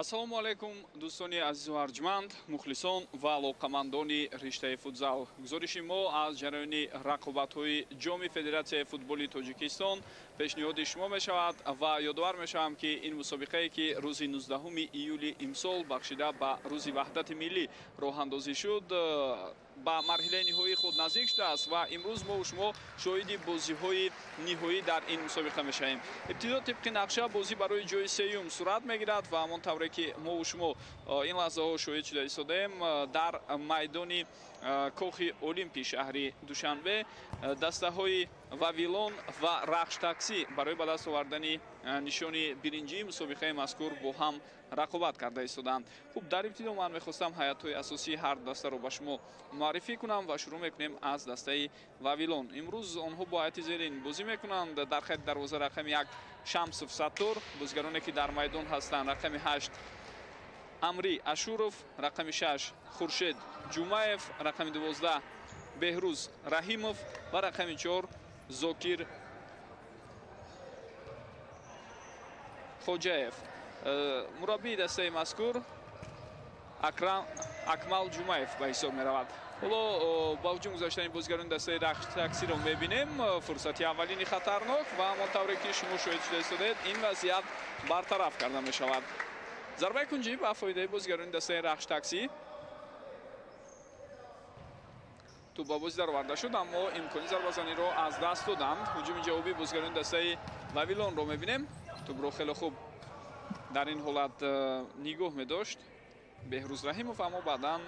Ассалому алайкум, дӯстони азизу арҷманд, мухлисон ва алоқамандони риштаи футзал. Гузориши мо аз ҷараёни рақобатҳои Ҷоми Федератсияи футболи Тоҷикистон пешниҳоди шумо мешавад ва ёдовар мешавам, ки ин мусобиқае, ки рӯзи 19 июли имсол бахшида ба рӯзи ваҳдати миллӣ роҳандозӣ шуд, ба марҳилаи ниҳоии худ наздик шудааст ва имрӯз мо шумо шоҳиди бозиҳои ниҳоӣ дар ин мусобиқа мешавем. Ибтидо тибқи нақша бозӣ барои ҷои сеюм сурат мегирад ва ҳамон тавре ки мо шумо ин лаҳзаҳо шоҳид шуда истодаем, дар майдони кохи Олимпи шаҳри Душанбе дастаҳои Вавилон ва Рахш Таксӣ барои ба даст овардани нишони биринҷии мусобиқаи мазкур бо ҳам рақобат карда истоданд. Хуб, дар ибтидо ман мехостам ҳайатҳои асосии ҳар дастаро ба шумо муаррифӣ кунам ва шурӯъ мекунем аз дастаи Вавилон. Имрӯз онҳо бо ҳайати зерин бозӣ мекунанд. Дар хати дарвоза рақами 1 Шамсов Саттор, бозигароне ки дар майдон ҳастанд рақами 8 Амри Ашуров, рақами 6 Хуршед Ҷумаев, рақами 12 Беҳрӯз Раҳимов ва рақами 4 Зокир Хоҷаев. Мураббии дастаи мазкур Акмал Ҷумаев ба ҳисоб меравад. Ҳоло ба ҳуҷум гузаштани бозигарони дастаи Рахш Таксиро мебинем. Фурсати аввалини хатарнок ва ҳамон тавре ки шумо шоҳид шуда истодаед, ин вазъият бартараф карда мешавад. Зарбаи кунҷӣ ба фоидаи бозигарони дастаи Рахш Таксӣ. Тӯб ба бозӣ дароварда шуд, аммо имкони зарбазаниро аз даст доданд. Ҳуҷуми ҷавобии бозигарони дастаи Вавилонро мебинем. Тӯбро хеле хуб дар ин ҳолат нигоҳ медошт Беҳрӯз Раҳимов, аммо баъдан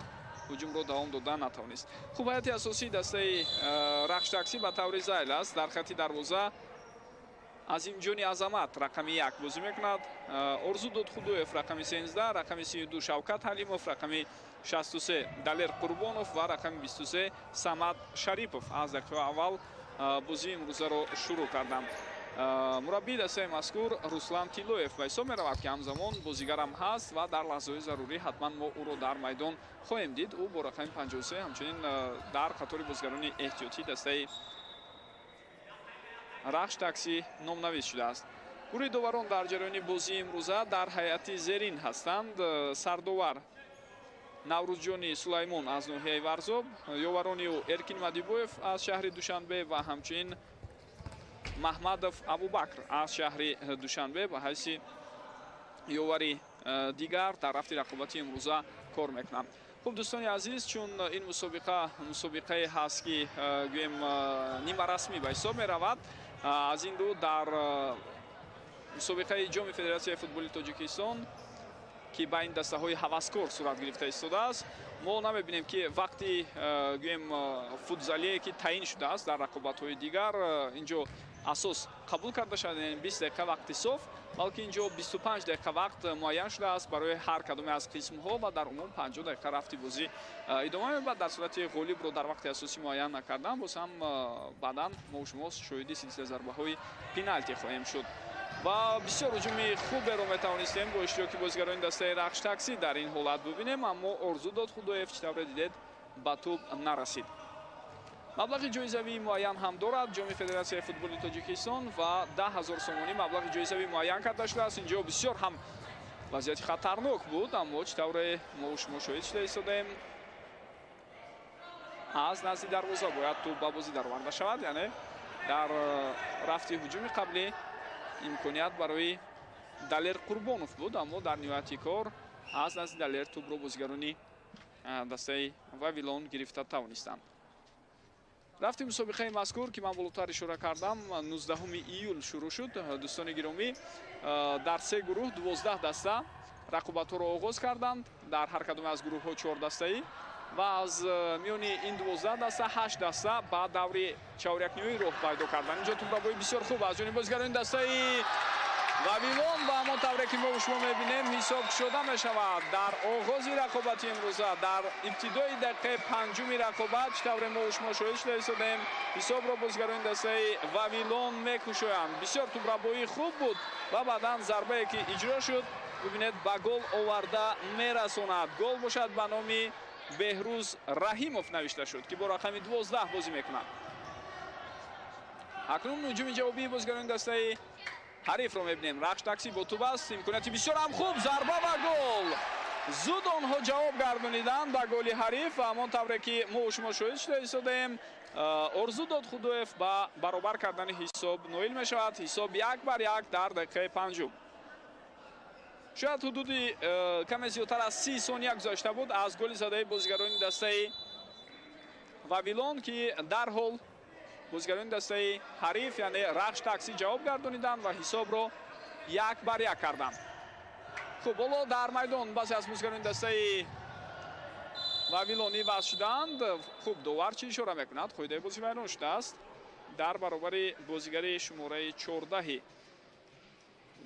ҳуҷумро давом дода натавонист. Хуб, ҳайати асосии дастаи Рахш Таксӣ ба таври зайл аст. Дар хати дарвоза Азимҷони Азамат рақами 1 бозӣ мекунад, Орзу Додхудоев рақами 13, рақами 32 Шавкат Ҳалимов, рақами 63 Далер Қурбонов ва рақами 23 Самад Шарипов аз дақиқаи аввал бозии имрӯзаро шурӯъ карданд. Мураббии дастаи мазкур Руслан Тиллоев ба ҳисоб меравад, ки ҳамзамон бозигарам ҳаст ва дар лаҳзаҳои зарурӣ ҳатман мо ӯро дар майдон хоҳем дид. Ӯ бо рақами 53 ҳамчунин дар қатори бозигарони эҳтиётии дастаи Рахш Таксӣ номнавис шудааст. Гурӯҳи доварон дар ҷараёни бозии имрӯза дар ҳайати зерин ҳастанд. Сардовар Наврӯзҷони Сулаймон аз ноҳияи Варзоб, ёварони ӯ Эркин Мадибоев аз шаҳри Душанбе ва ҳамчунин Маҳмадов Абубакр аз шаҳри Душанбе ба ҳайси ёвари дигар дар рафти рақобати имрӯза кор мекунанд. Хуб, дӯстони азиз, чун ин мусобиқа мусобиқае ҳаст, ки гӯем нимарасмӣ ба ҳисоб меравад, аз ин рӯ дар мусобиқаи Ҷоми Федератсияи футболи Тоҷикистон, ки байни дастаҳои ҳаваскор сурат гирифта истодааст, мо намебинем, ки вақти гӯем футзалие, ки таъин шудааст дар рақобатҳои дигар, инҷо асос қабул карда шуд, яъне 20 дақиқа вақти соф, балки инҷо 25 дақиқа вақт муайян шудааст барои ҳар кадоме аз қисмҳо ва дар умум 50 дақиқа рафти бозӣ идома меёбад. Дар сурати ғолибро дар вақти асосӣ муайян накардан, боз ҳам баъдан мо шумо шоҳиди силсила зарбаҳои пеналти хоҳем шуд. Ва бисёр ҳуҷуми хуберо метавонистем бо иштироки бозигарони дастаи Рахш Таксӣ дар ин ҳолат бибинем, аммо Орзу Додхудоев, чӣ тавре дидед, ба тӯб нарасид. Маблағи ҷоизавии муайян ҳам дорад Ҷоми Федератсияи футболи Тоҷикистон ва 10 000 сомонӣ маблағи ҷоизавӣ муайян карда шудааст. Инҷо бисёр ҳам вазъияти хатарнок буд, аммо чӣ тавре мо шумо шоҳид шуда истодаем, аз назди дарвоза бояд тӯб ба бозӣ дароварда шавад, яъне дар рафти ҳуҷуми қаблӣ имконият барои Далер Қурбонов буд, аммо дар ниҳояти кор аз назди Далер тӯбро бозигарони дастаи Вавилон гирифта тавонистанд. Рафти мусобиқаи мазкур, ки ман болотар ишора кардам, 19 июл шурӯъ шуд. Дӯстони гиромӣ, дар се гурӯҳ 12 даста рақобатҳоро оғоз карданд. Дар ҳар кадоме аз гурӯҳҳо 4 дастаӣ ва аз миёни ин 12 даста 8 даста ба даври чорякниҳоӣ роҳ пайдо карданд. Инҷо тӯбрабои бисёр хуб аз ҷониби бозигарони дастаи Вавилон ва ҳамон тавре ки мо шумо мебинем, ҳисоб шуда мешавад дар оғози рақобати имрӯза, дар ибтидои дақиқаи панҷуми рақобат, чӣ тавре мо шумо шоҳид шуда истодаем, ҳисобро бозигарони дастаи Вавилон мекушоянд. Бисёр тӯбрабоии хуб буд ва баъдан зарбае ки иҷро шуд, бибинед, ба гол оварда мерасонад. Гол бошад ба номи Беҳрӯз Раҳимов навишта шуд, ки бо рақами 12 бозӣ мекунад. Акнун ҳуҷуми ҷавобии бозигарони дастаи ҳарифро мебинем. Рахш Такси бо тӯб аст, имконияти бисёр ҳам хуб, зарба ва гол. Зуд онҳо ҷавоб гардониданд ба голи ҳариф ва ҳамон тавре ки мо шумо шоҳид шуда истодаем, Орзу Додхудоев ба баробар кардани ҳисоб ноил мешавад. Ҳисоб 1-1 дар дақиқаи панҷум. Шояд ҳудуди каме зиёдтар аз 30 сония гузашта буд аз голи задаи бозигарони дастаи Вавилон, ки дарҳол бозигарони дастаи ҳариф, яъне Рахш Такси, ҷавоб гардониданд ва ҳисобро 1-1 карданд. Хуб, ҳоло дар майдон баъзе аз бозигарони дастаи Вавилон иваз шуданд. Хуб, довар чӣ ишора мекунад? Қоидаи бозӣ вайрон шудааст дар баробари бозигари шумораи 14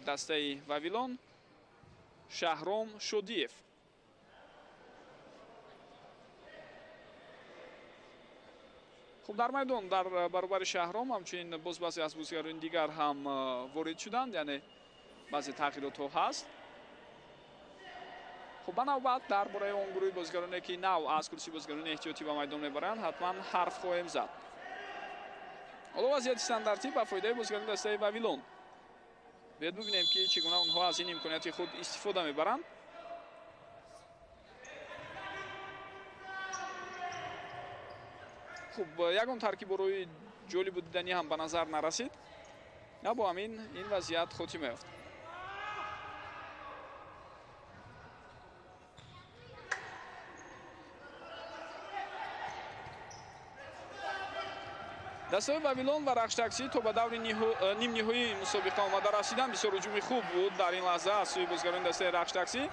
дастаи Вавилон Шаҳром Шодиев. Хуб, дар майдон дар баробари Шаҳром ҳамчунин боз баъзе аз бозигарони дигар ҳам ворид шуданд, яъне баъзе тағйиротҳо ҳаст. Хуб, ба навбат дар бораи он гурӯҳи бозигароне ки нав аз курсии бозигарони эҳтиётӣ ба майдон мебаранд, ҳатман ҳарф хоҳем зад. Ҳоло вазъияти стандартӣ ба фоидаи бозигарони дастаи Вавилон. Биёед бибинем, ки чӣ гуна онҳо аз ин имконияти худ истифода мебаранд. Хуб, ягон таркиб рӯи ҷолибу диданӣ ҳам ба назар нарасид. На бо ҳамин ин вазъият хотима ёфт. Дастаи Вавилон ва Рахш Такси то ба даври нимниҳоии мусобиқа омада расиданд. Бисёр ҳуҷуми хуб буд дар ин лаҳза аз сӯи бозигарони дастаи Рахш Такси,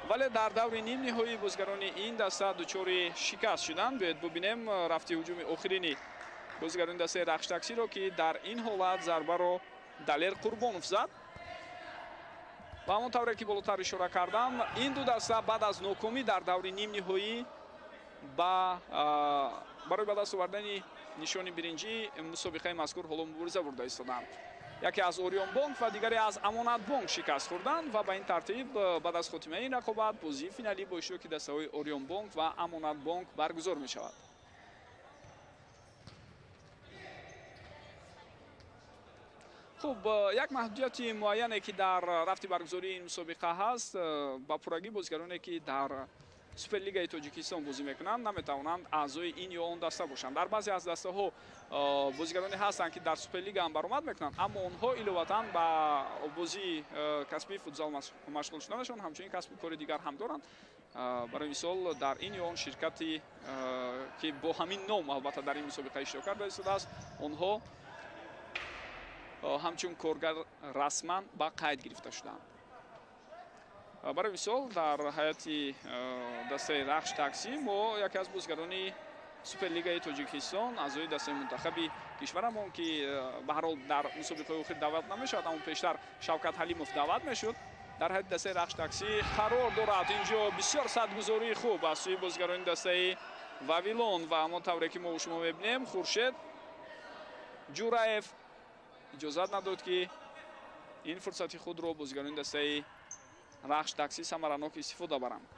вале дар даври нимниҳоии бозигарони ин даста дучори шикаст шуданд. Биёед бубинем рафти ҳуҷуми охирини бозигарони дастаи Рахш Таксиро, ки дар ин ҳолат зарбаро Далер Қурбонов зад. Ва ҳамон тавре ки болотар ишора кардам, ин ду даста баъд аз нокомӣ дар даври нимниҳоӣ барои ба даст овардани нишони биринҷии мусобиқаи мазкур ҳоло мубориза бурда истоданд. Яке аз Ориёнбонк ва дигаре аз Амонатбонк шикаст хӯрданд ва ба ин тартиб баъд аз хотимаи ин рақобат бозии финалӣ бо иштироки дастаҳои Ориёнбонк ва Амонатбонк баргузор мешавад. Хуб, як маҳдудияти муайяне ки дар рафти баргузории ин мусобиқа ҳаст, ба пуррагӣ бозигароне ки дар Суперлигаи Тоҷикистон бозӣ мекунанд, наметавонанд аъзои ин ё он даста бошанд. Дар баъзе аз дастаҳо бозигароне ҳастанд, ки дар Суперлига ҳам баромад мекунанд, аммо онҳо иловатан ба бозии касбии футзал машғул шуданашон ҳамчунин касбу кори дигар ҳам доранд. Барои мисол, дар ин ё он ширкати, ки бо ҳамин ном албатта дар ин мусобиқа иштирок карда истодааст, онҳо ҳамчун коргар расман ба қайд гирифта шуданд. Барои мисол, дар ҳайати дастаи Рахш Такси мо яке аз бозигарони Суперлигаи Тоҷикистон, аъзои дастаи мунтахаби кишварамон, ки ба ҳар ҳол дар мусобиқаи охир даъват намешавад, аммо пештар Шавкат Ҳалимов даъват мешуд, дар ҳайати дастаи Рахш Такси қарор дорад. Инҷо бисёр садгузории хуб аз сӯи бозигарони дастаи Вавилон ва ҳамон тавре ки мо шумо мебинем, Хуршед Ҷураев иҷозат надод, ки ин фурсати худро бозигарони дастаи Рахш Такси самаранок истифода баранд.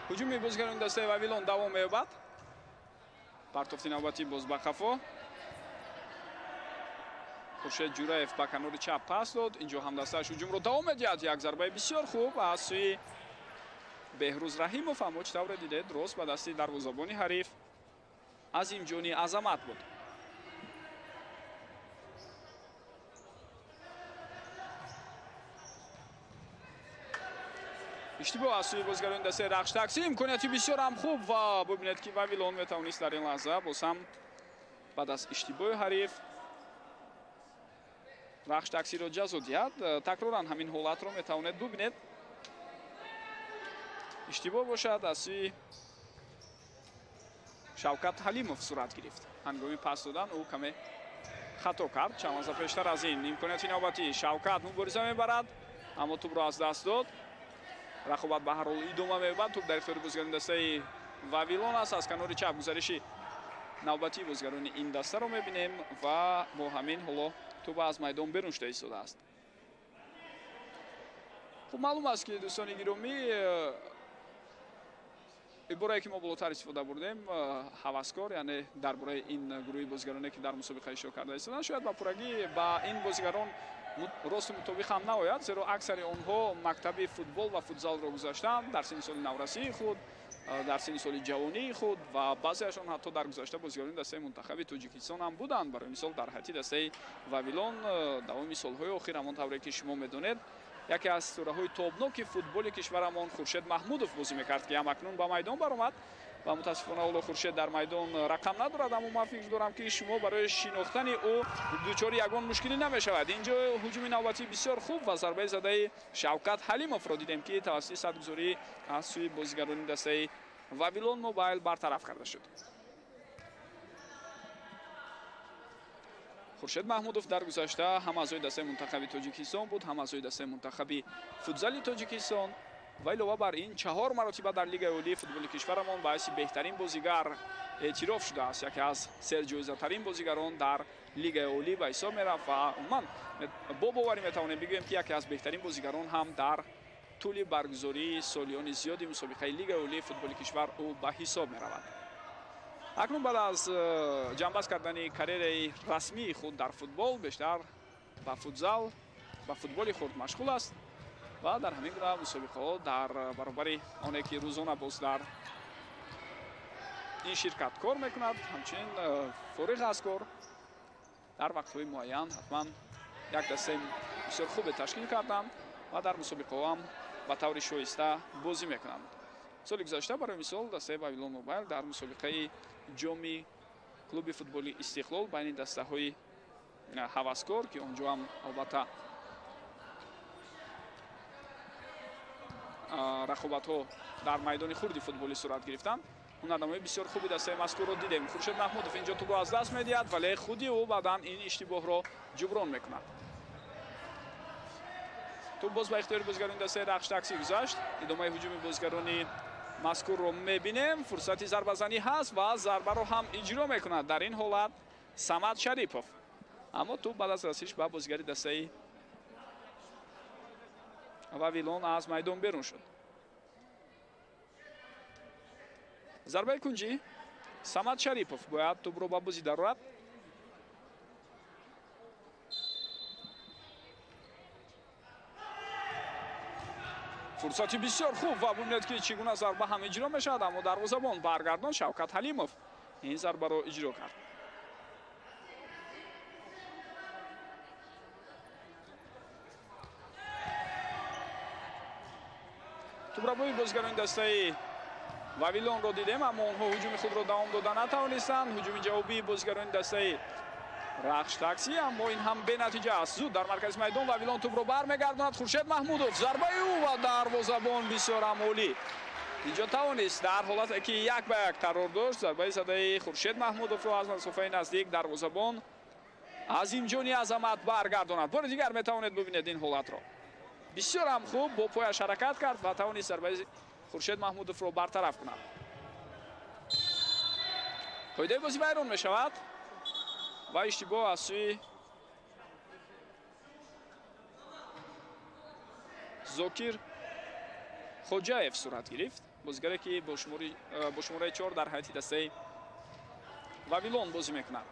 Ҳуҷуми бозигарони дастаи Вавилон давом меёбад. Партофти навбатӣ боз ба қафо. Хуршед Ҷураев ба канори чап пас дод. Инҷо ҳамдастааш ҳуҷумро давом медиҳад. Як зарбаи бисёр хуб аз сӯи Беҳрӯз Раҳимов, аммо чӣ тавре дидед, рост ба дасти дарвозабони ҳариф Азимҷони Азамат буд. Иштибоҳ аз сӯи бозигарони дастаи Рахш Такси, имконияти бисёр ҳам хуб ва бубинед, ки Вавилон метавонист дар ин лаҳза боз ҳам баъд аз иштибоҳи ҳариф Рахш Таксиро ҷазо диҳад. Такроран ҳамин ҳолатро метавонед бубинед. Иштибоҳ бошад аз сӯи Шавкат Ҳалимов сурат гирифт. Ҳангоми пас додан ӯ каме хато кард. Чанд лаҳза пештар аз ин имконияти навбатӣ Шавкат мубориза мебарад, аммо тӯбро аз даст дод. Рақобат ба ҳар ҳол идома меёбад. Тӯб дар ихтиёри бозигарони дастаи Вавилон аст. Аз канори чап гузариши навбатии бозигарони ин дастаро мебинем ва бо ҳамин ҳоло тӯб аз майдон берун шуда истодааст. Хуб, маълум аст, ки дӯстони гиромӣ, иборае ки мо болотар истифода бурдем, ҳаваскор, яъне дар бораи ин гурӯҳи бозигароне, ки дар мусобиқа иштирок карда истоданд, шояд ба пуррагӣ ба ин бозигарон росту мутобиқ ҳам наояд, зеро аксари онҳо мактаби футбол ва футзалро гузаштанд дар синни соли наврасии худ, дар синни соли ҷавонии худ ва баъзеашон ҳатто дар гузашта бозигарони дастаи мунтахаби Тоҷикистон ҳам буданд. Барои мисол, дар ҳайати дастаи Вавилон давоми солҳои охир, ҳамон тавре ки шумо медонед, яке аз ситораҳои тобноки футболи кишварамон Хуршед Маҳмудов бозӣ мекард, ки ҳамакнун ба майдон баромад ва мутаассифона ҳоло Хуршед дар майдон рақам надорад, аммо ман фикр дорам, ки шумо барои шинохтани ӯ дучори ягон мушкилӣ намешавад. Инҷо ҳуҷуми навбатӣ бисёр хуб ва зарбаи задаи Шавкат Ҳалимовро дидем, ки тавассути садгузорӣ аз сӯи бозигарони дастаи Вавилон Мобайл бартараф карда шуд. Хуршед Маҳмудов дар гузашта ҳам аъзои дастаи мунтахаби Тоҷикистон буд, ҳам аъзои дастаи мунтахаби футзали Тоҷикистон ва илова бар ин 4 маротиба дар Лигаи олии футболи кишварамон ба ҳайси беҳтарин бозигар эътироф шудааст. Яке аз серҷоизатарин бозигарон дар Лигаи олӣ ба ҳисоб мерафт ва умуман бо боварӣ метавонем бигӯем, ки яке аз беҳтарин бозигарон ҳам дар тӯли баргузории солиёни зиёди мусобиқаи Лигаи олии футболи кишвар ӯ ба ҳисоб меравад. Акнун баъд аз ҷанбаст кардани карьераи расмии худ дар футбол, бештар ба футзал, ба футболи хурд машғул аст ва дар ҳамин гуна мусобиқаҳо дар баробари оне ки рӯзона боз дар ин ширкат кор мекунад, ҳамчунин фориғ аз кор дар вақтҳои муайян ҳатман як дастаи бисёр хубе ташкил карданд ва дар мусобиқаҳо ҳам ба таври шоиста бозӣ мекунанд. Соли гузашта, барои мисол, дастаи Вавилон Мобайл дар мусобиқаи ҷоми клуби футболи Истиқлол байни дастаҳои ҳаваскор, ки он ҷо ҳам албатта рақобатҳо дар майдони хурди футболӣ сурат гирифтанд, ҳунарнамоии бисёр хуби дастаи мазкурро дидем. Хуршед Маҳмудов инҷо тӯбро аз даст медиҳад, вале худи ӯ баъдан ин иштибоҳро ҷуброн мекунад. Тӯб боз ба ихтиёри бозигарони дастаи Рахш Таксӣ гузашт. Идомаи ҳуҷуми бозигарони мазкурро мебинем. Фурсати зарбазанӣ ҳаст ва зарбаро ҳам иҷро мекунад дар ин ҳолат Самад Шарипов, аммо тӯб баъд аз расиш ба бозигари дастаи Вавилон аз майдон берун шуд. Зарбаи кунҷӣ, Самад Шарипов бояд тӯбро ба бозӣ дарорад. Фурсати бисёр хуб ва бубинед, ки чӣ гуна зарба ҳам иҷро мешавад, аммо дарвозабон баргардон Шавкат Ҳалимов ин зарбаро иҷро кард. Тӯбрабои бозигарони дастаи Вавилонро дидем, аммо онҳо ҳуҷуми худро давом дода натавонистанд. Ҳуҷуми ҷавобии бозигарони дастаи Рахш Таксӣ, аммо ин ҳам бенатиҷа аст. Зуд дар маркази майдон Вавилон тӯбро бармегардонад. Хуршед Маҳмудов, зарбаи ӯ ва дарвозабон бисёр ҳам олӣ. Инҷо тавонист дар ҳолате ки 1 ба 1 қарор дошт, зарбаи задаи Хуршед Маҳмудовро аз масофаи наздик дарвозабон Азимҷони Азамат баргардонад. Бори дигар метавонед бубинед ин ҳолатро. Бисёр ҳам хуб бо пояш ҳаракат кард ва тавонист зарбаи Хуршед Маҳмудовро бартараф кунад. Қоидаи бозӣ вайрон мешавад ва иштибоҳ аз сӯи Зокир Хоҷаев сурат гирифт, бозигаре ки бо шумораи 4 дар ҳайати дастаи Вавилон бозӣ мекунад.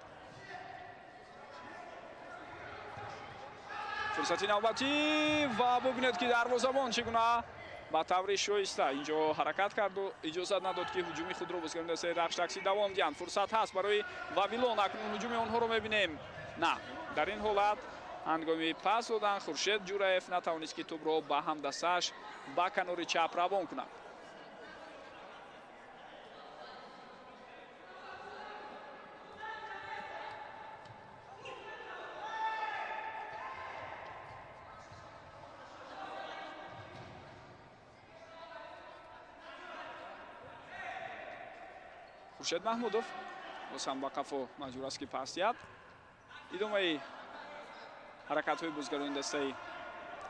Фурсати навбатӣ ва бубинед, ки дарвозабон чӣ гуна ба таври шоиста инҷо ҳаракат карду иҷозат надод, ки ҳуҷуми худро бозигарони дастаи Рахш Таксӣ давом диҳанд. Фурсат ҳаст барои Вавилон, акнун ҳуҷуми онҳоро мебинем. На, дар ин ҳолат ҳангоми пас додан Хуршед Ҷураев натавонист, ки тӯбро ба ҳамдастааш ба канори чап равон кунад. Хуршед Маҳмудов боз ҳам ба қафо маҷбур аст, ки пас диҳад. Идомаи ҳаракатҳои бозигарони дастаи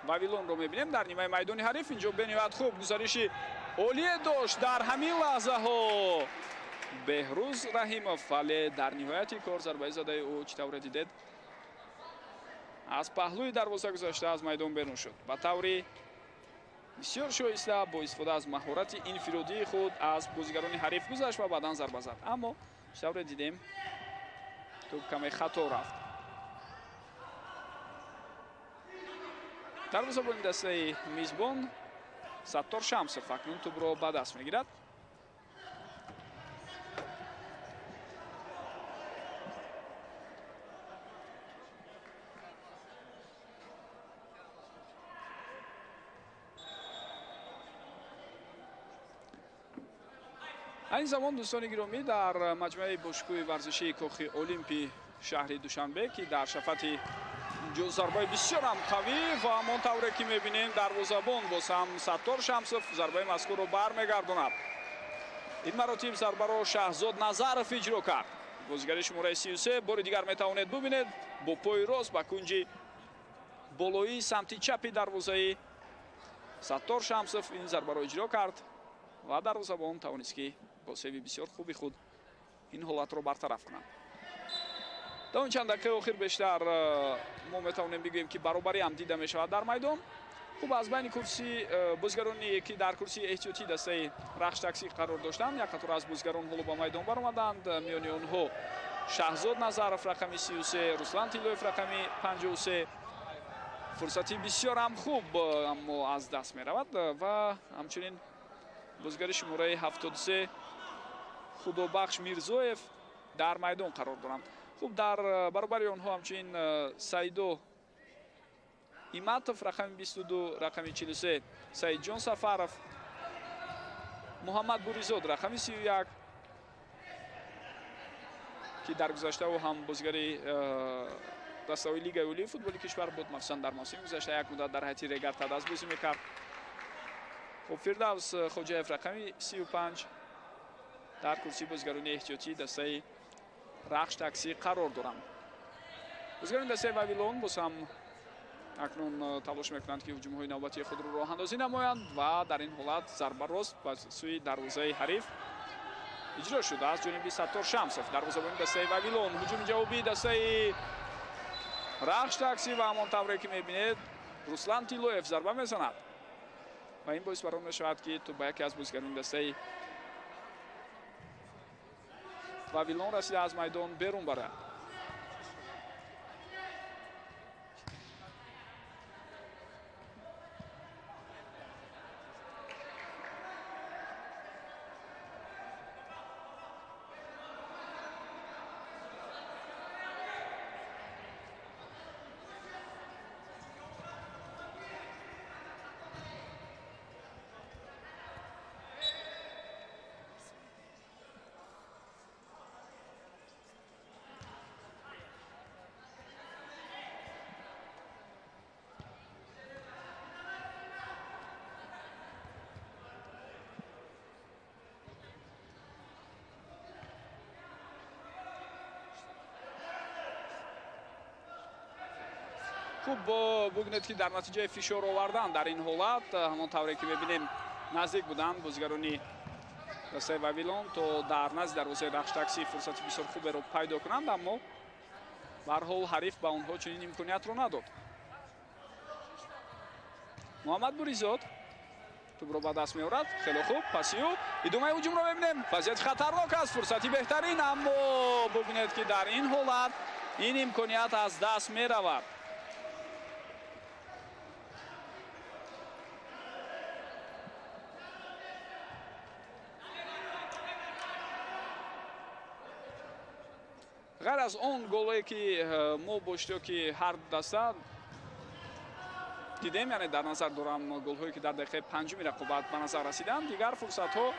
Вавилонро мебинем дар нимаи майдони ҳариф. Инҷо бениҳоят хуб гузариши олие дошт дар ҳамин лаҳзаҳо Беҳрӯз Раҳимов, вале дар ниҳояти кор зарбаи задаи ӯ, чӣ тавре дидед, аз паҳлӯи дарвоза гузашта аз майдон берун шуд. Ба таври бисёр шоиста бо истифода аз маҳорати инфиродии худ аз бозигарони ҳариф гузашт ва баъдан зарба зад, аммо чӣ тавре дидем, тӯб каме хато рафт. Дарвозабони дастаи мизбон Саттор Шамсов акнун тӯбро ба даст мегирад. Айни замон, дӯстони гиромӣ, дар маҷмӯаи бошгоҳи варзишии Кохи Олимпи шаҳри Душанбе, ки дар шафати инҷо зарбаи бисёрам қавӣ ва ҳамон тавре ки мебинем, дарвозабон боз ҳам Саттор Шамсов зарбаи мазкурро бармегардонад. Ин маротиб зарбаро Шаҳзод Назаров иҷро кард. Бозигари шумораи 33 бори дигар метавонед бубинед, бо пои рост ба кунҷи болоии самти чапи дарвозаи Саттор Шамсов ин зарбаро иҷро кард ва дарвозабон тавонист, ки бо севи бисёр хуби худ ин ҳолатро бартараф кунад. Дар он чанд дақиқаи охир бештар мо метавонем бигӯем, ки баробарӣ ҳам дида мешавад дар майдон. Хуб, аз байни курси бозигароне, ки дар курсии эҳтиётии дастаи Рахш Таксӣ қарор доштанд, як қатор аз бозигарон ҳоло ба майдон баромаданд. Миёни онҳо Шаҳзод Назаров рақами 33, Руслан Тиллоев рақами 53. Фурсати бисёрам хуб, аммо аз даст меравад ва ҳамчунин бозигари шумораи 73 Худобахш Мирзоев дар майдон қарор доранд. Хуб, дар баробари онҳо ҳамчунин Саидо Иматов рақами 22, рақами 43 Саидҷон Сафаров, Муҳаммад Буризод рақами 31, ки дар гузашта ӯ ҳам бозигари дастаҳои Лигаи олии футболи кишвар буд, махсусан дар мавсими гузашта як муддат дар ҳайати Регар-ТадАЗ бозӣ мекард. Хуб, Фирдавс Хоҷаев рақами 35 дар курсии бозигарони эҳтиётии дастаи Рахш Таксӣ қарор доранд. Бозигарони дастаи Вавилон боз ҳам акнун талош мекунанд, ки ҳуҷумҳои навбатии худро роҳандозӣ намоянд ва дар ин ҳолат зарба рост ба сӯи дарвозаи ҳариф иҷро шуда аз ҷониби Саттор Шамсов, дарвозабони дастаи Вавилон. Ҳуҷуми ҷавобии дастаи Рахш Таксӣ ва ҳамон тавре ки мебинед, Руслан Тиллоев зарба мезанад ва ин боис бар он мешавад, ки тӯб ба яке аз бозигарони дастаи Вавилон расида аз майдон берун барад. Хуб, бубинед, ки дар натиҷаи фишор овардан дар ин ҳолат, ҳамон тавре ки мебинем, наздик буданд бозигарони дастаи Вавилон то дар назди дарвозаи Рахш Таксӣ фурсати бисёр хуберо пайдо кунанд, аммо ба ҳар ҳол ҳариф ба онҳо чунин имкониятро надод. Муҳаммад Буризод тӯбро ба даст меорад. Хеле хуб, паси ӯ. Идомаи ҳуҷумро мебинем. Вазъияти хатарнок аст, фурсати беҳтарин, аммо бубинед, ки дар ин ҳолат ин имконият аз даст меравад. Ғайр аз он голое, ки мо бо иштироки ҳар даста дидем, яъне дар назар дорам голҳое, ки дар дақиқаи панҷуми рақобат ба назар расиданд, дигар фурсатҳо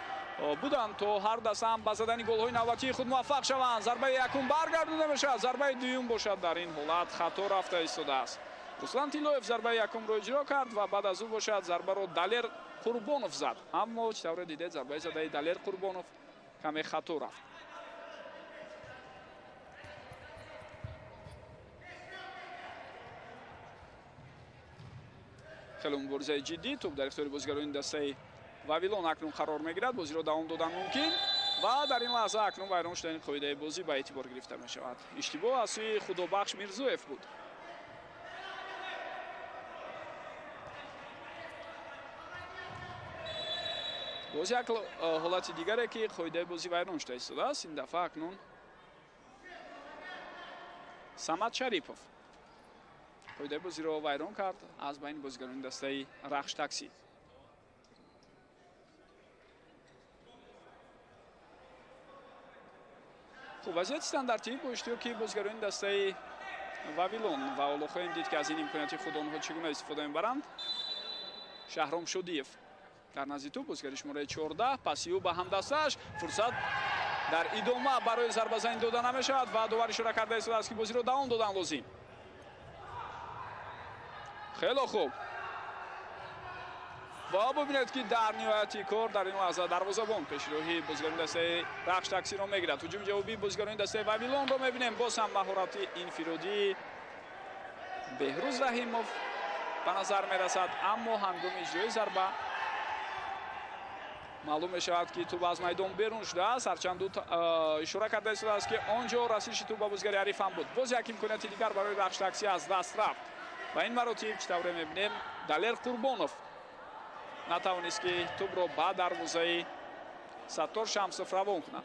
буданд, то ҳар даста ҳам ба задани голҳои навбатии худ муваффақ шаванд. Зарбаи якум баргардонида мешавад, зарбаи дуюм бошад дар ин ҳолат хато рафта истодааст. Руслан Тиллоев зарбаи якумро иҷро кард ва баъд аз ӯ бошад зарбаро Далер Қурбонов зад, аммо чӣ тавре дидед, зарбаи задаи Далер Қурбонов каме хато рафт. Хеле муборизаи ҷиддӣ. Тӯп дар ихтиёри бозигарони дастаи Вавилон акнун қарор мегирад. Бозиро давом додан мумкин ва дар ин лаҳза акнун вайрон шудани қоидаи бозӣ ба эътибор гирифта мешавад. Иштибоҳ аз сӯи Худобахш Мирзоев буд. Боз як ҳолати дигаре ки қоидаи бозӣ вайрон шуда истодааст. Ин дафъа акнун Самад Шарипов қоидаи бозиро вайрон кард аз байни бозигарони дастаи Рахш Таксӣ. Хуб, вазъияти стандартӣ бо иштироки бозигарони дастаи Вавилон ва ҳоло хоҳем дид ки аз ин имконияти худ онҳо чӣ гуна истифода мебаранд. Шаҳром Шодиев дар назди тӯп, бозигари шумораи 14, паси ӯ ба ҳамдастааш. Фурсат дар идома барои зарбазанӣ дода намешавад ва довар ишора карда истодааст ки бозиро давом додан лозим. Хело хуб. Ва бубинед ки дар ниҳояти кор дар ин лаҳза дарвозабон пешроҳи бозигарони дастаи Рахш Таксиро мегирад. Ҳуҷуми ҷавобии бозигарони дастаи Вавилонро мебинем. Боз ҳам маҳорати инфиродии Беҳрӯз Раҳимов ба назар мерасад, аммо ҳангоми иҷрои зарба маълум мешавад ки тӯп аз майдон берун шудааст. Ҳарчанд ӯ ишора карда истодааст ки он ҷо расиши тӯп ба бозигари ҳариф ҳам буд. Боз як имконияти дигар барои Рахш Таксӣ аз даст рафт ва ин маротиб чӣ тавре мебинем, Далер Қурбонов натавонист ки тӯпро ба дарвозаи Саттор Шамсов равон кунад.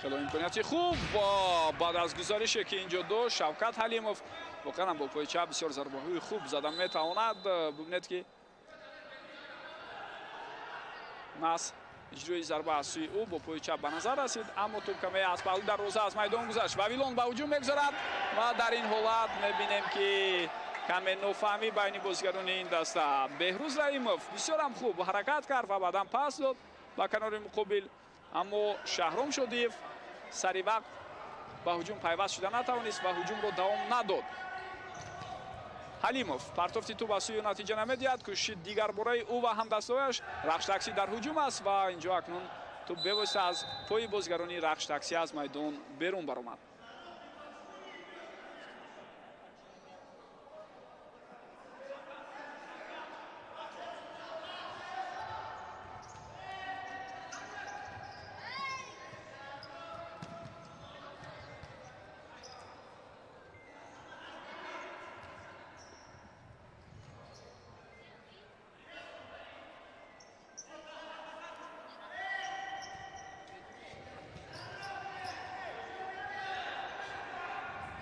Хело имконияти хуб ва баъд аз гузарише ки инҷо дошт Шавкат Ҳалимов воқеан бо пои чап бисёр зарбаҳои хуб зада метавонад. Бубинед ки нас иҷрои зарба аз сӯи ӯ бо пои чап ба назар расид, аммо тӯп каме аз паҳлӯи дарвоза аз майдон гузашт. Вавилон ба ҳуҷум мегузарад ва дар ин ҳолат мебинем ки каме нофаҳмӣ байни бозигарони ин даста. Беҳрӯз Раҳимов бисёрам хуб ҳаракат кард ва баъдан пас дод ба канори муқобил, аммо Шаҳром Шодиев сари вақт ба ҳуҷум пайваст шуда натавонист ва ҳуҷумро давом надод. Ҳалимов партофти тӯп аз сӯи ӯ натиҷа намедиҳад. Кӯшиши дигарбораи ӯ ва ҳамдастҳояш. Рахш Таксӣ дар ҳуҷум аст ва инҷо акнун тӯп бевосита аз пои бозигарони Рахш Таксӣ аз майдон берун баромад.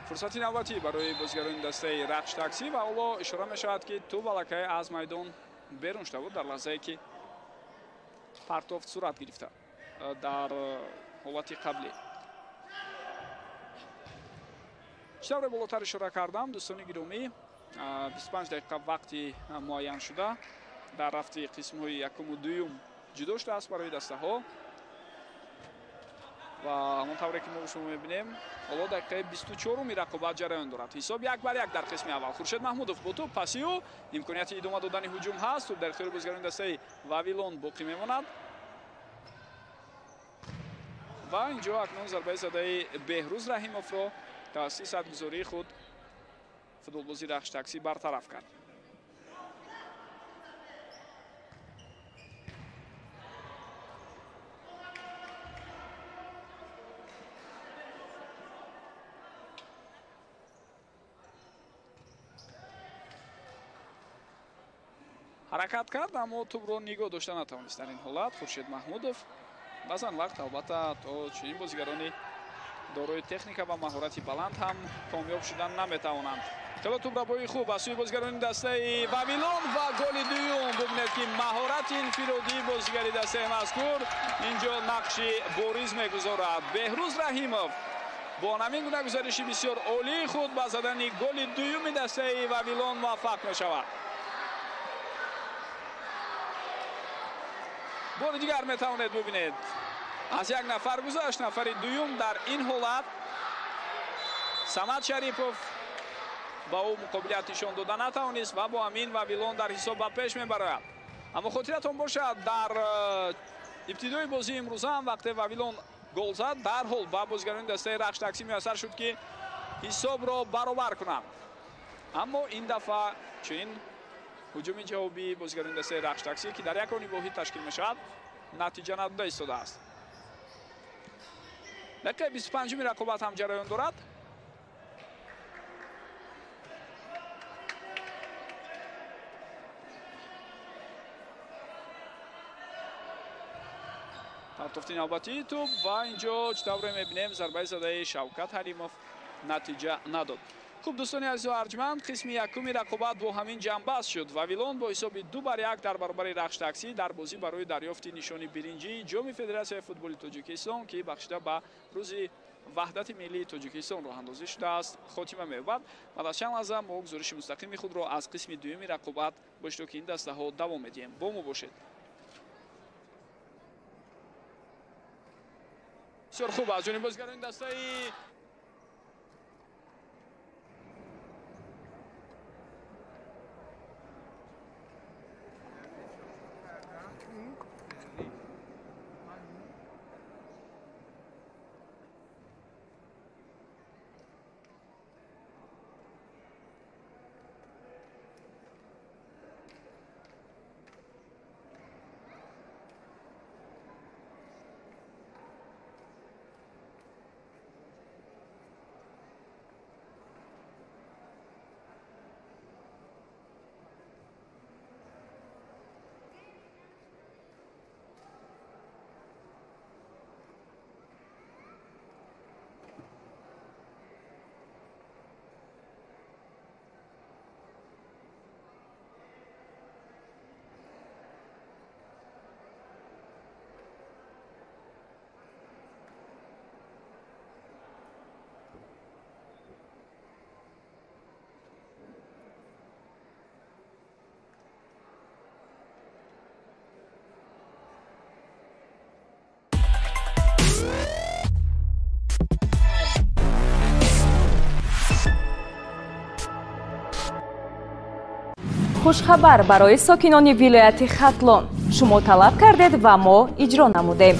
Фурсати навбатӣ барои бозигарони дастаи Рахш Таксӣ ва ҳоло ишора мешавад ки тӯп аллакай аз майдон берун шуда буд дар лаҳзае ки партофт сурат гирифта дар ҳолати қаблӣ. Чӣ тавре болотар ишора кардам, дӯстони гиромӣ, 25 дақиқа вақти муайян шуда дар рафти қисмҳои якуму дуюм ҷудо шудааст барои дастаҳо ва ҳамон тавре ки мо шумо мебинем, ҳоло дақиқаи 24-уми рақобат ҷараён дорад. Ҳисоб 1-1 дар қисми аввал. Хуршед Маҳмудов бо тӯп, паси ӯ, имконияти идома додани ҳуҷум ҳаст. Тӯп дар ихтиёри бозигарони дастаи Вавилон боқӣ мемонад ва инҷо акнун зарбаи задаи Беҳрӯз Раҳимовро тавассути садгузории худ футболбози Рахш Таксӣ бартараф кард. Ҳаракат кард, аммо тӯпро нигоҳ дошта натавонист дар ин ҳолат Хуршед Маҳмудов. Баъзан вақт албатта то чунин бозигарони дорои техника ва маҳорати баланд ҳам комёб шудан наметавонанд. Хело тӯпрабои хуб аз сӯи бозигарони дастаи Вавилон ва голи дуюм. Бубинед ки маҳорати инфиродии бозигари дастаи мазкур инҷо нақши бориз мегузорад. Беҳрӯз Раҳимов бо ҳамин гуна гузариши бисёр олии худ ба задани голи дуюми дастаи Вавилон муваффақ мешавад. Бори дигар метавонед бубинед, аз як нафар гузашт, нафари дуюм дар ин ҳолат Самад Шарипов ба ӯ муқобилият нишон дода натавонист ва бо ҳамин Вавилон дар ҳисоб ба пеш мебарояд. Аммо хотиратон бошад, дар ибтидои бозии имрӯза ҳам вақте Вавилон гол зад, дарҳол ба бозигарони дастаи Рахш Таксӣ муяссар шуд, ки ҳисобро баробар кунанд. Аммо ин дафъа чунин ҳуҷуми ҷавобии бозигарони дастаи Рахш Таксӣ, ки дар як они воҳид ташкил мешавад, натиҷа надода истодааст. Дақиқаи 25-уми рақобат ҳам ҷараён дорад. Партофти навбатии тӯб ва инҷо чӣ тавре мебинем, зарбаи задаи Шавкат Ҳалимов натиҷа надод. Хуб, дӯстони азизу арҷманд, қисми якуми рақобат бо ҳамин ҷамъбаст шуд. Вавилон бо ҳисоби 2-1 дар баробари Рахш Таксӣ дар бозӣ барои дарёфти нишони биринҷии ҷоми Федератсияи футболи Тоҷикистон, ки бахшида ба рӯзи ваҳдати миллии Тоҷикистон роҳандозӣ шудааст, хотима меёбад. Баъд аз чанд лаҳза мо гузориши мустақими худро аз қисми дуюми рақобат бо иштироки ин дастаҳо давом медиҳем. Бо мо бошед. Бисёр хуб аз ҷониби бозигарони дастаи Хушхабар барои сокинони вилояти Хатлон. Шумо талаб кардед ва мо иҷро намудем.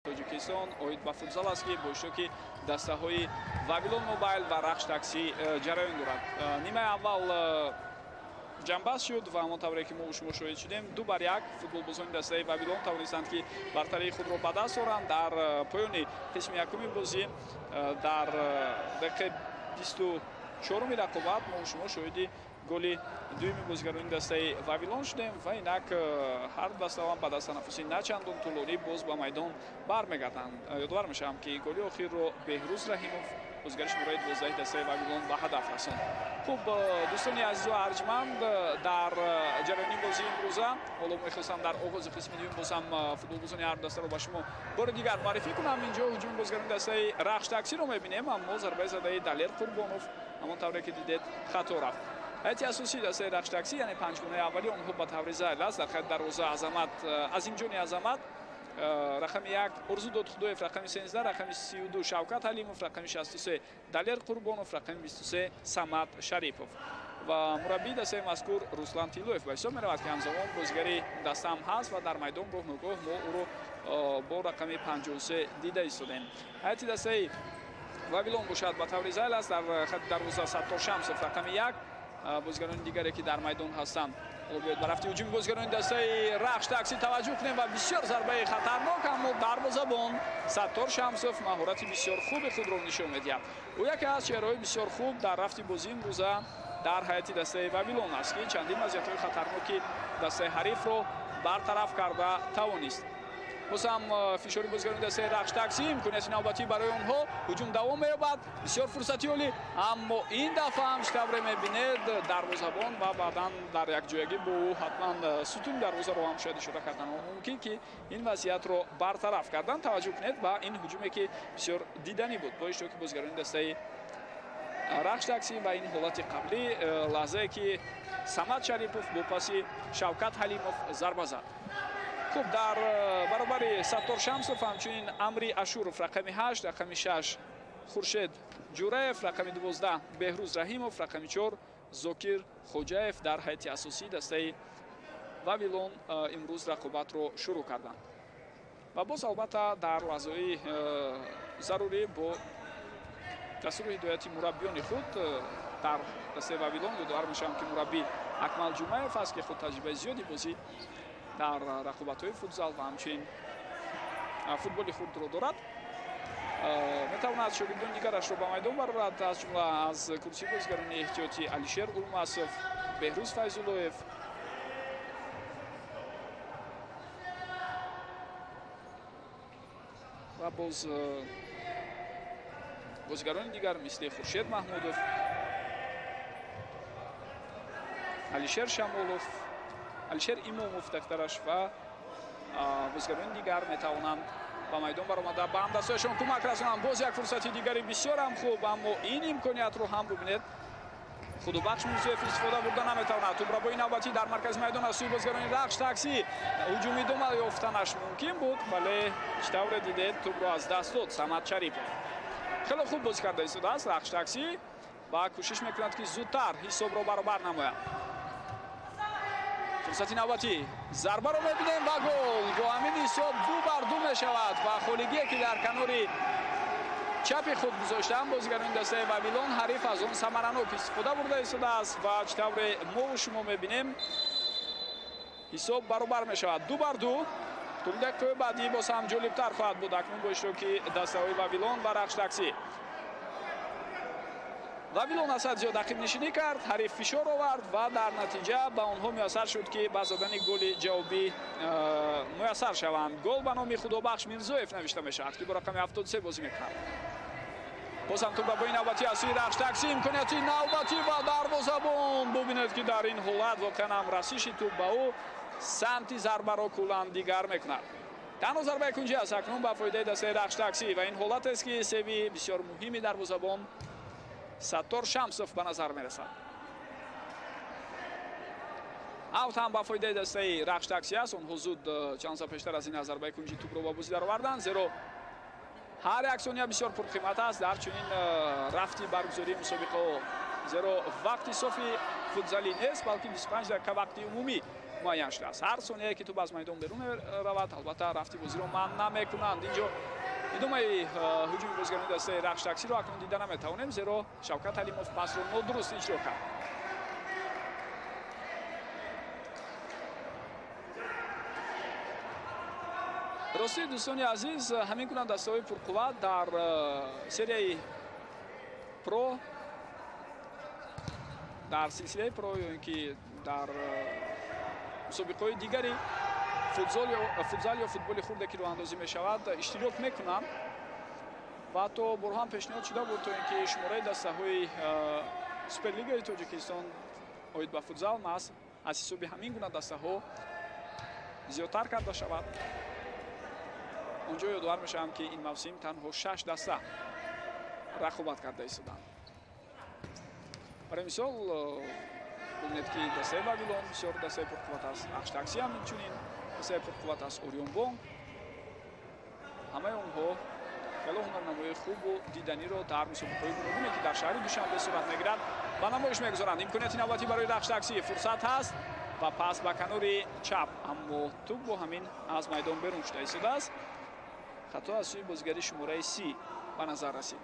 Тоҷикистон оид ба футзал аст, ки бо иштироки дастаҳои Вавилон Мобайл ва Рахш Таксӣ ҷараён дорад. Нимаи аввал ҷамъбаст шуд ва ҳамон тавре ки мо шумо шоҳид шудем, 2-1 футболбозони дастаи Вавилон тавонистанд, ки бартарии худро ба даст оранд. Дар поёни қисми якуми бозӣ дар дақиқаи 24-уми рақобат мо шумо шоҳиди голи дуюми бозигарони дастаи Вавилон шудем ва инак ҳар дастаам баъд аз танаффуси начандон тӯлонӣ боз ба майдон бармегарданд. Ёдовар мешавам, ки голи охирро Беҳрӯз Раҳимов Бозигари шумораи 12 дастаи Вавилон ба ҳадаф расонд. Хуб, дӯстони азизу арҷманд, дар ҷараёни бозии имрӯза ҳоло мехостам дар оғози қисми дуюм боз ҳам футболбозони ҳар дастаро ба шумо бори дигар муаррифӣ кунам. Инҷо ҳуҷуми бозигарони дастаи Рахш Таксиро мебинем, аммо зарбаи задаи Далер Қурбонов ҳамон тавре ки дидед хато рафт. Ҳайати асосии дастаи Рахш Такси, яъне панҷгонаи аввали онҳо ба таври зайл аст. Дар хати дарвоза Азамат Азимҷони Азамат, рақами 1 Орзу Додхудоев, рақами 13, рақами 32 Шавкат Ҳалимов, рақами 63 Далер Қурбонов, рақами 23 Самад Шарипов ва мураббии дастаи мазкур Руслан Тиллоев ба ҳисоб меравад, ки ҳамзамон бозигари даста ҳам ҳаст ва дар майдон гоҳ ногоҳ мо ӯро бо рақами 53 дида истодем. Ҳайати дастаи Вавилон бошад ба таври зайл аст. Дар хати дарвоза Саттор Шамсов, рақами 1. Бозигарони дигаре ки дар майдон ҳастанд, биёед ба рафти ҳуҷуми бозигарони дастаи Рахш Такси таваҷҷӯҳ кунем ва бисёр зарбаи хатарнок, аммо дарвозабон Саттор Шамсов маҳорати бисёр хуби худро нишон медиҳад. Ӯ яке аз чеҳраҳои бисёр хуб дар рафти бозии имрӯза дар ҳайати дастаи Вавилон аст, ки чандин вазъиятҳои хатарноки дастаи ҳарифро бартараф карда тавонист. Боз ҳам фишори бозигарони дастаи Рахш Такси, имконияти навбатӣ барои онҳо, ҳуҷум давом меёбад, бисёр фурсати олӣ, аммо ин дафъа ҳам чӣ тавре мебинед дарвозабон ва баъдан дар якҷоягӣ бо ӯ ҳатман сутуни дарвозаро ҳам шояд ишора кардан мумкин, ки ин вазъиятро бартараф кардан. Таваҷҷӯҳ кунед ба ин ҳуҷуме ки бисёр диданӣ буд бо иштироки бозигарони дастаи Рахш Такси ва ин ҳолати қаблӣ, лаҳзае ки Самад Шарипов бо паси Шавкат Ҳалимов зарба зад. Хуб, дар баробари Саттор Шамсов ҳамчунин Амри Ашуров рақами 8, рақами 6 Хуршед Ҷураев, рақами 12 Беҳрӯз Раҳимов, рақами 4 Зокир Хоҷаев дар ҳайати асосии дастаи Вавилон имрӯз рақобатро шурӯъ карданд. Ва боз албатта дар лаҳзаҳои зарурӣ бо дастуру ҳидояти мураббиёни худ дар дастаи Вавилон ёдовар мешавам, ки мураббӣ Акмал Ҷумаев аст, ки худ таҷрибаи зиёди бозӣ дар рақобатҳои футзал ва ҳамчунин футболи хурдро дорад. Метавонад шогирдони дигарашро ба майдон барорад, аз ҷумла аз курсии бозигарони эҳтиётӣ Алишер Улмасов, Беҳрӯз Файзуллоев. Ва боз бозигарони дигар мисли Хуршед Маҳмудов, Алишер Шамолов, Алишер Имомов дактараш ва бозигарони дигар метавонанд ба майдон баромада ба ҳамдастҳояшон кӯмак расонанд. Боз як фурсати дигари бисёрам хуб, аммо ин имкониятро ҳам бубинед Худобахш Мирзоев истифода бурда наметавонад. Тӯбрабои навбатӣ дар маркази майдон аз сӯи бозигарони Рахш Такси. Ҳуҷум идома ёфтанаш мумкин буд, вале чӣ тавре дидед тӯбро аз даст дод Самад Шарипов. Хеле хуб бозӣ карда истодааст Рахш Такси ва кӯшиш мекунад, ки зудтар ҳисобро баробар намояд. Фурсати навбатӣ, зарбаро мебинем ва гол. Бо ҳамин ҳисоб 2-2 мешавад ва холигие ки дар канори чапи худ гузоштаанд бозигарони дастаи Вавилон, ҳариф аз он самаранок истифода бурда истодааст ва чӣ тавре мову шумо мебинем ҳисоб баробар мешавад 2-2. Тӯли дақиқаҳои баъдӣ боз ҳам ҷолибтар хоҳад буд акнун бо иштироки дастаҳои Вавилон ва Рахш Такси. Вавилон аз ҳад зиёд ақибнишинӣ кард, ҳариф фишор овард ва дар натиҷа ба онҳо муяссар шуд, ки ба задани голи ҷавобӣ муяссар шаванд. Гол ба номи Худобахш Мирзоев навишта мешавад, ки бо рақами 73 бозӣ мекунад. Боз ҳам тӯбрабои навбатӣ аз сӯи Рахш Такси, имконияти навбатӣ ва дарвозабон. Бубинед, ки дар ин ҳолат воқеан ҳам расиши тӯб ба ӯ самти зарбаро куллан дигар мекунад. Танҳо зарбаи кунҷӣ аст акнун ба фоидаи дастаи Рахш Такси ва ин ҳолатест, ки севи бисёр муҳими дарвозабон Саттор Шамсов ба назар мерасад. Аут ҳам ба фоидаи дастаи Рахш Такси аст. Онҳо зуд чанд соат пештар аз ин зарбаи кунҷи тӯбро ба бозӣ дароварданд, зеро ҳар як сония бисёр пурқимат аст дар чунин рафти баргузории мусобиқаҳо, зеро вақти софи футзалӣ нест, балки 25 дақиқа вақти умумӣ муайян шудааст. Ҳар сонияе ки тӯб аз майдон берун меравад, албатта рафти бозиро манъ намекунанд. Инҷо идомаи ҳуҷуми бозигарони дастаи Рахш Таксиро акнун дида наметавонем, зеро Шавкат Ҳалимов пасро нодуруст иҷро кард. Ростӣ, дӯстони азиз, ҳамин гуна дастаҳои пурқувват дар серияи про, дар силсилаи про ё ин ки дар мусобиқаҳои дигари футзал ё футболи хурде ки роҳандозӣ мешавад иштирок мекунанд. Ва ҳатто борҳо ҳам пешниҳод шуда буд, то ин ки шумораи дастаҳои Суперлигаи Тоҷикистон оид ба футзал маҳз аз ҳисоби ҳамин гуна дастаҳо зиёдтар карда шавад. Онҷо ёдовар мешавам, ки ин мавсим танҳо 6 даста рақобат карда истоданд. Барои мисол, бубинед, ки дастаи Вавилон бисёр дастаи пурқувват аст, Рахш Такси ҳам инчунин дастаи пурқувват аст, Орионбонк. Ҳамаи онҳо хело ҳунарнамоии хубу диданиро дар мусобиқаҳои гуногуне, ки дар шаҳри Душанбе сурат мегирад, ба намоиш мегузоранд. Имконияти навбатӣ барои Рахш Такси, фурсат ҳаст ва пас ба канори чап, аммо тӯб бо ҳамин аз майдон берун шуда истодааст. Хато аз сӯи бозигари шумораи 30 ба назар расид.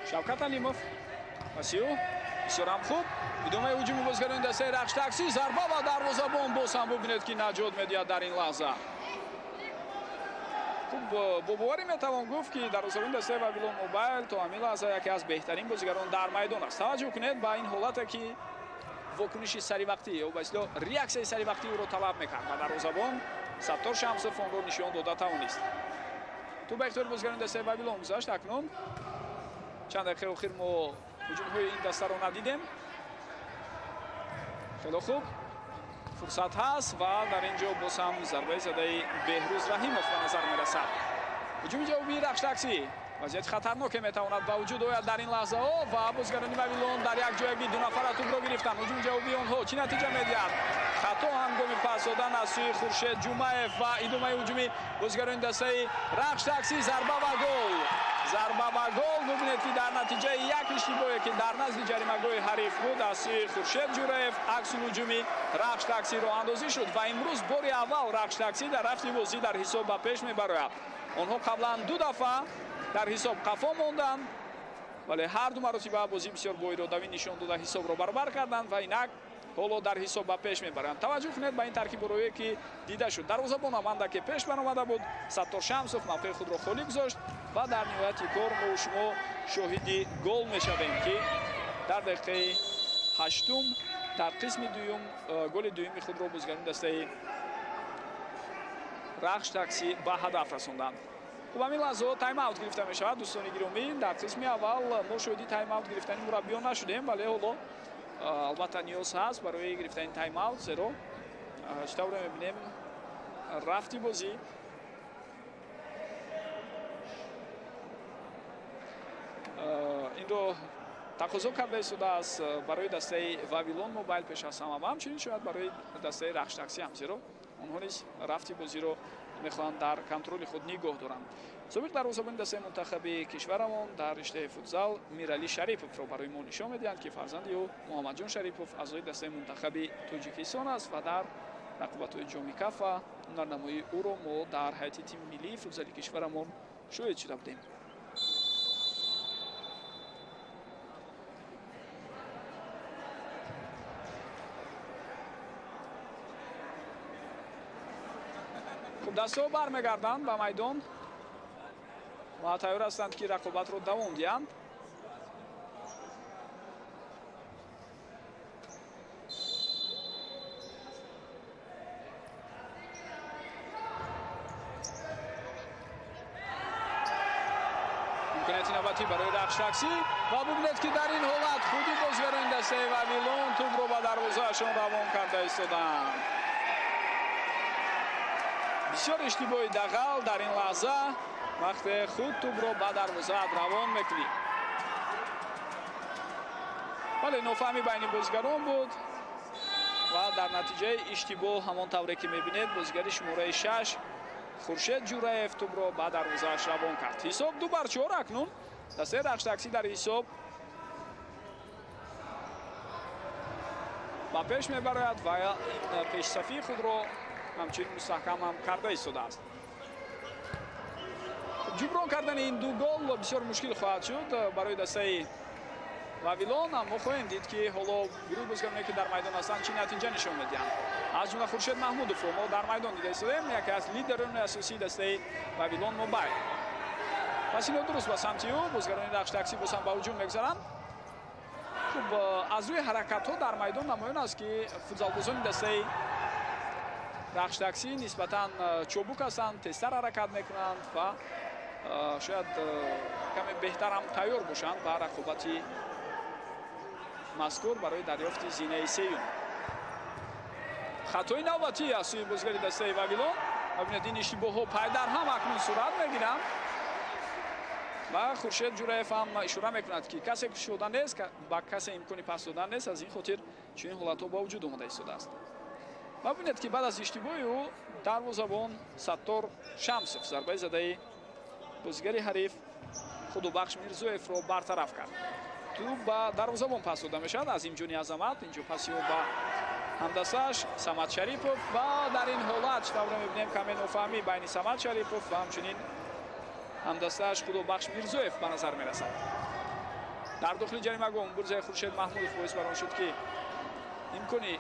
Шавкат Алимов, пасиу бисёрам хуб. Идомаи ҳуҷуми бозигарони дастаи Рахш Такси, зарба ва дарвозабон боз ҳам бубинед, ки наҷот медиҳад дар ин лаҳза. Хуб, бо боварӣ метавон гуфт, ки дарвозабони дастаи Вавилон Мобайл то ҳамин лаҳза яке аз беҳтарин бозигарон дар майдон аст. Таваҷҷӯҳ кунед ба ин ҳолате, ки вокуниши саривақтӣ ё ба истилоҳ реаксияи саривақтӣ ӯро талаб мекард ва дарвозабон Саттор Шамсов онро нишон дода тавонист. Тӯб ба ихтиёри бозигарони дастаи Вавилон гузашт. Акнун чанд дақиқаи охир мо ҳуҷумҳои ин дастаро надидем. Хело хуб, фурсат ҳаст ва дар ин ҷо боз ҳам зарбаи задаи Беҳрӯз Раҳимов ба назар мерасад. Ҳуҷуми ҷавобии Рахш Такси, вазъияти хатарноке метавонад ба вуҷуд ояд дар ин лаҳзаҳо ва бозигарони Вавилон дар як ҷоягӣ ду нафара тӯбро гирифтанд. Ҳуҷуми ҷавобии онҳо чӣ натиҷа медиҳад? Хато ҳангоми пас додан аз сӯи Хуршед Ҷумаев ва идомаи ҳуҷуми бозигарони дастаи Рахш Такси, зарба ва гол. Зарба ва гол. Бубинед, ки дар натиҷаи як иштибоҳе, ки дар назди ҷаримагоҳи ҳариф буд, аз сӯи Хуршед Ҷураев аксул ҳуҷуми Рахш Такси роҳандозӣ шуд ва имрӯз бори аввал Рахш Такси дар рафти бозӣ дар ҳисоб ба пеш мебарояд. Онҳо қаблан ду дафъа дар ҳисоб қафо монданд, вале ҳар ду маротиба бозӣ бисёр боиродавӣ нишон дода ҳисобро баробар карданд ва инак ҳоло дар ҳисоб ба пеш мебаранд. Таваҷҷӯҳ кунед ба ин таркибороие, ки дида шуд. Дарвозабон Аманда, ки пеш баромада буд, Саттор Шамсов мавқеи худро холӣ гузошт ва дар ниҳояти кор мо шумо шоҳиди гол мешавем, ки дар дақиқаи 8 дар қисми дуюм голи дуюми худро бозигарони дастаи Рахш Такси ба ҳадаф расонданд. Хуб, ҳамин лаҳзаҳо тайм-аут гирифта мешавад, дӯстони гиромӣ. Дар қисми аввал мо шоҳиди тайм-аут гирифтани мураббиён нашудем, вале ҳоло албатта ниёз ҳаст барои гирифтани тайм-аут, зеро чӣ тавре мебинем, рафти бозӣ инро тақозо карда истодааст барои дастаи Вавилон Мобайл пеш аз ҳама ва ҳамчунин шояд барои дастаи Рахш Такси ҳам, зеро онҳо низ рафти бозиро мехоҳанд дар контроли худ нигоҳ доранд. Собиқ дарвозабони дастаи мунтахаби кишварамон дар риштаи футзал Миралӣ Шариповро барои мо нишон медиҳанд, ки фарзанди ӯ Муҳаммадҷон Шарипов аъзои дастаи мунтахаби Тоҷикистон аст ва дар рақобатҳои ҷоми Кафа ҳунарнамоии ӯро мо дар ҳайати тими миллии футзали кишварамон шоҳид шуда будем. Хуб, дастаҳо бармегарданд ба майдон ва тайёр ҳастанд, ки рақобатро давом диҳанд. Имконияти навбатӣ барои Рахш Такси ва бубинед, ки дар ин ҳолат худи бозигарони дастаи Вавилон тӯбро ба дарвозаашон равон карда истоданд. Бисёр иштибоҳи дағал дар ин лаҳза, вақте худ тӯбро ба дарвозаат равон мекунӣ. Вале нофаҳмӣ байни бозигарон буд ва дар натиҷаи иштибоҳ ҳамон тавре ки мебинед, бозигари шумораи 6 Хуршед Ҷураев тӯбро ба дарвозааш равон кард. Ҳисоб 2-4. Акнун дастаи Рахш Такси дар ҳисоб ба пеш мебарояд ва пешсафии худро ҳамчунин мустаҳкам ҳам карда истодааст. Ҷуброн кардани ин ду гол бисёр мушкил хоҳад шуд барои дастаи Вавилон, аммо хоҳем дид, ки ҳоло гурӯҳи бозигароне, ки дар майдон ҳастанд, чӣ натиҷа нишон медиҳанд. Аз ҷумла Хуршед Маҳмудовро мо дар майдон дида истодаем, яке аз лидерони асосии дастаи Вавилон Мобайл. Паси нодуруст ба самти ӯ, бозигарони Рахш Такси боз ҳам ба ҳуҷум мегузаранд. Хуб, аз рӯи ҳаракатҳо дар майдон намоён аст, ки футзалбозони дастаи Рахш Такси нисбатан чобук ҳастанд, тезтар ҳаракат мекунанд ва шояд каме беҳтар ҳам тайёр бошанд ба рақобати мазкур барои дарёфти зинаи сеюм. Хатои навбатӣ аз сӯи бозигари дастаи Вавилон. Бибинед, ин иштибоҳҳо пайдарҳам акнун сурат мегиранд ва Хуршед Ҷураев ҳам ишора мекунад, ки касе кушода нест, ба касе имкони пас додан нест, аз ин хотир чунин ҳолатҳо ба вуҷуд омада истодааст. Ва бибинед, ки баъд аз иштибоҳи ӯ дарвозабон Саттор Шамсов зарбаи задаи бозигари ҳариф Худобахш Мирзоевро бартараф кард. Тӯб ба дарвозабон пас дода мешавад аз Азимҷони Азамат. Инҷо паси ӯ ба ҳамдастааш Самад Шарипов ва дар ин ҳолат чӣ тавре мебинем, каме нофаҳмӣ байни Самад Шарипов ва ҳамчунин ҳамдастааш Худобахш Мирзоев ба назар мерасад. Дар дохили ҷаримагоҳ муборизаи Хуршед Маҳмудов боис бар он шуд, ки имкони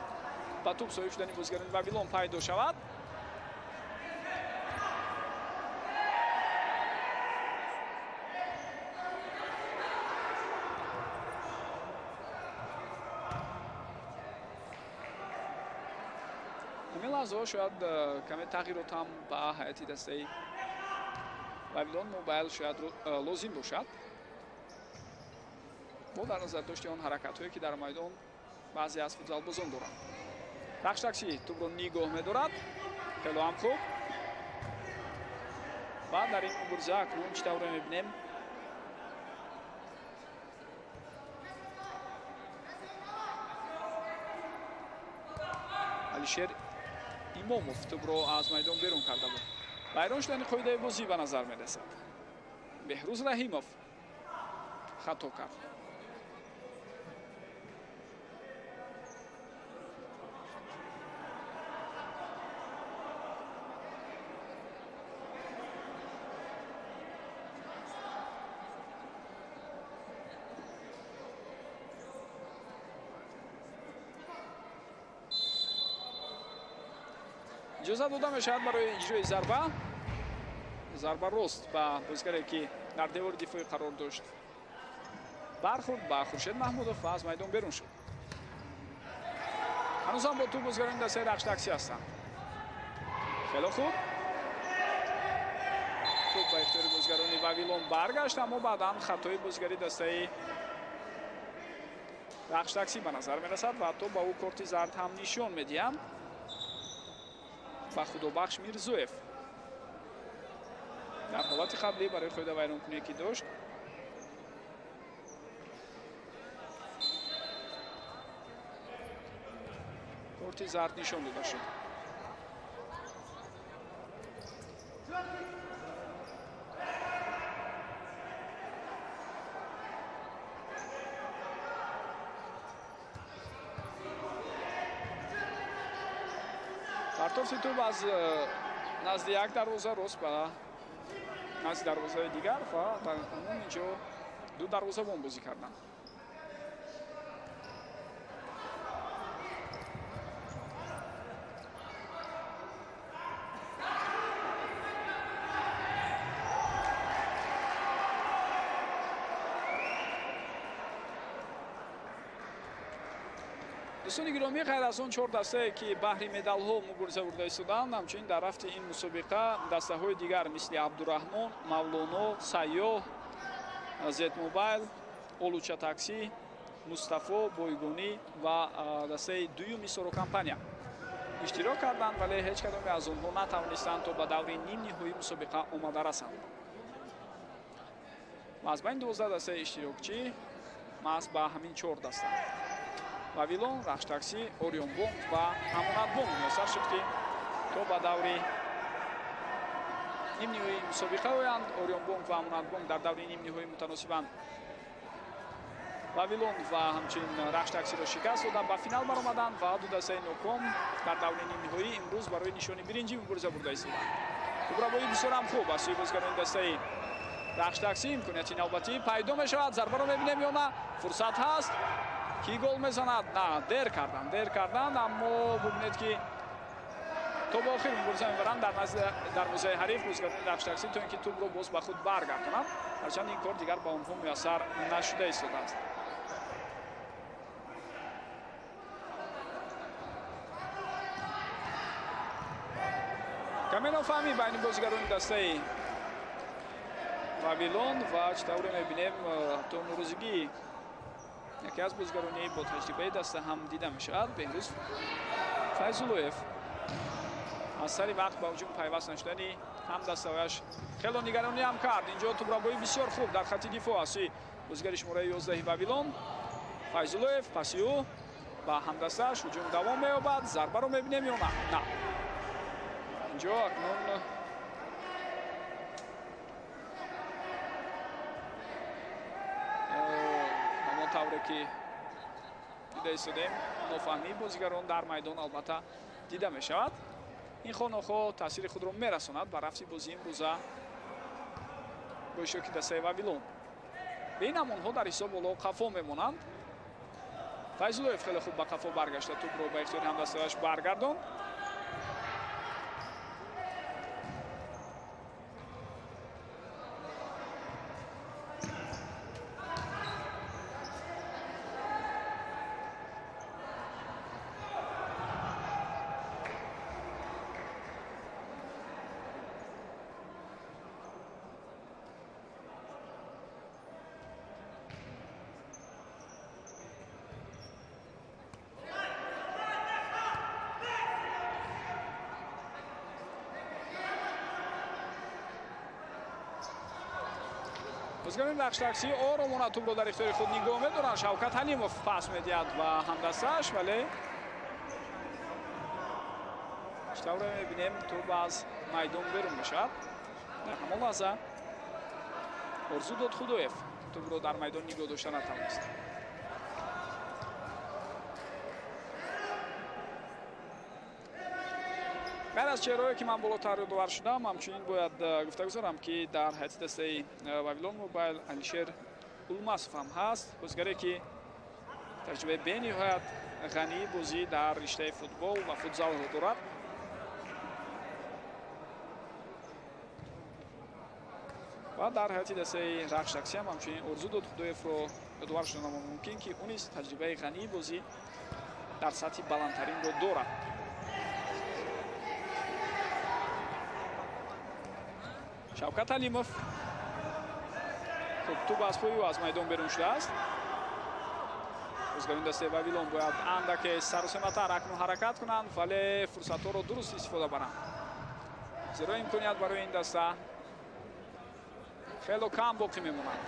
ба тӯб соҳиб шудани бозигарони Вавилон пайдо шавад. Ҳамин лаҳзаҳо шояд каме тағйирот ҳам ба ҳайати дастаи Вавилон Мобайл шояд лозим бошад, бо дар назар дошти он ҳаракатҳое, ки дар майдон баъзе аз футзалбозон доранд. Рахш Такси тӯбро нигоҳ медорад, хело ҳам хуб. Ва дар ин мубориза акнун чӣ тавре мебинем, Алишер Имомов тӯбро аз майдон берун карда буд. Вайрон шудани қоидаи бозӣ ба назар мерасад. Беҳрӯз Раҳимов хато кард. Иҷоза дода мешавад барои иҷрои зарба. Зарба рост ба бозигаре, ки дар девори дифоӣ қарор дошт, бархӯрд ба Хуршед Маҳмудов ва аз майдон берун шуд. Ҳанӯзам бо тӯб бозигарони дастаи Рахш Такси ҳастанд. Хело хуб, тӯб ба ихтиёри бозигарони Вавилон баргашт, аммо баъдан хатои бозигари дастаи Рахш Такси ба назар мерасад ва ҳатто ба ӯ корти зард ҳам нишон медиҳанд. Ба Худобахш Мирзоев дар ҳолати қаблӣ барои қоида вайронкуние, ки дошт, корти зард нишон дода шуд. Партофти тӯб аз назди як дарвоза рост ба назди дарвозаи дигар ва дар умум инҷо ду дарвозабон бозӣ карданд. Дӯстони гиромӣ, ғайр аз он чор дастае, ки баҳри медалҳо мубориза бурда истоданд, ҳамчунин дар рафти ин мусобиқа дастаҳои дигар мисли Абдураҳмон, Мавлоно, Сайёҳ, Зетмобайл, Олуча Такси, Мустафо, Бойгонӣ ва дастаи дуюми Сорокомпания иштирок карданд, вале ҳеҷ кадоме аз онҳо натавонистанд то ба даври нимниҳоии мусобиқа омада расанд. Ва аз байни 12 дастаи иштирокчӣ маҳз ба ҳамин чор даста Вавилон, Рахш Такси, Орионбонк ва Амонатбонк муяссар шуд, ки то ба даври нимниҳоии мусобиқа оянд. Орионбонк ва Амонатбонк дар даври нимниҳоӣ мутаносибан Вавилон ва ҳамчунин Рахш Таксиро шикаст дода ба финал баромаданд ва ду дастаи ноком дар даври нимниҳоӣ имрӯз барои нишони биринҷӣ мубориза бурда истоданд. Тӯбравоӣ бисёр ҳам хуб аз сӯи бозигарони дастаи Рахш Такси. Имконияти навбатӣ пайдо мешавад. Зарбаро мебинем ё на? Фурсат ҳаст. Ки гол мезанад? На, дер карданд, аммо бубинед, ки То ба охир мубориза мебаранд дар назди дарвозаи ҳариф бозигарони Рахш Таксӣ, то ин ки тӯбро боз ба худ баргардонанд. Ҳарчанд ин кор дигар ба онҳо муяссар нашуда истодааст. Каме нофаҳмӣ байни бозигарони дастаи Вавилон ва чӣ тавре мебинем, то норозигӣ яке аз бозигарони бо таҷрибаи даста ҳам дида мешавад. Беҳрӯз Файзуллоев аз сари вақт ба ҳуҷум пайваст нашудани ҳам дастаҳояш хело нигаронӣ ҳам кард. Инҷо тӯбрабоӣ бисёр хуб дар хати дифоъ аз сӯи бозигари шумораи 11 Вавилон. Файзуллоев паси ӯ ба ҳамдастааш, ҳуҷум давом меёбад. Зарбаро мебинем ё на? На. Инҷо акнун ҳамон тавре ки дида истодем, нофаҳмии бозигарон дар майдон албатта дида мешавад. Ин хонохо таъсири худро мерасонад ба рафти бозии имрӯза бо иштироки дастаи Вавилон. Бе ин ҳам онҳо дар ҳисоб боло қафо мемонанд. Файзуллоев хеле хуб ба қафо баргашта, тӯбро ба ихтиёри ҳамдастааш баргардонд. Бозигарони Рахш Таксӣ оромона тӯбро дар ихтиёри худ нигоҳ медоранд. Шавкат Ҳалимов пас медиҳад ба ҳамдастааш, вале чӣ тавре мебинем, тӯб аз майдон берун мешавад. Дар ҳамон лаҳза Орзу Додхудоев тӯбро дар майдон нигоҳ дошта натавонист. Ғайр аз чеҳраҳое ки ман болотар ёдовар шудам, ҳамчунин бояд гуфта гузорам, ки дар ҳайати дастаи Вавилон Мобайл Алишер Улмасов ҳам ҳаст, бозигаре ки таҷрибаи бениҳоят ғании бозӣ дар риштаи футбол ва футзалро дорад. Ва дар ҳайати дастаи Рахш Таксӣ ҳам ҳамчунин Орзу Додхудоевро ёдовар шуданам мумкин, ки ӯ низ таҷрибаи ғании бозӣ дар сатҳи баландтаринро дорад. Шавкат Ҳалимов, хуб, тӯб аз пои ӯ аз майдон берун шудааст. Бозигарони дастаи Вавилон бояд андаке сарусематар акнун ҳаракат кунанд, вале фурсатҳоро дуруст истифода баранд, зеро имконият барои ин даста хело кам боқӣ мемонад.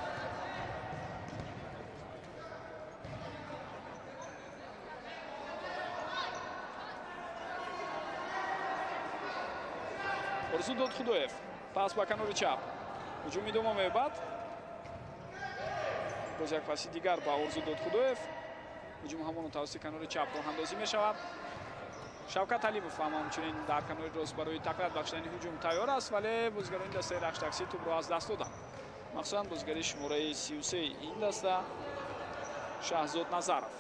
Орзу Додхудоев пас ба канори чап, ҳуҷум идома меёбад. Боз як паси дигар ба Орзу Додхудоев, ҳуҷум ҳамоно тавассути канори чап роҳандозӣ мешавад. Шавкат Ҳалимов ҳам ҳамчунин дар канори рост барои тақвият бахшидани ҳуҷум тайёр аст, вале бозигарони дастаи Рахш Таксӣ тӯбро аз даст доданд. Махсусан бозигари шумораи 33 ин даста Шаҳзод Назаров.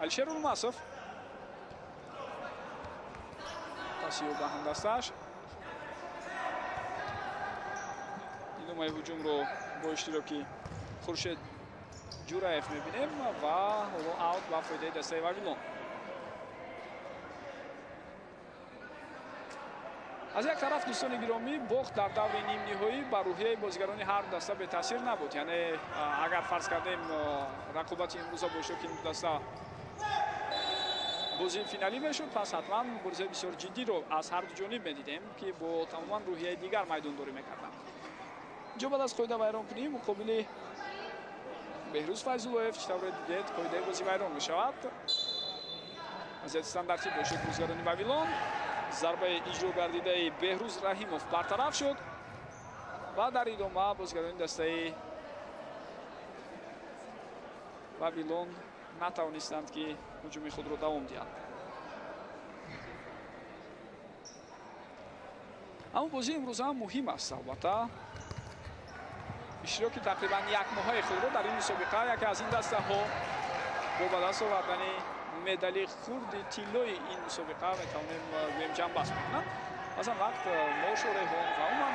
Алишер Улмасов паси ӯ ба ҳамдастааш. Идомаи ҳуҷумро бо иштироки Хуршед Ҷураев мебинем ва ҳоло аут ба фоидаи дастаи Вавилон. Аз як тараф, дӯстони гиромӣ, бохт дар даври нимниҳоӣ ба рӯҳияи бозигарони ҳар даста бетаъсир набуд. Яъне агар фарз кардем рақобати имрӯза бо иштироки ин даста бозии финалӣ мешуд, пас ҳатман муборизаи бисёр ҷиддиро аз ҳар ду ҷониб медидем, ки бо тамоман рӯҳияи дигар майдондорӣ мекарданд. Инҷо баъд аз қоида вайронкунӣ муқобили Беҳрӯз Файзуллоев, чӣ тавре дидед, қоидаи бозӣ вайрон мешавад. Вазъияти стандартӣ бо иштироки бозигарони Вавилон. Зарбаи иҷро гардидаи Беҳрӯз Раҳимов бартараф шуд ва дар идома бозигарони дастаи Вавилон натавонистанд, ки ҳуҷуми худро давом диҳанд. Аммо бозии имрӯза ҳам муҳим аст, албатта. Иштироки тақрибан як моҳаи худро дар ин мусобиқа яке аз ин дастаҳо бо ба даст овардани медали хурди тиллои ин мусобиқа метавонем гӯем ҷамъбаст мекунанд. Баъзан вақт мо шореҳон ва умуман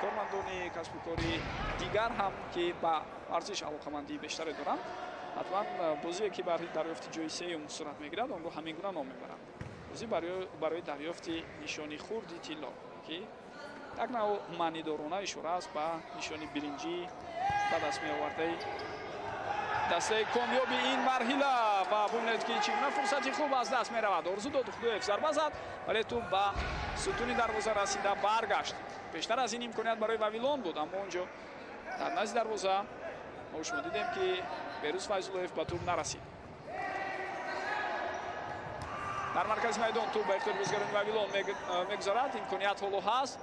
кормандони касбу кори дигар ҳам, ки ба варзиш алоқамандии бештаре доранд, ҳатман бозие ки барои дарёфти ҷои сеюм сурат мегирад, онро ҳамин гуна ном мебаранд. Бозӣ барои дарёфти нишони хурди тилло, ки як навъ маънидорона ишора аст ба нишони биринҷӣ ба даст меовардаи дастаи комёби ин марҳила. Ва бубинед, ки чӣ гуна фурсати хуб аз даст меравад. Орзу Додхудоев зарба зад, вале тӯб ба сутуни дарвоза расида баргашт. Пештар аз ин имконият барои Вавилон буд, аммо он ҷо дар назди дарвоза мо шумо дидем, ки Беҳрӯз Файзуллоев ба тӯб нарасид. Дар маркази майдон тӯб ба ихтиёри бозигарони Вавилон мегузарад. Имконият ҳоло ҳаст.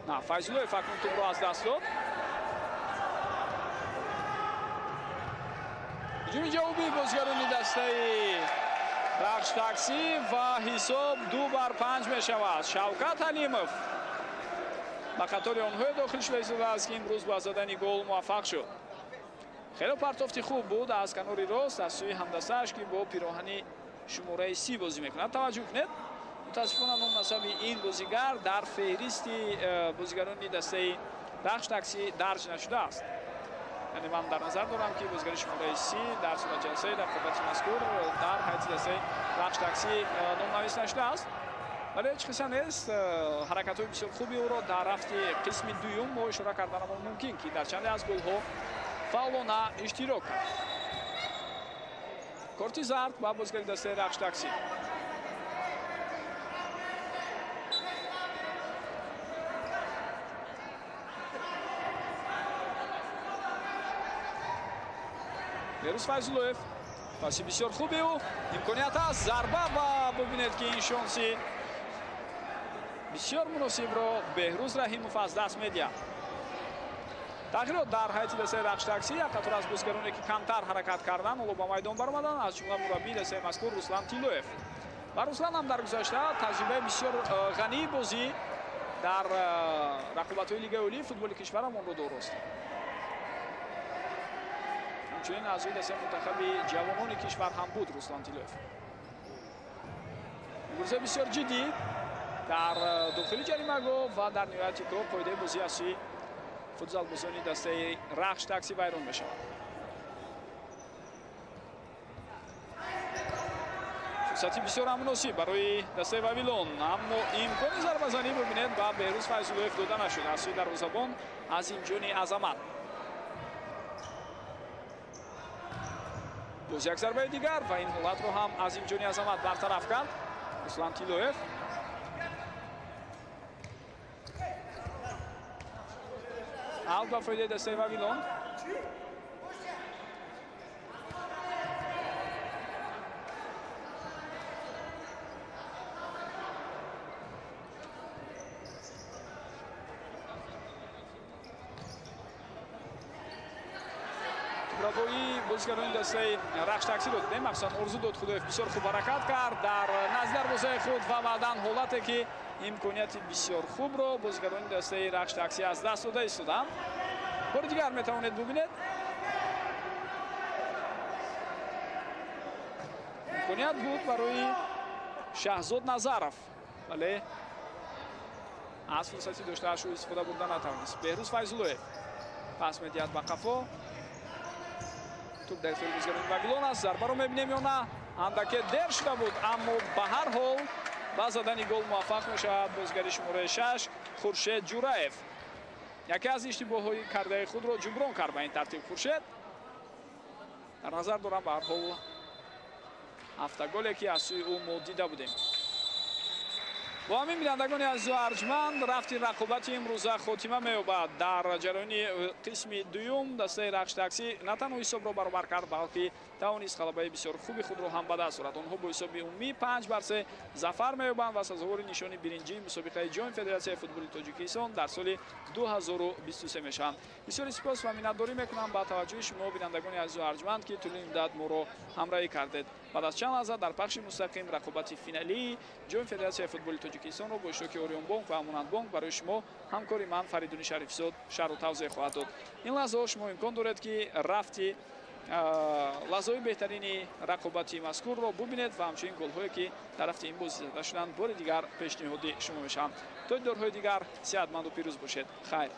На, Файзуллоев акнун тӯбро аз даст дод. Ҳуҷуми ҷавобии бозигарони дастаи Рахш Таксӣ ва ҳисоб 2-5 мешавад. Шавкат Ҳалимов ба қатори онҳое дохил шуда истодааст, ки имрӯз ба задани гол муваффақ шуд. Хеле партофти хуб буд аз канори рост аз сӯи ҳамдастааш, ки бо пироҳани шумораи 30 бозӣ мекунад. Таваҷҷӯҳ кунед, мутаассифона номнасаби ин бозигар дар феҳристи бозигарони дастаи Рахш Таксӣ дарҷ нашудааст. Яъне ман дар назар дорам, ки бозигари шумораи 30 дар суратҷалсаи рақобати мазкур дар ҳайати дастаи Рахш Таксӣ номнавис нашудааст. Вале ҳеҷ қисса нест, ҳаракатҳои бисёр хуби ӯро дар рафти қисми дуюм мо ишора карданамон мумкин, ки дар чанде аз голҳо фаъолона иштирок кард. Корти зард ба бозигари дастаи Рахш Таксӣ. Беҳрӯз Файзуллоев, паси бисёр хуби ӯ, имконият аст, зарба ва бубинед, ки ин шонси бисёр муносибро Беҳрӯз Раҳимов аз даст медиҳад. Тағйирот дар ҳайати дастаи Рахш Таксӣ. Як қатор аз бозигароне, ки камтар ҳаракат карданд, ҳоло ба майдон баромаданд, аз ҷумла мураббии дастаи мазкур Руслан Тиллоев. Ва Руслан ҳам дар гузашта таҷрибаи бисёр ғании бозӣ дар рақобатҳои Лигаи олии футболи кишварамонро дорост. Ҳамчунин аъзои дастаи мунтахаби ҷавонони кишвар ҳам буд Руслан Тиллоев. Муборизаи бисёр ҷиддӣ дар дохили ҷаримагоҳ ва дар ниҳояти кор қоидаи бозӣ аз сӯи футзалбозони дастаи Рахш Таксӣ вайрон мешавад. Фурсати бисёр ҳам муносиб барои дастаи Вавилон, аммо имкони зарбазанӣ бубинед ба Беҳрӯз Файзуллоев дода нашуд аз сӯи дарвозабон Азимҷони Азамат. Боз як зарбаи дигар ва ин ҳолатро ҳам Азимҷони Азамат бартараф кард. Руслан Тиллоев. Аут ба фоидаи дастаи Вавилон. Рабои бозигарони дастаи Рахш Таксиро дидем. Махсусан Орзу Додхудоев бисёр хуб ҳаракат кард дар назди дарвозаи худ ва баъдан ҳолате, ки имконияти бисёр хубро бозигарони дастаи Рахш Такси аз даст дода истоданд. Бори дигар метавонед бубинед. Имконият буд барои Шаҳзод Назаров, вале аз фурсати доштаашро истифода бурда натавонист. Беҳрӯз Файзуллоев пас медиҳад ба қафо. Туп дар ихтиёри бозигарони Вавилон аст. Зарбаро мебинем ё на? Андаке дер шуда буд, аммо ба ҳар ҳол ба задани гол муваффақ мешавад бозигари шумораи 6 Хуршед Ҷураев. Яке аз иштибоҳҳои кардаи худро ҷуброн кард ба ин тартиб Хуршед. Дар назар дорам ба ҳар ҳол ҳафтаголе, ки аз сӯи ӯ мо дида будем. Бо ҳамин, бинандагони азизу арҷманд, рафти рақобати имрӯза хотима меёбад. Дар ҷараёни қисми дуюм дастаи Рахш Таксӣ на танҳо ҳисобро баробар кард, балки тавонист ғалабаи бисёр хуби худро ҳам ба даст орад. Онҳо бо ҳисоби умумӣ 5-3 зафар меёбанд ва сазовори нишони биринҷии мусобиқаи ҷоми Федератсияи футболи Тоҷикистон дар соли 2023 мешаванд. Бисёри сипос ва миннатдорӣ мекунам ба таваҷҷӯҳи шумо, бинандагони азизу арҷманд, ки тӯли муддат моро ҳамроҳӣ кардед. Баъд аз чанд лаҳза дар пахши мустақим рақобати финалии ҷоми Федератсияи футболи Тоҷикистонро бо иштироки Ориёнбонк ва Амонатбонк барои шумо ҳамкори ман Фаридуни Шарифзод шарҳу тавзеҳ хоҳад дод. Ин лаҳзаҳо шумо имкон доред, ки рафти лаҳзаҳои беҳтарини рақобати мазкурро бубинед ва ҳамчунин голҳое, ки дар рафти ин бозӣ зада шуданд, бори дигар пешниҳоди шумо мешаванд. То дидорҳои дигар сеҳатманду пирӯз бошед. Хайр.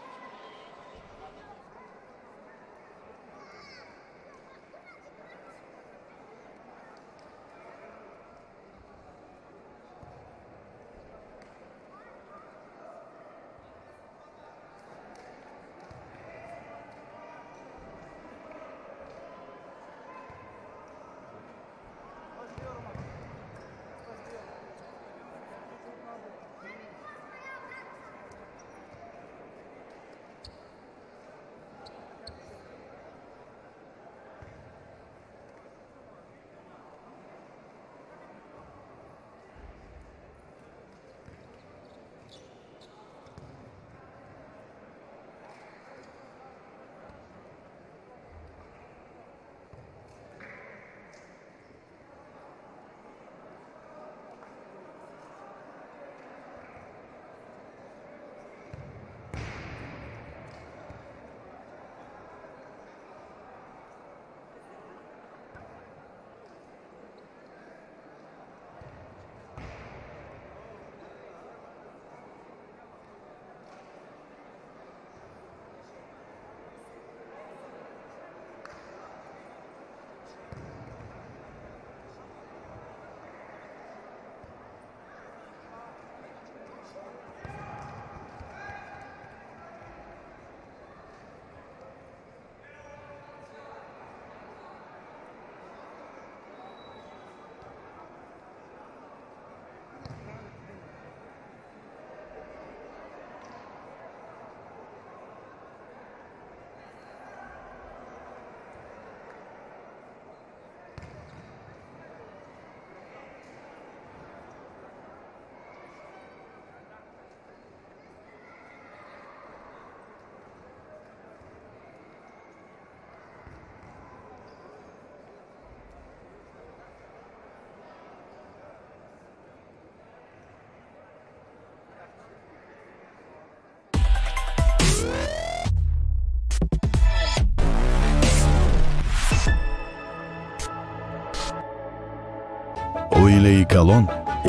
Оилаи калон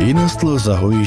ин аст лаҳзаҳои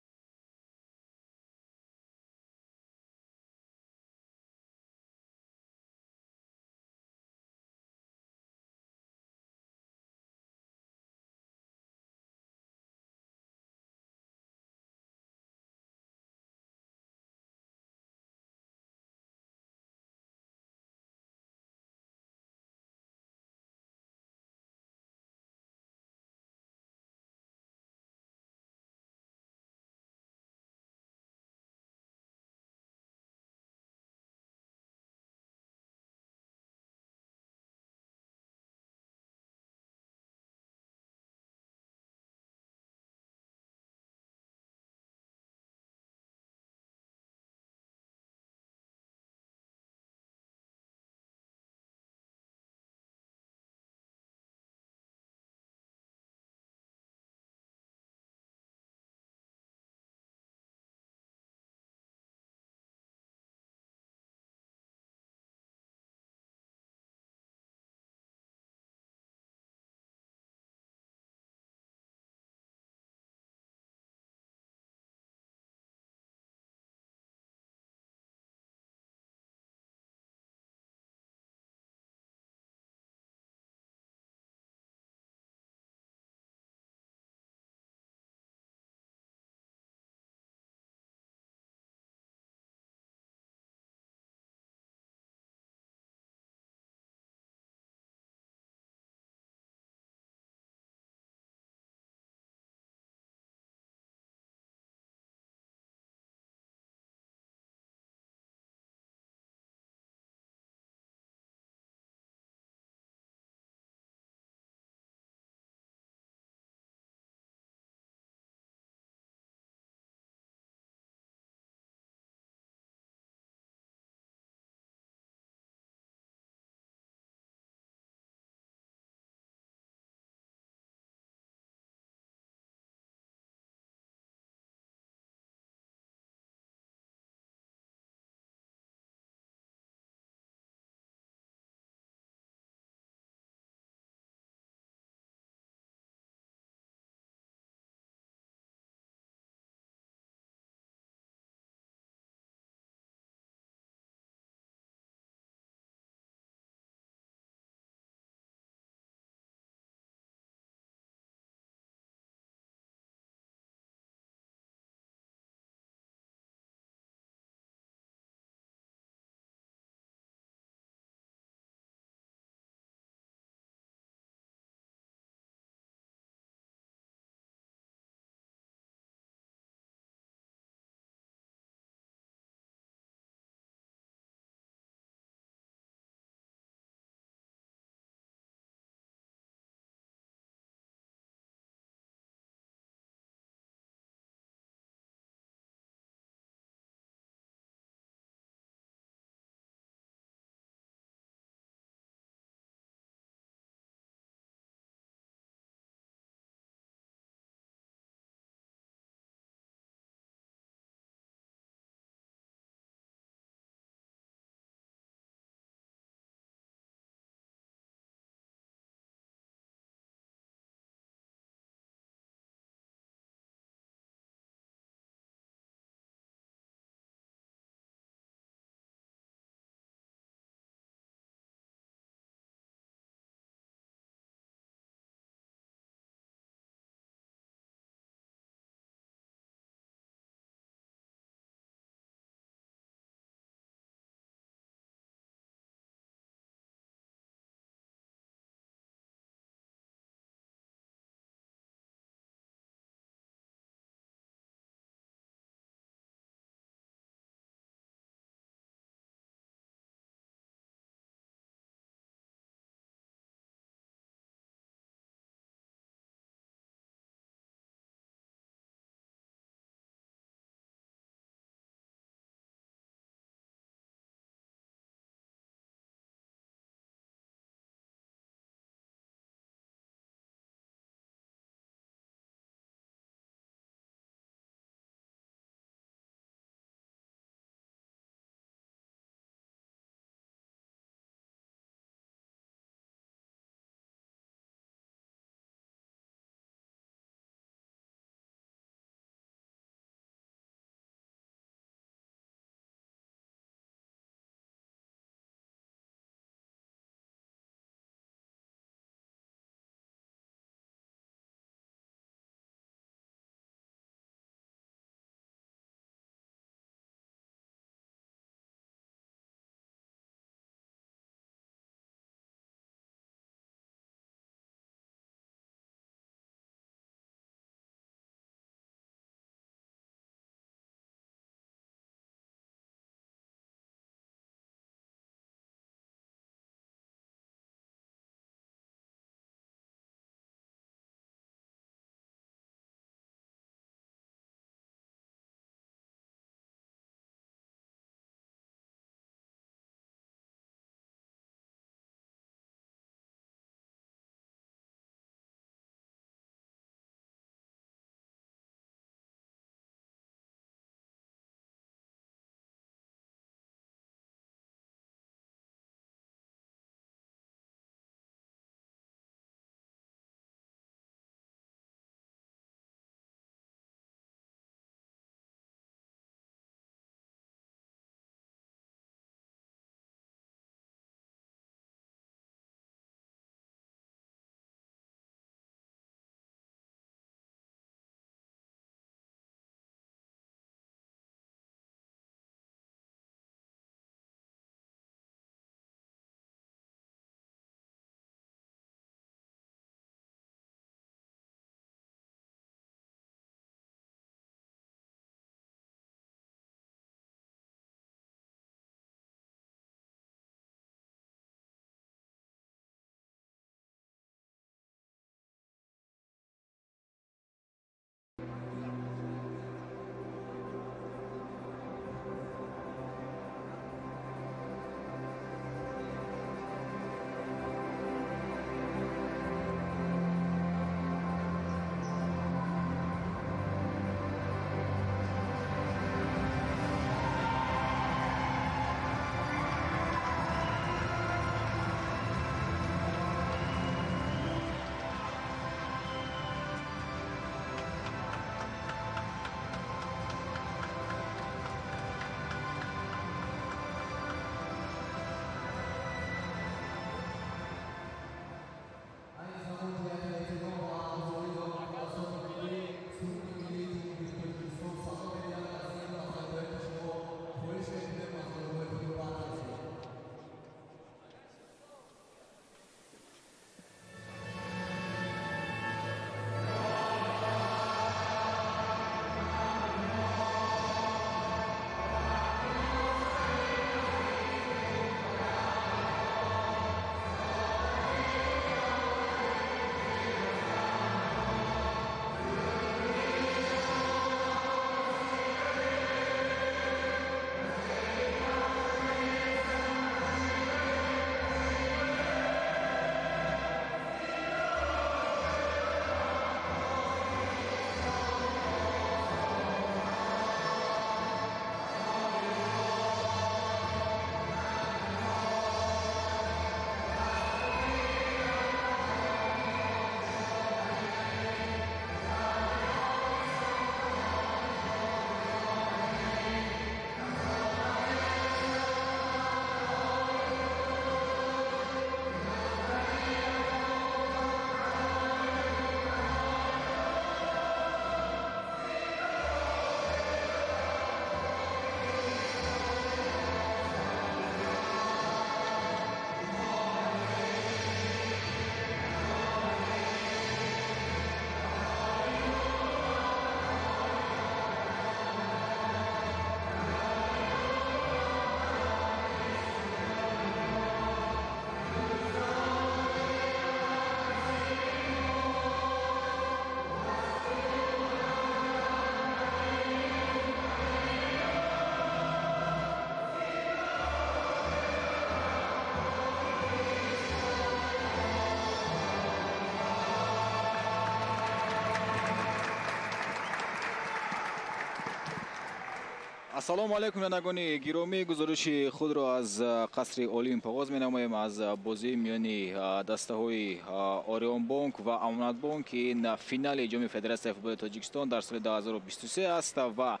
Ассалому алайкум, бинандагони гиромӣ. Гузориши худро аз қасри Олимп оғоз менамоем, аз бозии миёни дастаҳои Ориёнбонк ва Амонатбонк, ки ин финали ҷоми Федератсияи футболи Тоҷикистон дар соли 2023 аст. Ва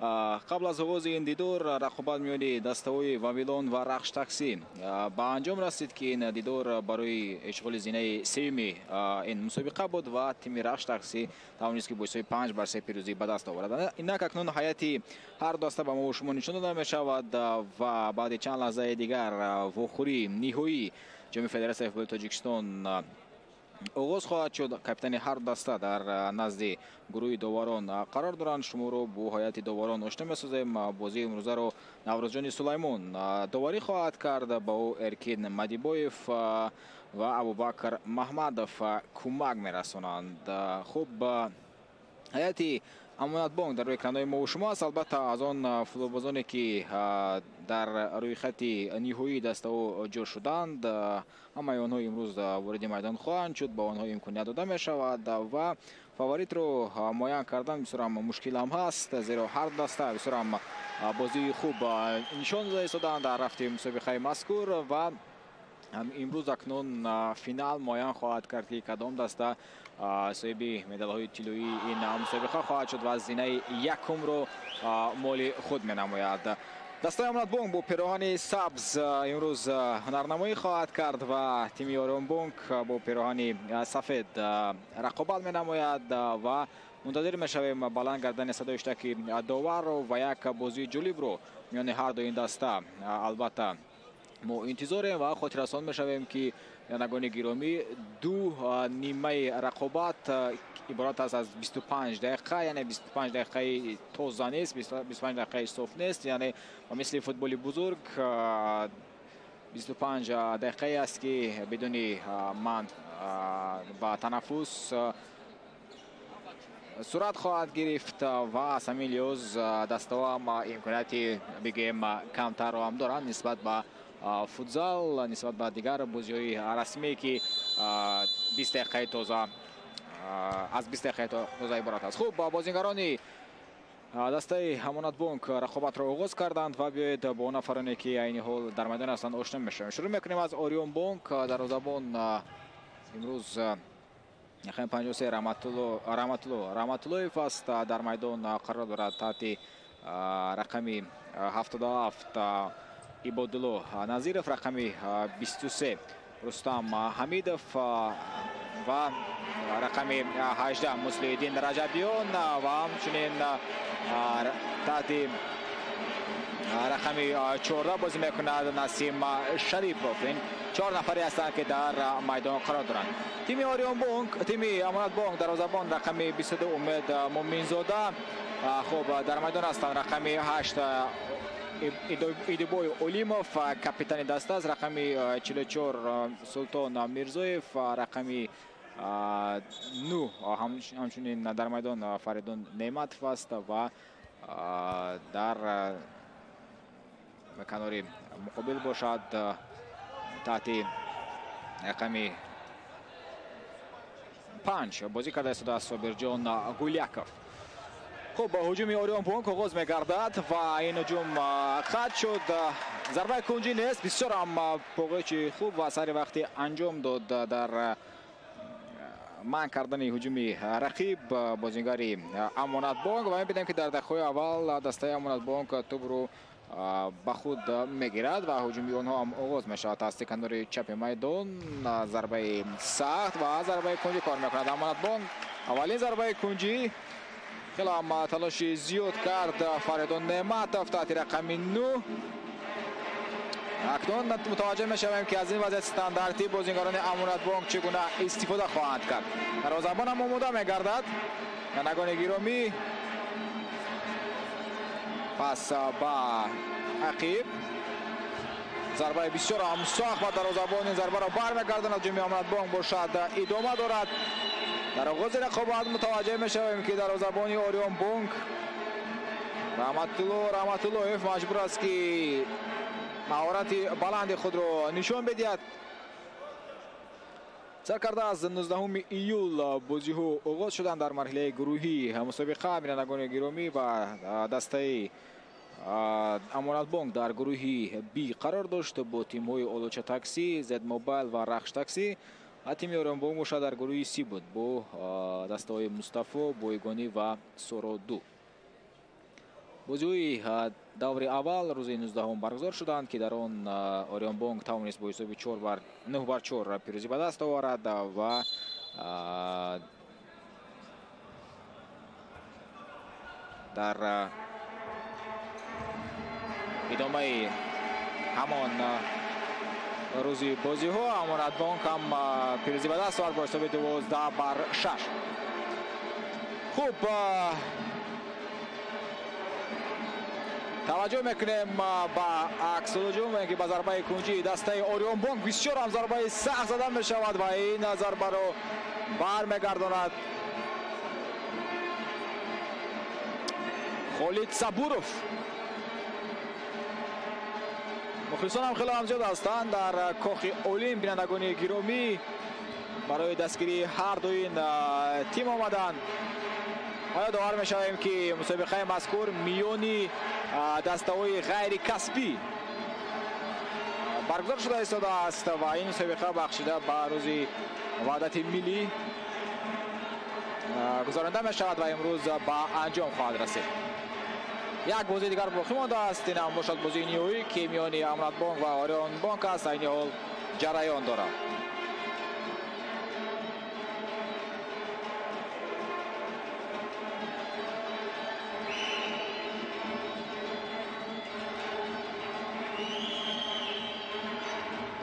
қабл аз оғози ин дидор рақобат миёни дастаҳои Вавилон ва Рахш Таксӣ ба анҷом расид, ки ин дидор барои ишғоли зинаи сеюми ин мусобиқа буд ва тими Рахш Таксӣ тавонист, ки бо ҳисоби 5-3 пирӯзӣ ба даст оварад. Инак акнун ҳайати ҳар даста ба мо шумо нишон дода мешавад ва баъди чанд лаҳзаи дигар вохӯрии ниҳоии ҷоми Федератсияи футболи Тоҷикистон оғоз хоҳад шуд. Капитани ҳар даста дар назди гурӯҳи доварон қарор доранд. Шуморо бо ҳайати доварон ошно месозем. Бозии имрӯзаро Наврӯзҷони Сулаймон доварӣ хоҳад кард. Ба ӯ Эркин Мадибоев ва Абубакр Маҳмадов кӯмак мерасонанд. Хуб, ҳайати Амонатбонк дар рӯи экранҳои мо шумо аст. Албатта, аз он футболбозоне, ки дар рӯйхати ниҳоии дастаҳо ҷо шуданд, ҳамаи онҳо имрӯз вориди майдон хоҳанд шуд, ба онҳо имконият дода мешавад ва фаворитро муайян кардан бисёрам мушкилам ҳаст, зеро ҳар даста бисёрам бозии хуб нишон дода истоданд дар рафти мусобиқаи мазкур ва имрӯз акнун финал муайян хоҳад кард, ки кадом даста соҳиби медалҳои тиллоии ин мусобиқа хоҳад шуд ва зинаи якумро моли худ менамояд. Дастаи Амонатбонк бо пироҳани сабз имрӯз ҳунарнамоӣ хоҳад кард ва тими Ориёнбонк бо пироҳани сафед рақобат менамояд ва мунтазир мешавем баланд гардани садои иштаки доварро ва як бозии ҷолибро миёни ҳар ду ин даста албатта мо интизорем. Ва хотиррасон мешавем, ки бинандагони гиромӣ, ду нимаи рақобат иборат аст аз 25 дақиқа, яъне 25 дақиқаи тоза нест, 25 дақиқаи соф нест, яъне ба мисли футболи бузург 25 дақиқае аст, ки бидуни ман ба танаффус сурат хоҳад гирифт ва аз ҳамин лиҳоз дастаҳо ҳам имконияти, бигӯем, камтарро ҳам доранд нисбат ба футзал, нисбат ба дигар бозиҳои расмие, ки 20 дақиқаи тоза, аз 20 дақиқаи тоза иборат аст. Хуб, бозингарони дастаи Амонатбонк рақобатро оғоз карданд ва биёед бо нафароне, ки айни ҳол дар майдон ҳастанд, ошно мешавем. Шурӯъ мекунем аз Ориёнбонк. Дарвозабон имрӯз рақами 53 Раҳматулло Раҳматуллоев аст. Дар майдон қарор дорад таҳти рақами 77 Ибодулло Назиров, рақами 23 Рустам Ҳамидов ва рақами 18 Муслиҳиддин Раҷабиён ва ҳамчунин таҳти рақами 14 бозӣ мекунад Насим Шарипов. Ин чор нафаре ҳастанд, ки дар майдон қарор доранд. Тими Ориёнбонк, тими Амонатбонк, дарвозабон рақами 22 Умед Муминзода. Хуб, дар майдон ҳастанд рақами 8 Идибой Олимов, капитани даста аст, рақами 44 Султон Мирзоев, рақами 9 ҳамчунин дар майдон Фаридун Неъматов аст ва дар канори муқобил бошад таҳти рақами 5 бозӣ карда истодааст Собирҷон Гуляков. Хуб, ҳуҷуми Ориёнбонк оғоз мегардад ва ин ҳуҷум қатъ шуд. Зарбаи кунҷӣ нест. Бисёр ҳам поғоиши хуб ва сари вақти анҷом дод дар манъ кардани ҳуҷуми рақиб бозингари Амонатбонк ва мебинем, ки дар дақиқаҳои аввал дастаи Амонатбонк тӯбро ба худ мегирад ва ҳуҷуми онҳо ҳам оғоз мешавад таҳти канори чапи майдон. Зарбаи сахт ва зарбаи кунҷӣ кор мекунад Амонатбонк. Аввалин зарбаи кунҷӣ, хеле ҳам талоши зиёд кард Фаридун Неъматов таҳти рақами 9. Акнун мутаваҷҷеҳ мешавем, ки аз ин вазъияти стандартӣ бозингарони Амонатбонк чӣ гуна истифода хоҳанд кард. Дарвозабон ҳам омода мегардад. Бинандагони гиромӣ, пас ба ақиб, зарбаи бисёр ҳам сахт ва дарвозабон ин зарбаро бармегардонад. Ҳуҷуми Амонатбонк бошад идома дорад. Дар оғози рақобат мутаваҷҷеҳ мешавем, ки дарвозабони Ориёнбонк Раҳматулло Раҳматуллоев маҷбур аст, ки маҳорати баланди худро нишон бидиҳад. Сар карда аз 19 июл бозиҳо оғоз шуданд дар марҳилаи гурӯҳии мусобиқа, бинандагони гиромӣ, ва дастаи Амонатбонк дар гурӯҳи Б қарор дошт бо тимҳои Олуча Такси, Зед Мобайл ва Рахш Такси. Тими Орионбонк бошад дар гурӯҳи С буд бо дастаҳои Мустафо, Бойгонӣ ва Соро 2. Бозиҳои даври аввал рӯзи 19 баргузор шуданд, ки дар он Орионбонк тавонист бо ҳисоби 9-4 пирӯзӣ ба даст оварад ва дар идомаи ҳамон рӯзи бозиҳо Амонатбонк ҳам пирӯзӣ ба даст овард бо ҳисоби 12-6. Хуб, таваҷҷӯҳ мекунем ба аксулҳуҷум, ки ба зарбаи кунҷии дастаи Орионбонк бисёр ҳам зарбаи сахт зада мешавад ва ин зарбаро бармегардонад Холид Сабуров. Мухлисон ҳам хеле ҳам зиёд ҳастанд дар кохи Олимп. Бинандагони гиромӣ барои дастгирии ҳар ду ин тим омаданд. Оё довар мешавем, ки мусобиқаи мазкур миёни дастаҳои ғайрикасбӣ баргузор шуда истодааст ва ин мусобиқа бахшида ба рӯзи ваҳдати миллӣ гузаронида мешавад ва имрӯз ба анҷом хоҳад расид. Як бозии дигар боқӣ мондааст, ин ҳам бошад бозии ниҳоӣ, ки миёни Амонатбонк ва Орионбонк аст, айни ҳол ҷараён дорад.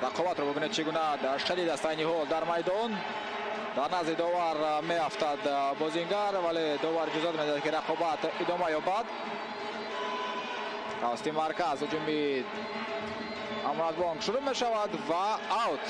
Рақобатро бубинед, чӣ гуна шадид аст айни ҳол дар майдон. Дар назди довар меафтад бозингар, вале довар иҷозат медиҳад, ки рақобат идома ёбад. Тавассути марказ ҳуҷуми Амонатбонк шурӯъ мешавад ва аут.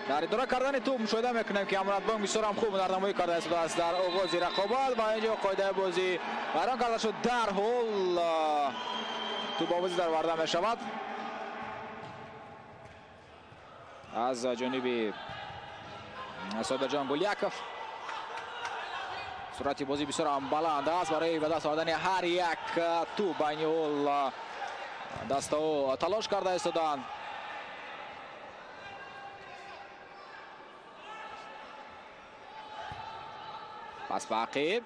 Дар идора кардани тӯб мушоҳида мекунем, ки Амонатбонк бисёр ҳам хуб ҳунарнамоӣ карда истодааст дар оғози рақобат ва инҷо қоидаи бозӣ вайрон карда шуд. Дарҳол тӯб ба бозӣ дароварда мешавад аз ҷониби Собирҷон Гуляков. Суръати бозӣ бисёр ҳам баланд аст барои ба даст овардани ҳар як тӯб. Айни ҳол дастаҳо талош карда истоданд. Пас ба ақиб.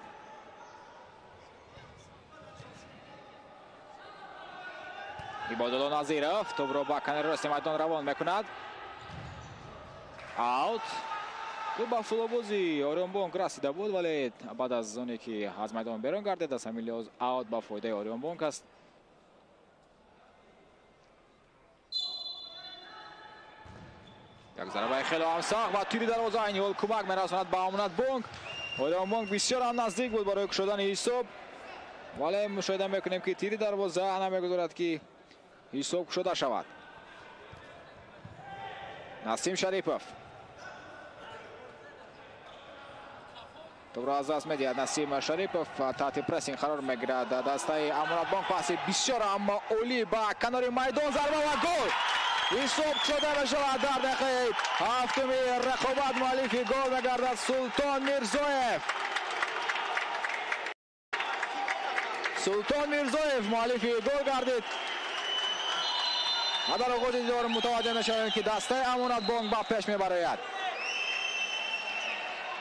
Ибодулло Назиров тӯбро ба канори рости майдон равон мекунад. Аут. Тӯб ба фулобози Орионбонк расида буд, вале баъд аз оне ки аз майдон берун гардид, аз ҳамин лиҳоз аут ба фоидаи Орионбонк аст. Як зарбаи хеле ҳам сахт ва тири дарвоза айни ҳол кӯмак мерасонад ба Амонатбонк. Орионбонк бисёр ҳам наздик буд барои кушодани ҳисоб, вале мушоҳида мекунем, ки тири дарвоза намегузорад, ки ҳисоб кушода шавад. Насим Шарипов тӯбро аз даст медиҳад. Насим Шарипов таҳти прессинг қарор мегирад дастаи Амонатбонк. Паси бисёр ҳам олӣ ба канори майдон, зарба ва гол. Ҳисоб кушода мешавад дар дақиқаи ҳафтуми рақобат. Муаллифи гол мегардад Султон Мирзоев. Султон Мирзоев муаллифи гол гардид. Ва дар оғози дидор мутаваҷҷеҳ мешавем, ки дастаи Амонатбонк ба пеш мебарояд.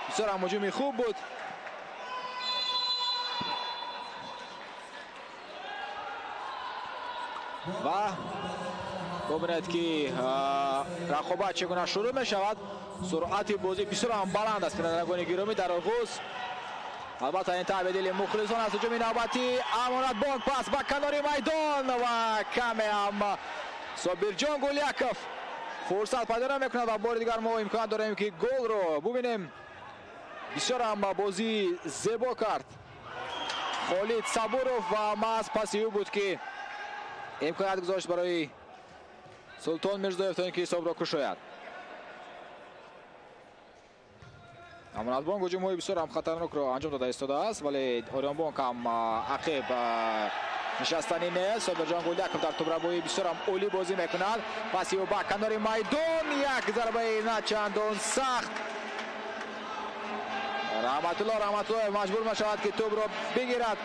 Бисёр ҳам ҳуҷуми хуб буд. Ва бубинед, ки рақобат чӣ гуна шурӯъ мешавад. Суръати бозӣ бисёр ҳам баланд аст, бинандагони гиромӣ. Дар оғоз албатта ин таъби дили мухлисон аст. Ҳуҷуми навбатӣ Амонатбонк, пас ба канори майдон ва каме ҳам Собирҷон Гуляков фурсат пайдо намекунад ва бори дигар мо имкон дорем, ки голро бубинем. Бисёр ҳам бозӣ зебо кард Холид Сабуров ва маҳз паси ӯ буд, ки имконият гузошт барои Султон Мирзоев то ин ки ҳисобро кушояд. Амонатбонк ҳуҷумҳои бисёр ҳам хатарнокро анҷом дода истодааст, вале Орионбонк ҳам ақиб Нишастанӣ нест. Собирҷон Гуляков дар тӯбрабоӣ бисёр ҳам олӣ бозӣ мекунад. Паси ӯ ба канори майдон, як зарбаи на чандон сахт. Раҳматулло Раҳматуллоев маҷбур мешавад, ки тӯбро бигирад.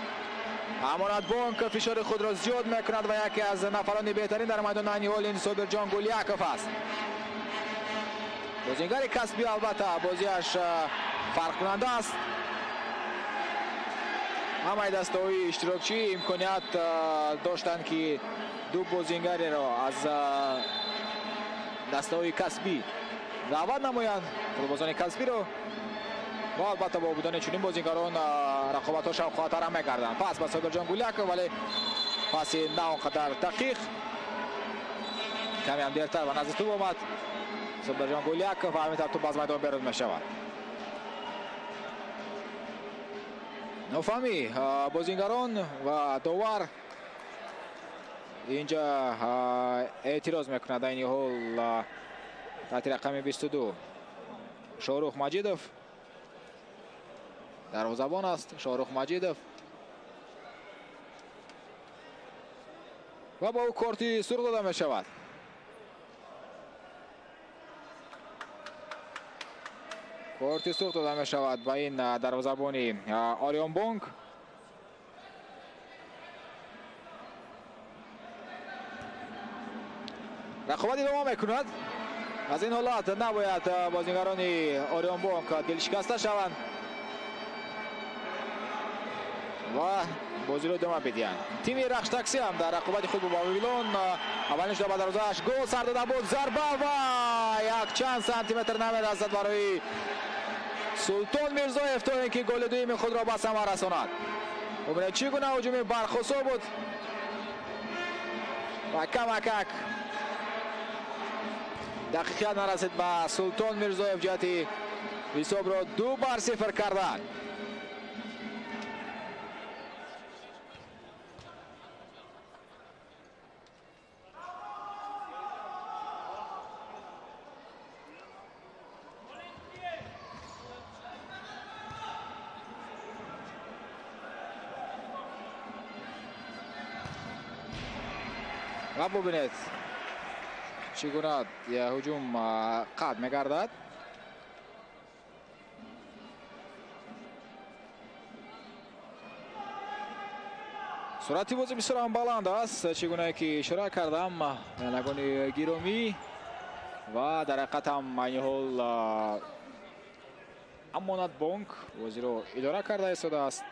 Амонатбонк фишори худро зиёд мекунад ва яке аз нафарони беҳтарин дар майдон айни ҳол ин Собирҷон Гуляков аст. Бозингари касбӣ, албатта бозиаш фарқкунанда аст. Ҳамаи дастаҳои иштирокчӣ имконият доштанд, ки ду бозингареро аз дастаҳои касбӣ даъват намоянд, футболбозони касбиро, ва албатта бо будани чунин бозингарон рақобатҳо шавқовартар ҳам мегарданд. Пас ба Собирҷон Гуляков, вале паси на он қадар дақиқ, каме ҳам дертар ба назди тӯб омад. Собирҷон Гуляков ва ҳамин тавр тӯб аз майдон берун мешавад. Нофаҳмӣ бозингарон ва довар инҷа эътироз мекунад. Айни ҳол таҳти рақами 22 Шоҳрух Маҷидов дарвозабон аст. Шоҳрух Маҷидов ва ба ӯ корти сурх дода мешавад. Корти сурх дода мешавад ба ин дарвозабони Ориёнбонк. Рақобат идома мекунад. Аз ин ҳолат набояд бозингарони Ориёнбонк дилшикаста шаванд ва бозиро идома бидиҳанд. Тими Рахш Такси ҳам дар рақобати худ бо Вавилон аввалин шуда ба дарвозааш гол сар дода буд. Зарба ва якчанд сантиметр намерасад барои Султон Мирзоев то ин ки голи дуюми худро ба самар расонад. Бубинед, чӣ гуна ҳуҷуми бархусо буд ва камакак дақиқият нарасид ба Султон Мирзоев ҷиҳати ҳисобро 2-0 кардан. Ва бубинед, чӣ гуна ҳуҷум қатъ мегардад. Суръати бозӣ бисёр ҳам баланд аст, чӣ гунае ки ишора кардам, бинандагони гиромӣ, ва дар ҳақиқат ҳам айни ҳол Амонатбонк бозиро идора карда истодааст.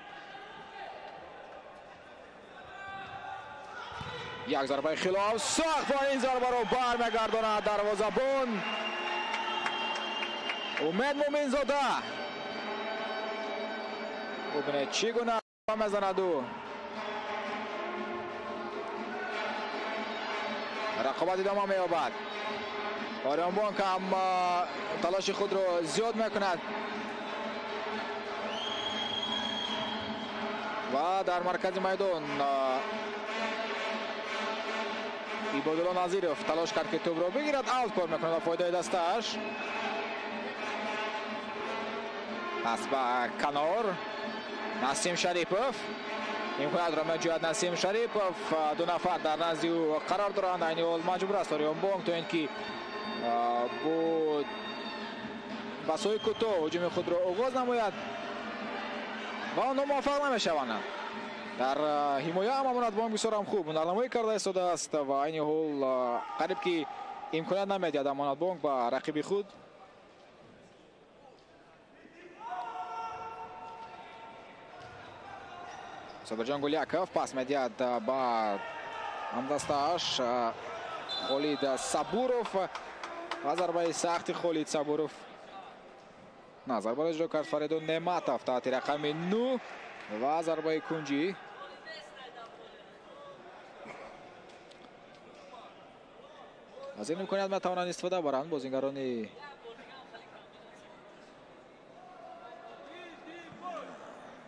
Як зарбаи хилоф сахт ва ин зарбаро бармегардонад дарвозабон Умед Муминзода. Бубинед, чӣ гуна мезанад ӯ. Рақобат идома меёбад. Ориёнбонк ҳам талоши худро зиёд мекунад ва дар маркази майдон Ибодулло Назиров талош кард, ки тӯбро бигирад, аут кор мекунад ба фоидаи дастааш. Пас ба канор Насим Шарипов имкониятро меҷӯяд. Насим Шарипов, ду нафар дар назди ӯ қарор доранд. Айни ҳол маҷбур аст Ориёнбонк то ин ки бо пасҳои кӯтоҳ ҳуҷуми худро оғоз намояд ва онҳо муваффақ намешаванд. Дар ҳимоя ҳам Амонатбонк бисёр ҳам хуб ҳунарнамоӣ карда истодааст ва айни ҳол қариб ки имконият намедиҳад Амонатбонк ба рақиби худ. Собирҷон Гуляков пас медиҳад ба ҳамдастааш Холид Сабуров ва зарбаи сахти Холид Сабуров. На, зарбаро иҷро кард Фаридун Неъматов таҳти рақами 9 ва зарбаи кунҷӣ. Аз ин имконият метавонанд истифода баранд бозингарони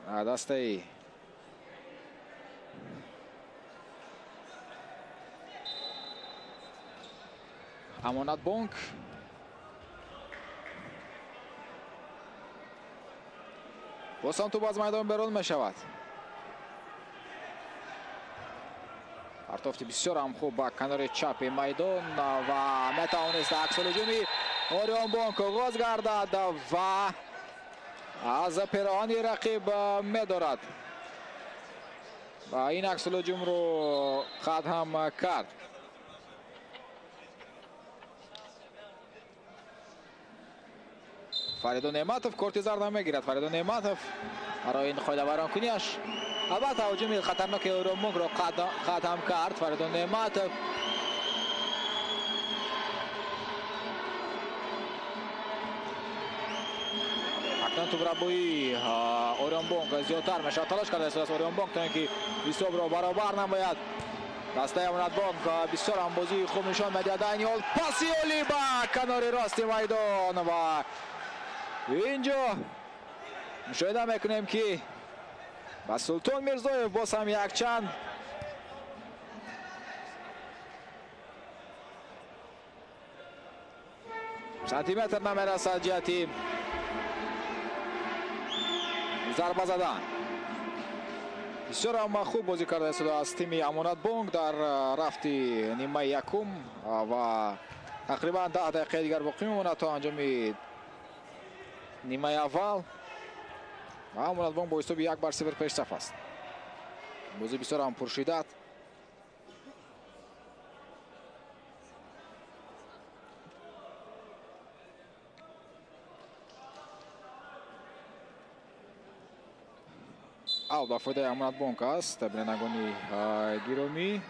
дастаи Амонатбонк. Боз ҳам тӯб аз майдон берун мешавад. Партофти бисёр ҳам хуб ба канори чапи майдон ва метавонист аксулҳуҷуми Ориёнбонк оғоз гардад ва аз пироҳани рақиб медорад ва ин аксулҳуҷумро қатъ ҳам кард. Фаридун Неъматов корти зард ҳам мегирад. Фаридун Неъматов барои ин қоидавайронкуниаш албатта ҳуҷуми хатарноки Ориёнбонкро қатъ ҳам кард. Фаридун Неъматов акнун тӯбрабоии Ориёнбонк зиёдтар мешавад. Талош кардааст Ориёнбонк то ин ки ҳисобро баробар намояд. Дастаи Амонатбонк бисёр ҳам бозии хуб нишон медиҳад. Айни ҳол паси олӣ ба канори рости майдон ва инҷо мушоҳида мекунем ки ба Султон Мирзоев боз ҳам якчанд сантиметр намерасад ҷиҳати зарба задан. Бисёр ҳам хуб бозӣ карда истодааст тими Амонатбонк дар рафти нимаи якум ва тақрибан 10 дақиқаи дигар боқӣ мемонад то анҷоми нимаи аввал. Ва Амонатбонк бо ҳисоби 1-0 пешсаф аст. Бозӣ бисёр ҳам пуршиддат. Аут ба фоидаи Амонатбонк аст. Бинандагони гиромӣ,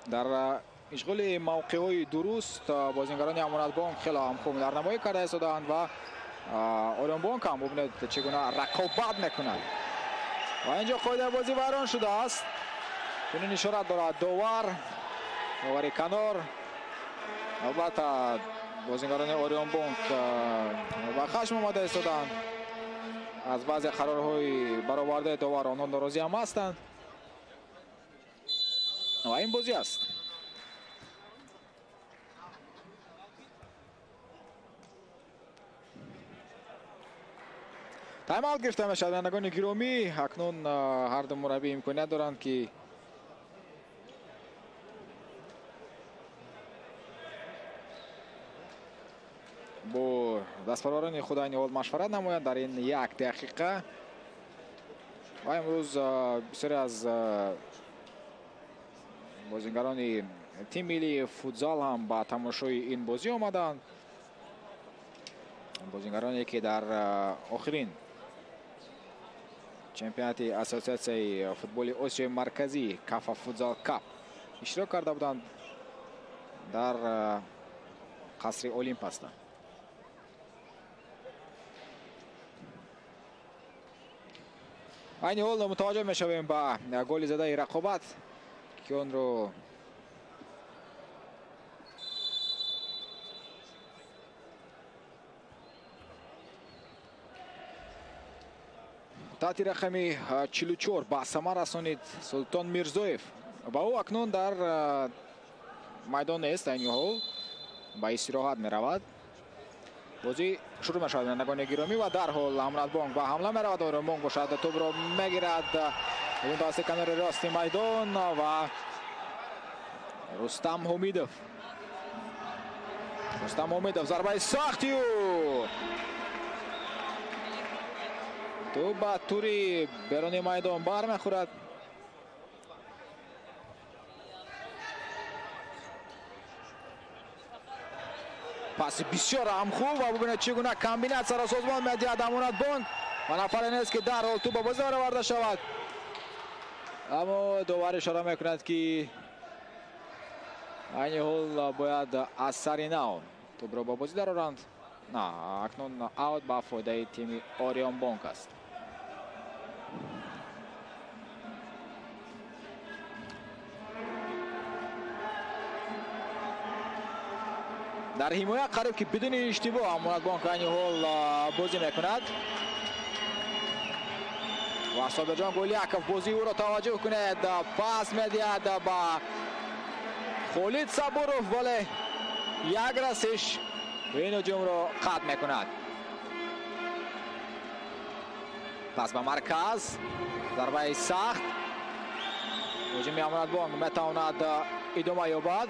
дар ишғоли мавқеъҳои дуруст бозингарони Амонатбонк хеле ҳам хуб дарнамоӣ карда истодаанд ва Ориёнбонк ҳам бубинед чӣ гуна рақобат мекунад. Ва инҷо қоидаи бозӣ вайрон шудааст. Чунин ишорат дорад довар, довари канор. Албатта бозингарони Ориёнбонк ба хашм омада истодаанд. Аз баъзе қарорҳои баровардаи довар онҳо норозӣ ҳам ҳастанд. Ва ин бозӣ аст. Тайм-аут гирифта мешавад. Бинандагони гиромӣ, акнун ҳар ду мураббӣ имконият доранд ки бо дастпарварони худ айни ҳол машварат намоянд дар ин як дақиқа. Ва имрӯз бисёре аз бозингарони тими миллии футзал ҳам ба тамошои ин бозӣ омаданд. Бозингароне ки дар охирин чемпионати ассотсиатсияи футболи Осиёи Марказӣ Кафа Футзал Кап иштирок карда буданд, дар қасри Олимп ҳастанд. Айни ҳол мутаваҷҷӯҳ мешавем ба голи задаи рақобат ки онро таҳти рақами 44 ба самар расонид Султон Мирзоев ва ӯ акнун дар майдон нест. Айни ҳол ба истироҳат меравад. Бозӣ шурӯъ мешавад бинандагони гиромӣ ва дарҳол Амонатбонк ба ҳамла меравад. Ориёнбонк бошад тӯбро мегирад дасти канори рости майдон ва Рустам Ҳумидов. Рустам Ҳумидов зарбаи сахти ӯ. Тӯб ба тури беруни майдон бармехӯрад. Паси бисёр ҳам хуб ва бубинед чӣ гуна комбинатсияро созмон медиҳад Амонатбонк ва нафаре нест ки дарҳол тӯб ба бозӣ бароварда шавад. Аммо довар ишора мекунад ки айни ҳол бояд аз сари нав тӯбро ба бозӣ дароранд. На, акнун аут ба фоидаи тими Ориёнбонк аст. Дар ҳимоя қариб ки бидуни иштибоҳ Амонатбонк айни ҳол бозӣ мекунад. Ва Собирҷон Гуляков бозии ӯро таваҷҷӯҳ кунед. Пас медиҳад ба Холид Сабуров, вале як расиш ин ҳуҷумро қатъ мекунад. Пас ба марказ, зарбаи сахт. Ҳуҷуми Амонатбонк метавонад идома ёбад.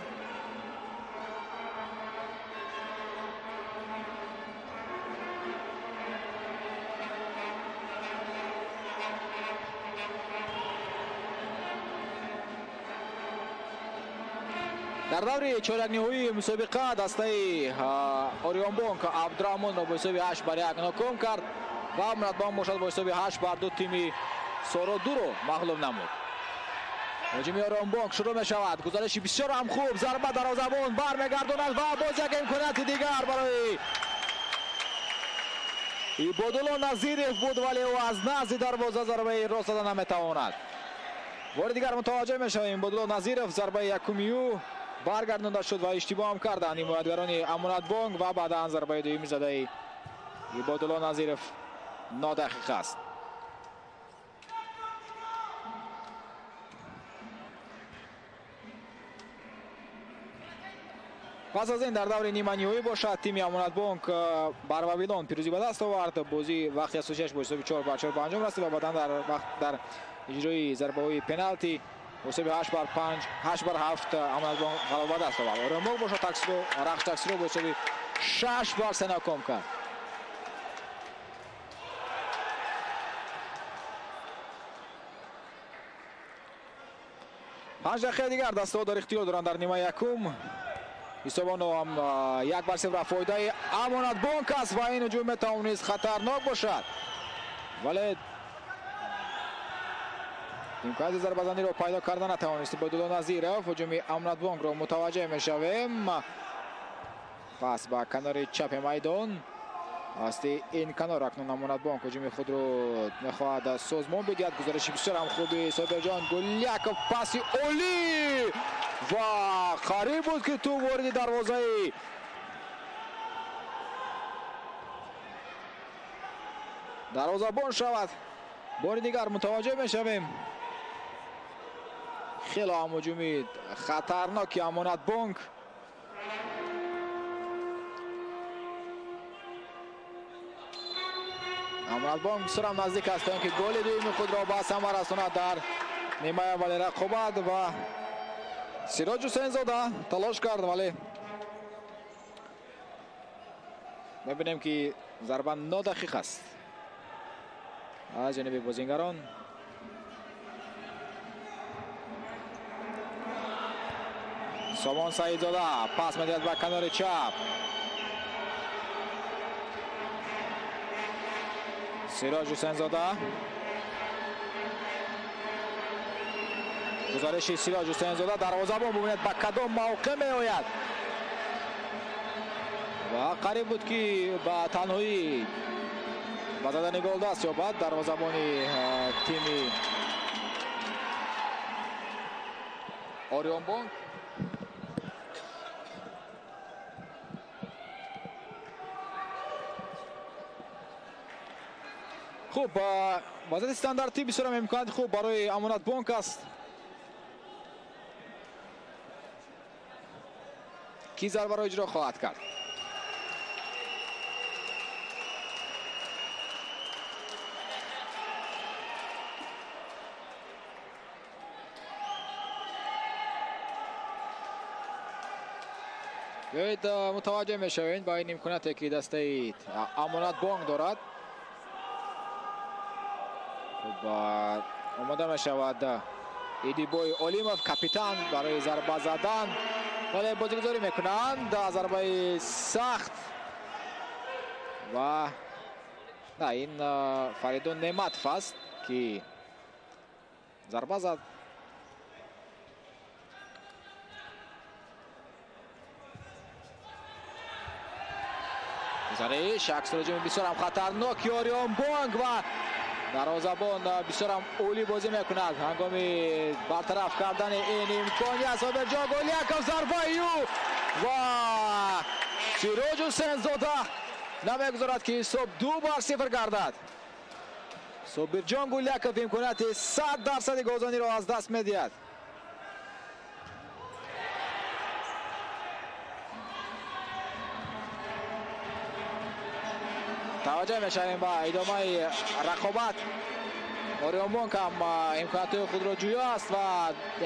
Дар даври чорякниҳоии мусобиқа дастаи Ориёнбонк Абдурахмонро бо ҳисоби 8-1 ноком кард ва Амонатбонк бошад бо ҳисоби 8-2 тими Соро 2-ро мағлуб намуд. Ҳуҷуми Ориёнбонк шурӯъ мешавад. Гузариши бисёр ҳам хуб, зарба дарвозабон бармегардонад ва боз як имконияти дигар барои Ибодулло Назиров буд, вале ӯ аз назди дарвоза зарбаи рост зада наметавонад. Бори дигар мутаваҷҷеҳ мешавем, Ибодулло Назиров зарбаи якуми ӯ баргардонда шуд ва иштибоҳ ҳам карданд ҳимоятгарони Амонатбонк ва баъдан зарбаи дуюми задаи Ибодулло Назиров нодақиқ аст. Пас аз ин дар даври ниманиҳоӣ бошад тими Амонатбонк бар Вавилон пирӯзӣ ба даст овард. Бозӣ вақти асосияш бо ҳисоби 4-4 ба анҷом расид ва баъдан дар иҷрои зарбаҳои пеналти бо ҳисоби 8-5, 8-7 Амонатбонк ғалаба ба даст овард. Ориёнбонк бошад Рахш таксиро бо ҳисоби 6-3 ноком кард. Панҷ дақиқаи дигар дастаҳо дар ихтиёр доранд дар нимаи якум. Ҳисобоно ҳам 1-0 фоидаи Амонатбонк аст ва ин ҳуҷум метавонист хатарнок бошад, вале имкони зарбазаниро пайдо карда натавонист Ибодулло Назиров. Ҳуҷуми Амонатбонкро мутаваҷҷеҳ мешавем. Пас ба канори чапи майдон асти ин канор акнун Амонатбонк ҳуҷуми худро мехоҳад созмон бидиҳад. Гузариши бисёр ҳам хуби Собирҷон Гуляков, паси олӣ ва қариб буд ки тӯб вориди дарвозаи дарвозабон шавад. Бори дигар мутаваҷҷеҳ мешавем. Хеле ҳам ҳуҷуми хатарноки Амонатбонк. Амонатбонк бисёр ҳам наздик аст то ин ки голи дуюми худро ба самар расонад дар нимаи аввали рақобат ва Сироҷ Ҳусейнзода талош кард, вале мебинем ки зарба нодақиқ аст аз ҷониби бозингарон. Сомон Саидзода пас медиҳад ба канори чап. Сироҷ Ҳусейнзода, гузариши Сироҷ Ҳусейнзода, дарвозабон бубинед ба кадом мавқеъ меояд ва қариб буд ки ба танҳоӣ ба задани гол даст ёбад дарвозабони тими Ориёнбонк. Хуб, вазъияти стандартӣ бисёр ҳам имконияти хуб барои Амонатбонк аст. Ки зарбаро иҷро хоҳад кард? Биёед мутаваҷҷеҳ мешавем ба ин имконияте ки дастаи Амонатбонк дорад. Хуб, омода мешавад Идибой Олимов, капитан, барои зарба задан, вале бозигузорӣ мекунанд. Зарбаи сахт ва на, ин Фаридун Неъматов аст ки зарба зад. Гузариш, аксуҳуҷуми бисёр ҳам хатарноки Ориёнбонк ва дарвозабон бисёр ҳам олӣ бозӣ мекунад ҳангоми бартараф кардани ин имконият. Собирҷон Гуляков, зарбаи ӯ ва Сироҷ Ҳусейнзода намегузорад ки ҳисоб 2-0 гардад. Собирҷон Гуляков имконияти 100% голзаниро аз даст медиҳад. Таваҷҷӯҳ мешавем ба идомаи рақобат. Ориёнбонк ҳам имкониятҳои худро ҷӯё аст ва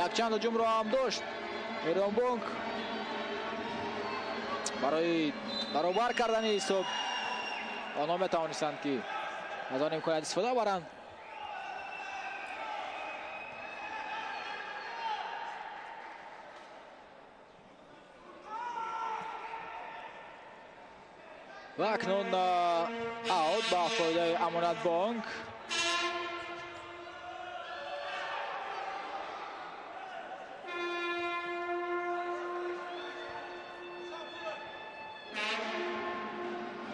якчанд ҳуҷумро ҳам дошт. Ориёнбонк барои баробар кардани ҳисоб онҳо метавонистанд ки аз он имконият истифода баранд. Ва акнун аут ба фоидаи Амонатбонк.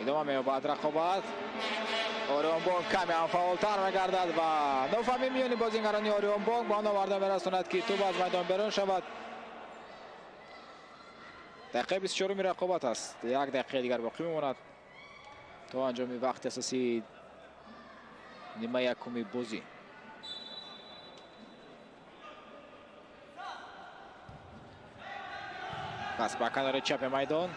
Идома меёбад рақобат. Ориёнбонк каме ҳам фаъолтар мегардад ва нофаҳмӣ миёни бозингарони Ориёнбонк ба он оварда мерасонад ки тӯб аз майдон берун шавад. Дақиқаи 24-уми рақобат аст. Як дақиқаи дигар боқӣ мемонад то анҷоми вақти асосии нимаи якуми бозӣ. Пас ба канори чапи майдон.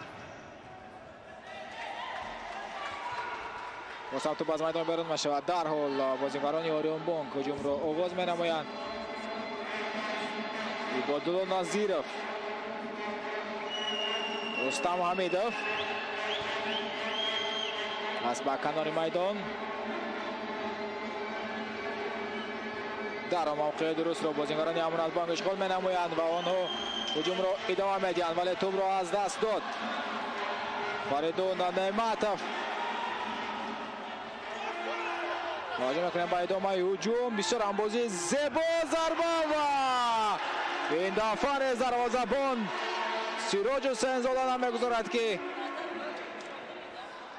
Боз ҳам тӯб аз майдон берун мешавад. Дарҳол бозингарони Ориёнбонк ҳуҷумро оғоз менамоянд. Ибодулло Назиров, Рустам Ҳамидов пас ба канори майдон. Дар мавқеи дурустро бозингарони Амонатбонк ишғол менамоянд ва онҳо ҳуҷумро идома медиҳанд, вале тӯбро аз даст дод Фаридун Неъматов. Муҳоҷим мекунем ба идомаи ҳуҷум. Бисёр ҳам бозии зебо, зарба ва ин дафъа низ дарвозабон Сироҷ Ҳусейнзода намегузорад ки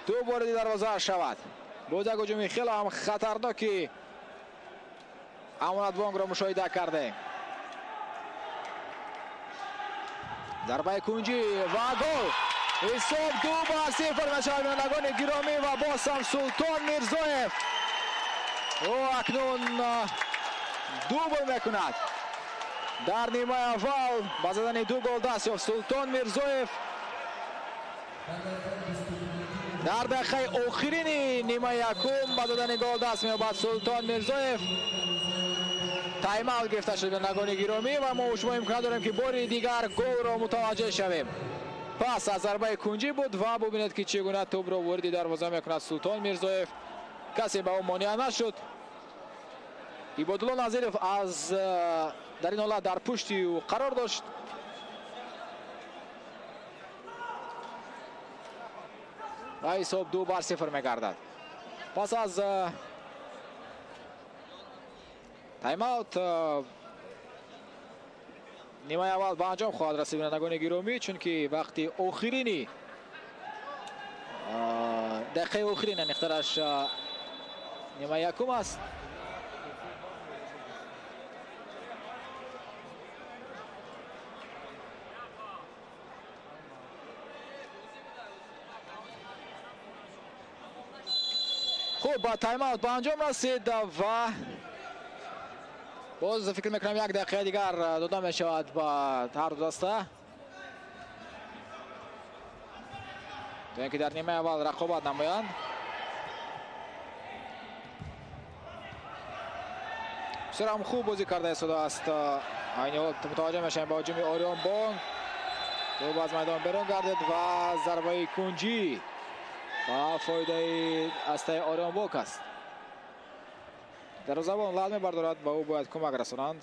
тӯб вориди дарвоза шавад. Боз як ҳуҷуми хеле ҳам хатарноки Амонатбонкро мушоҳида кардем. Зарбаи кунҷӣ ва гол. Ҳисоб 2-0 мешавад, бинандагони гиромӣ, ва боз ҳам Султон Мирзоев ӯ акнун дубл мекунад. Дар нимаи аввал ба задани 2 гол даст ёфт Султон Мирзоев. Дар дақиқаи охирини нимаи якум ба задани гол даст меёбад Султон Мирзоев. Тайм-аут гирифта шуд, бинандагони гиромӣ, ва мо шумо имкон дорем ки бори дигар голро мутаваҷҷеҳ шавем. Пас аз зарбаи кунҷӣ буд ва бубинед ки чӣ гуна тӯбро вориди дарвоза мекунад Султон Мирзоев. Касе ба ӯ монеа нашуд. Ибодулло Назиров аз дар ин ҳолат дар пушти ӯ қарор дошт. Ва ҳисоб 2-0 мегардад. Пас аз тайм-аут нимаи аввал ба анҷом хоҳад расид, бинандагони гиромӣ, чунки вақти охирини дақиқаи охирин аниқтараш нимаи якум аст. Хуб, тайм-аут ба анҷом расид ва боз фикр мекунам як дақиқаи дигар дода мешавад ба ҳар ду даста то ин ки дар нимаи аввал рақобат намоянд. Бисёр ҳам хуб бозӣ карда истодааст. Айни ҳол мутаваҷҷеҳ мешавем ба ҳуҷуми Ориёнбонк. Тӯб аз майдон берун гардид ва зарбаи кунҷӣ ба фоидаи астаи Ориёнбонк аст. Дарвозабон лад мебардорад ва ӯ бояд кӯмак расонанд.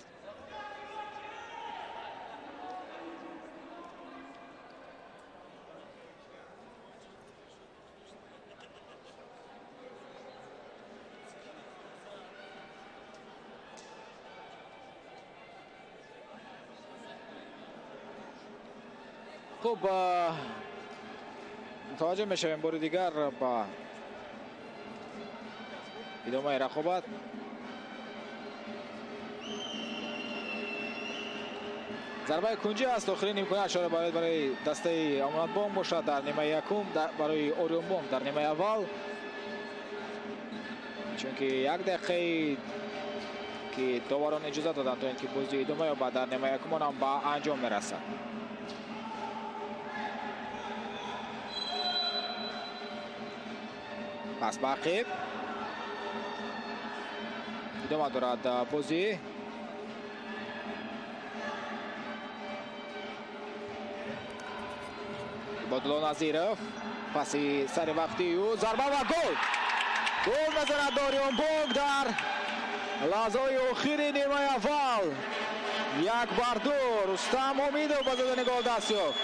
Хуб, мутаваҷҷеҳ мешавем бори дигар ба идомаи рақобат. Зарбаи кунҷӣ аст. Охирин имконият шояд барои дастаи Амонатбонк бошад дар нимаи якум, барои Ориёнбонк дар нимаи аввал, чунки як дақиқаи ки доварон иҷозат доданд то ин ки бозӣ идома ёбад дар нимаи якум, он ҳам ба анҷом мерасад. Пас ба ақиб. Идома дорад бозӣ. Ибодулло Назиров паси сари вақтии ӯ зарба ва гол. Гол мезанад Орионбонк дар лаҳзаҳои охири нимаи аввал. 1-2 Рустам Ҳомидов ба задани гол даст ёфт.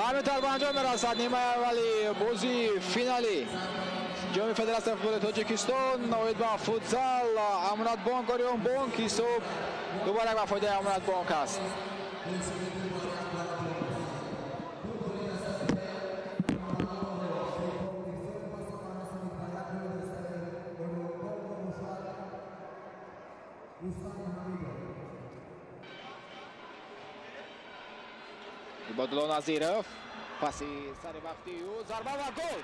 Ҳамин тавр ба анҷом мерасад нимаи аввали бозии финалӣ ҷоми Федератсияи футболи Тоҷикистон оид ба футзал. Амонатбонк Орионбонк, ҳисоб 2-1 ба фоидаи Амонатбонк аст. Ибодулло Назиров паси сари вақтии ӯ зарба ва гол.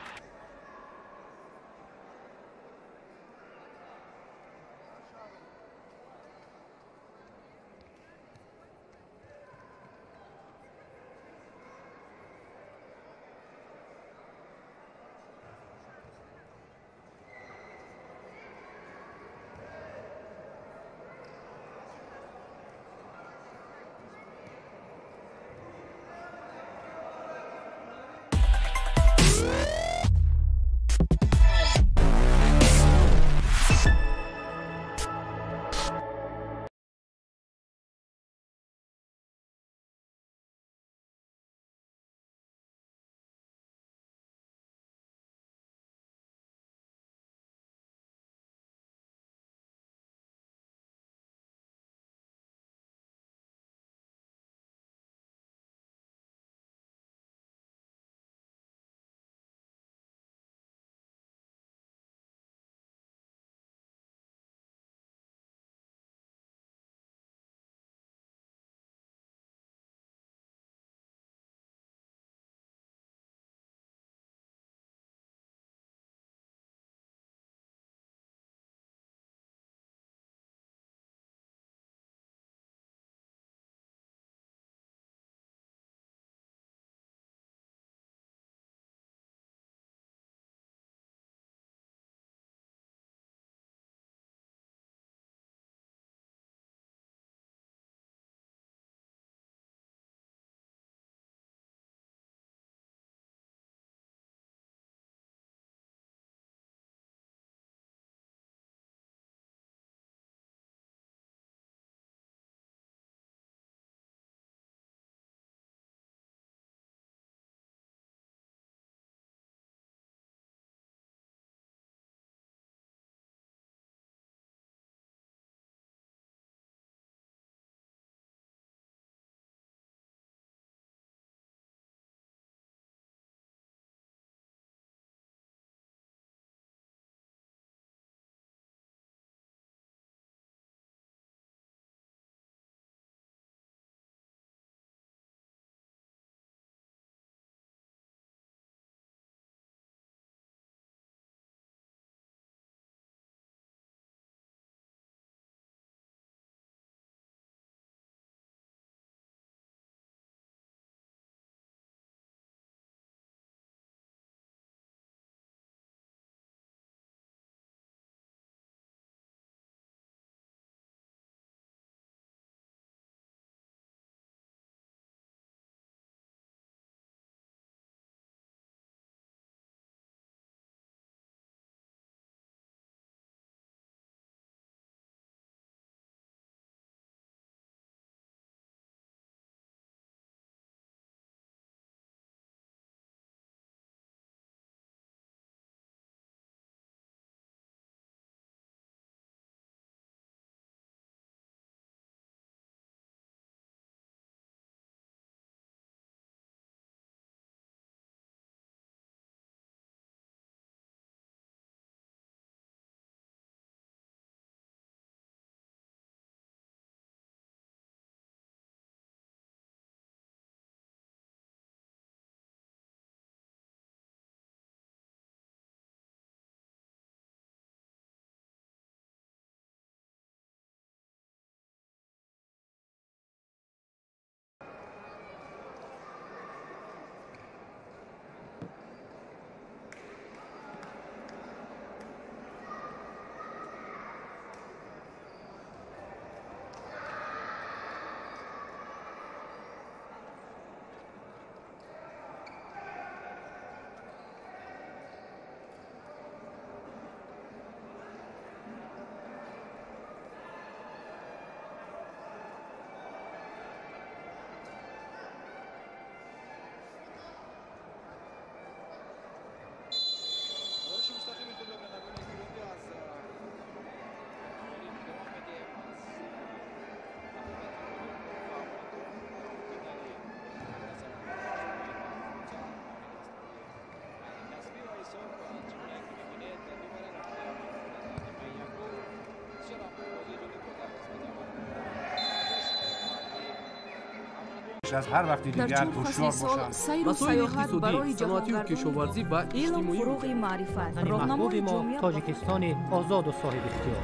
Аз ҳар вақти дигар ҳушёр бошанд. Масоили иқтисодӣ, саноатию кишоварзӣ ва Илм иҷтимоӣ. Фуруғи маърифат, Ватани роҳнамои маҳбуби мо ҷомеа. Тоҷикистони озоду соҳибихтиёр.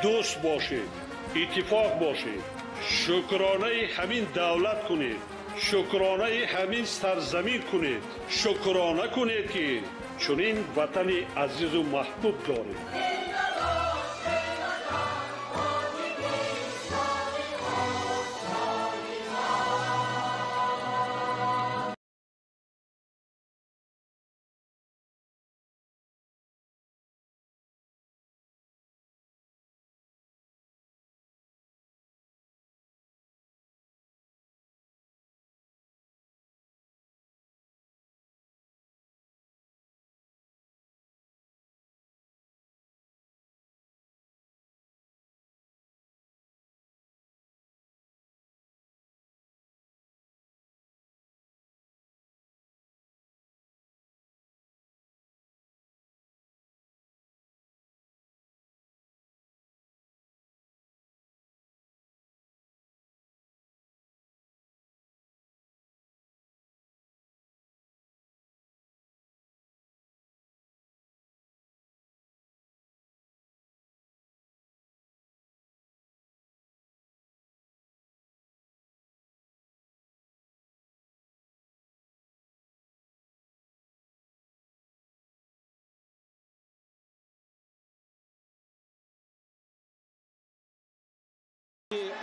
Дӯст бошед, иттифоқ бошед, шукронаи ҳамин давлат кунед, шукронаи ҳамин сарзамин кунед, шукрона кунед, ки чунин ватани азизу маҳбуб доред.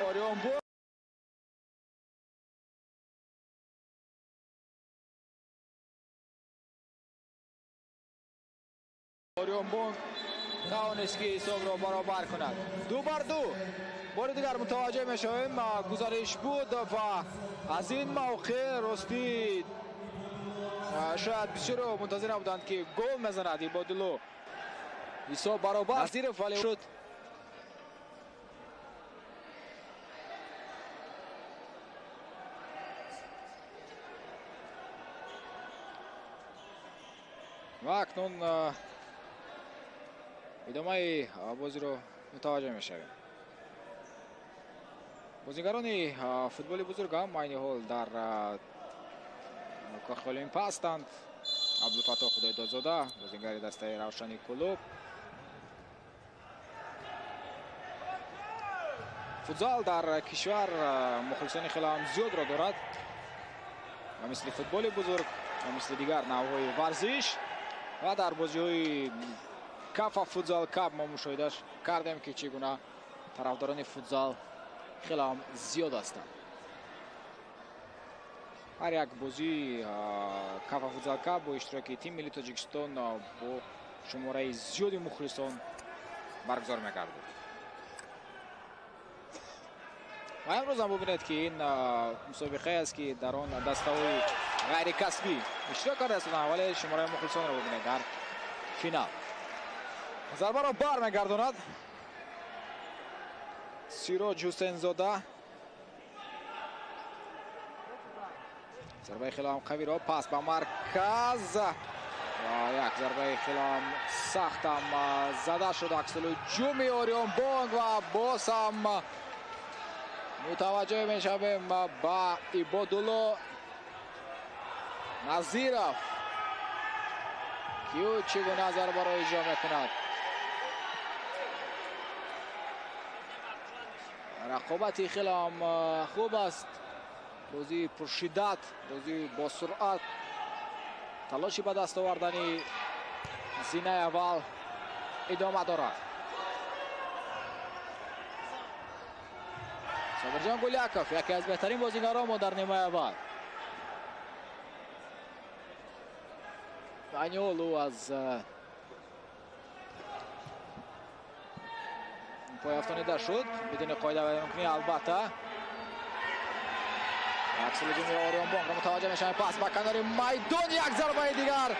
Орион Орион Бонк тавонист, ки ҳисобро баробар кунад, 2-2. Бори дигар мутаваҷҷеҳ мешавем, гузариш буд ва аз ин мавқеъ ростӣ шояд бисёро мунтазир набуданд, ки гол мезанад Ибодулло. Ҳисоб баробар. Назиров, вале шуд. Ва акнун идомаи бозиро мутаваҷҷеҳ мешавем. Бозигарони футболи бузург ҳам айни ҳол дар Кохи Олимп ҳастанд. Абдулфаттоҳ Худойдодзода, бозигари дастаи Равшани Кӯлоб. Футзал дар кишвар мухлисони хеле ҳам зиёдро дорад ва мисли футболи бузург ва мисли дигар навъҳои варзиш. Ва дар бозиҳои Кафа Футзал Кап мо мушоҳида кардем, ки чӣ гуна тарафдорони футзал хеле ҳам зиёд ҳастанд. Ҳар як бозии Кафа Футзал Кап бо иштироки тими милли Тоҷикистон бо шумораи зиёди мухлисон баргузор мегардад. Ва имрӯз ҳам бубинед, ки ин мусобиқае аст, ки дар он дастаҳои ғайрикасбӣ иштирок карда истоданд, вале шумораи мухлисонро бубинед. Дар финал зарбаро бармегардонад Сироҷ Ҳусейнзода. Зарбаи хеле ҳам қавиро, пас ба марказ ва як зарбаи хеле ҳам сахтам зада шуд. Аксулҳуҷуми Ориёнбонк ва боз ҳам мутаваҷҷеҳ мешавем ба Ибодулло Назиров, ки ӯ чӣ гуна зарбаро иҷро мекунад. Рақобати хеле ҳам хуб аст, бозии пуршиддат, бозии босуръат, талоши ба даст овардани зинаи аввал идома дорад. Собирҷон Гуляков, яке аз беҳтарин бозигарон мо дар нимаи аввал. Айни ҳол ӯ аз пойафтонида шуд бидуни қоидавайронкунӣ. Албатта, аксулҳуҷуми Ориёнбонкро мутаваҷҷеҳ мешавем. Пас ба канори майдон, як зарбаи дигар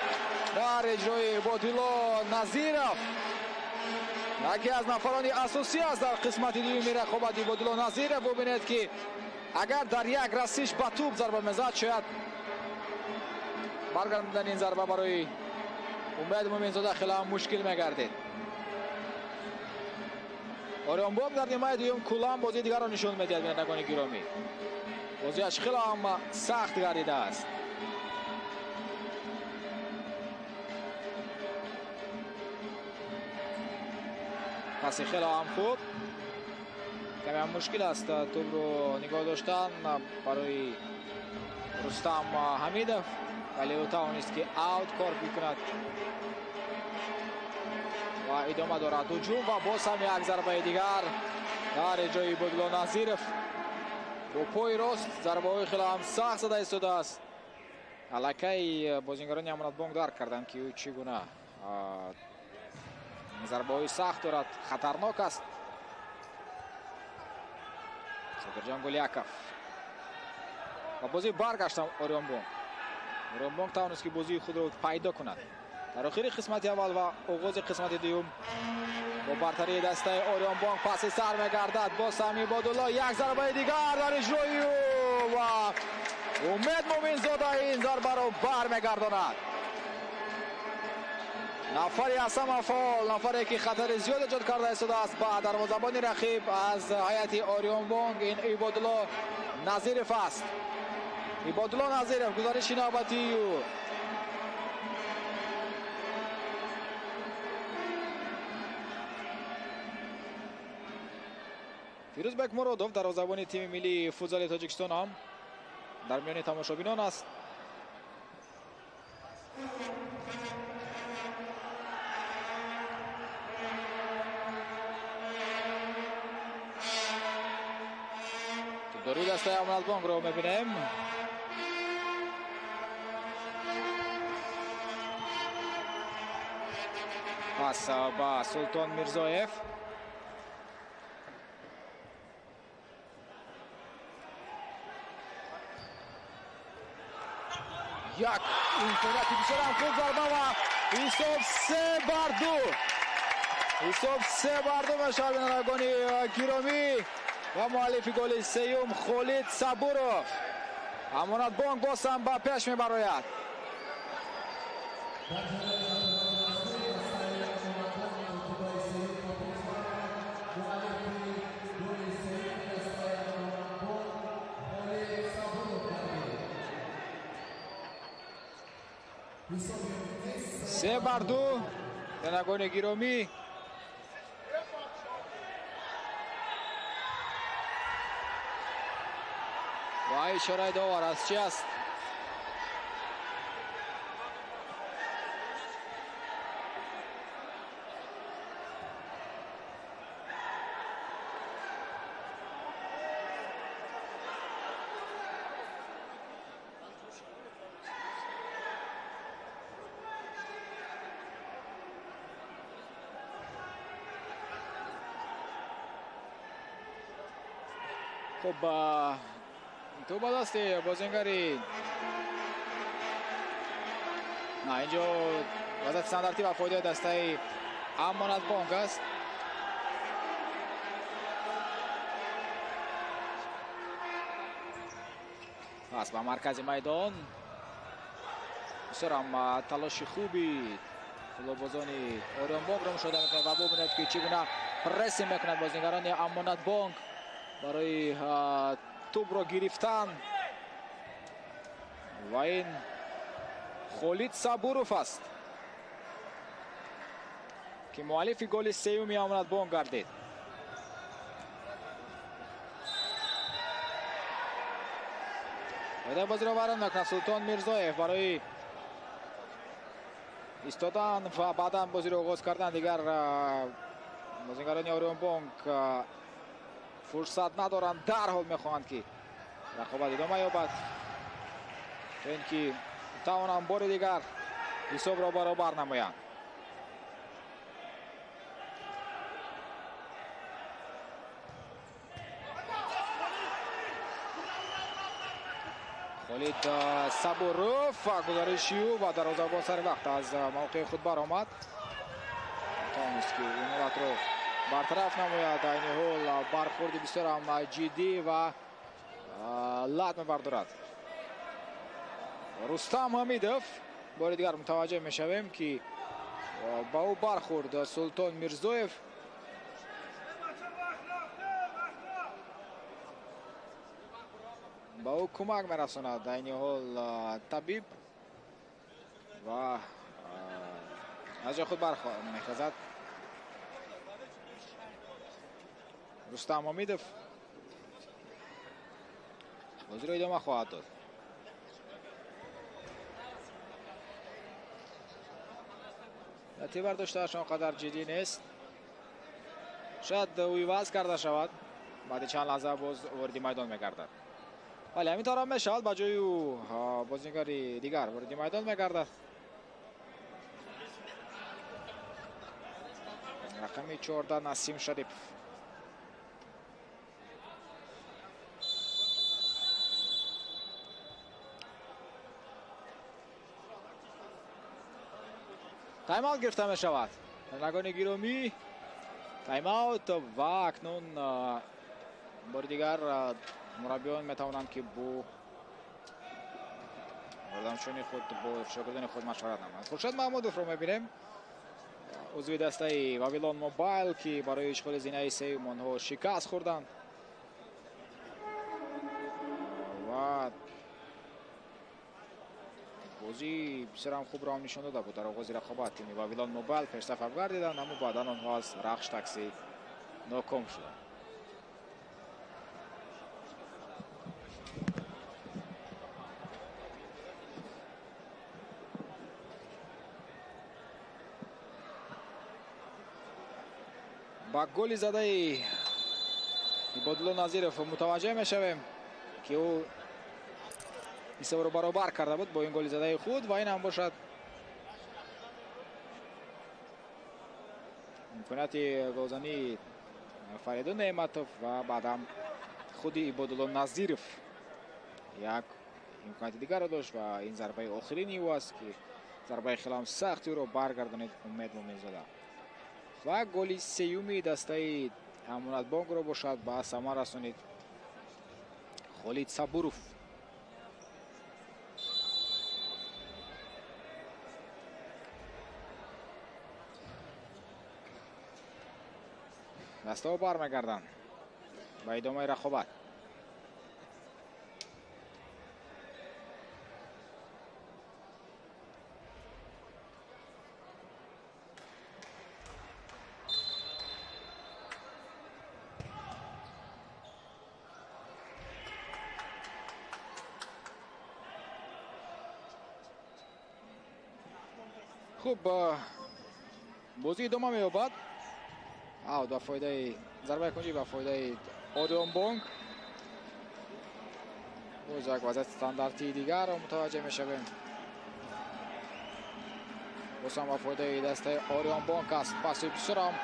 дар иҷрои Ибодулло Назиров. Яке аз нафарони асосӣ аст дар қисмати дуюми рақобат Ибодулло Назиров. Бубинед, ки агар дар як расиш ба тӯб зарба мезад, шояд баргардондани ин зарба барои Умед Муминзода хеле ҳам мушкил мегардид. Ориёнбонк дар нимаи дуюм куллан бозии дигарро нишон медиҳад, бинандагони гиромӣ. Бозиаш хеле ҳам сахт гардидааст. Паси хеле ҳам хуб. Каме ҳам мушкил аст тӯбро нигоҳ доштан барои Рустам Ҳамидов, вале ӯ тавонист ки аут кор бикунад ва идома дорад ҳуҷум ва боз ҳам як зарбаи дигар дар ҷои Ибодулло Назиров бо пои рост зарбаҳои хеле ҳам сахт зада истодааст. Аллакай бозингарони Амонатбонк дарк карданд, ки ӯ чӣ гуна зарбаҳои сахт дорад, хатарнок аст. Сокирҷон Гуляков ва бозӣ баргаштам Ориёнбонк. Ориёнбонк тавонист, ки бозии худро пайдо кунад. Дар охири қисмати аввал ва оғози қисмати дуюм бо бартарии дастаи Ориёнбонк паси сар мегардад. Боз ҳам Ибодулло як зарбаи дигар дар иҷрои ӯ ва Умед Муминзода ин зарбаро бармегардонад. Нафари ҳастам фаъол, нафаре ки хатари зиёд эҷод карда истодааст ба дарвозабони рақиб аз ҳайати Ориёнбонк, ин Ибодулло Назиров аст. Ибодулло Назиров, гузариши навбатии ӯ. Фирӯзбек Муродов, дарвозабони тими миллии футзали Тоҷикистон ҳам дар миёни тамошобинон аст. Тӯбдории дастаи Амонатбонкро мебинем. Пас ба Султон Мирзоев. Як имконияти бисёрам хуб, зарба ва ҳисоб 3-2. Ҳисоб 3-2 мешавад, бинандагони гиромӣ, ва муаллифи голи сеюм Холид Сабуров. Амонатбонк боз ҳам ба пеш мебарояд. 3-2, бинандагони гиромӣ. Ва ишораи довар аз чи аст? Хуб, ту ба дасти бозингари на, инҷо вазъияти стандартӣ ва фоидаи дастаи Амонатбонк аст. Пас ба маркази майдон. Бисёр ҳам талоши хуби футболбозони Ориёнбонкро мушоҳида мекунад ва бубинед, ки чӣ гуна прессинг мекунад бозингарони Амонатбонк барои тӯбро гирифтан. Ва ин Холид Сабуров аст, ки муаллифи голи сеюми Амонатбонк гардид. Оидаи бозиро вайрон мекунад Султон Мирзоев барои истодан ва баъдан бозиро оғоз кардан. Дигар бозингарони Ориёнбонк фурсат надоранд, дарҳол мехоҳанд, ки рақобат идома ёбад, то ин ки тавонанд бори дигар ҳисобро баробар намоянд. Холид Сабуров ва гузариши ӯ ва дарвозабон сари вақт аз мавқеи худ баромад, тавонист, ки ин ҳолатро бартараф намояд. Айни ҳол бархӯрди бисёр ҳам ҷиддӣ ва лат мебардорад Рустам Ҳамидов. Бори дигар мутаваҷҷеҳ мешавем, ки ба ӯ бархӯрд Султон Мирзоев. Ба ӯ кӯмак мерасонад айни ҳол табиб ва аз ҷои худ бармехезад. Рустам Омидов бозиро идома хоҳад дод. Ҳолати бардоштааш он қадар ҷиддӣ нест. Шояд ӯ иваз карда шавад. Баъди чанд лаҳза боз вориди майдон мегардад. Вале ҳамин тавр ҳам мешавад, ба ҷои ӯ бозигари дигар вориди майдон мегардад. Рақами 14 Насим Шарипов. Тайм-аут гирифта мешавад. Нагони гиромӣ тайм-аут ва акнун бори дигар мураббиён метавонанд ки бо ёрдамчиёни худ, бо шогирдони худ машварат намоянд. Хуршед Маҳмудовро мебинем, узви дастаи Вавилон Мобайл, ки барои ишғоли зинаи сеюм онҳо шикаст хӯрданд ва бозии бисёрам хубро ҳам нишон дода буд дар оғози рақобат. Тими Вавилон Мобайл пешсаф гардиданд, аммо баъдан онҳо аз Рахш Такси ноком шуданд. Ба голи задаи Ибодулло Назиров мутаваҷҷеҳ мешавем, ки ӯ ҳисобро баробар карда буд бо ин голи задаи худ ва ин ҳам бошад имконияти голзании Фаридун Неъматов ва баъдам худи Ибодулло Назиров як имконияти дигарро дошт ва ин зарбаи охирини ӯ аст, ки зарбаи хеле ҳам сахти ӯро баргардонид Умед Муминзода. Ва голи сеюми дастаи Амонатбонкро бошад ба самар расонид Холид Сабуров. Дастаҳо бармегарданд ба идомаи рақобат. Хуб, бозӣ идома меёбад. Аут ба фоидаи зарбаи кунҷӣ ба фоидаи Орионбонк. Боз як вазъияти стандартии дигарро мутаваҷҷеҳ мешавем. Боз ҳам ба фоидаи дастаи Орионбонк аст. Паси бисёр ҳам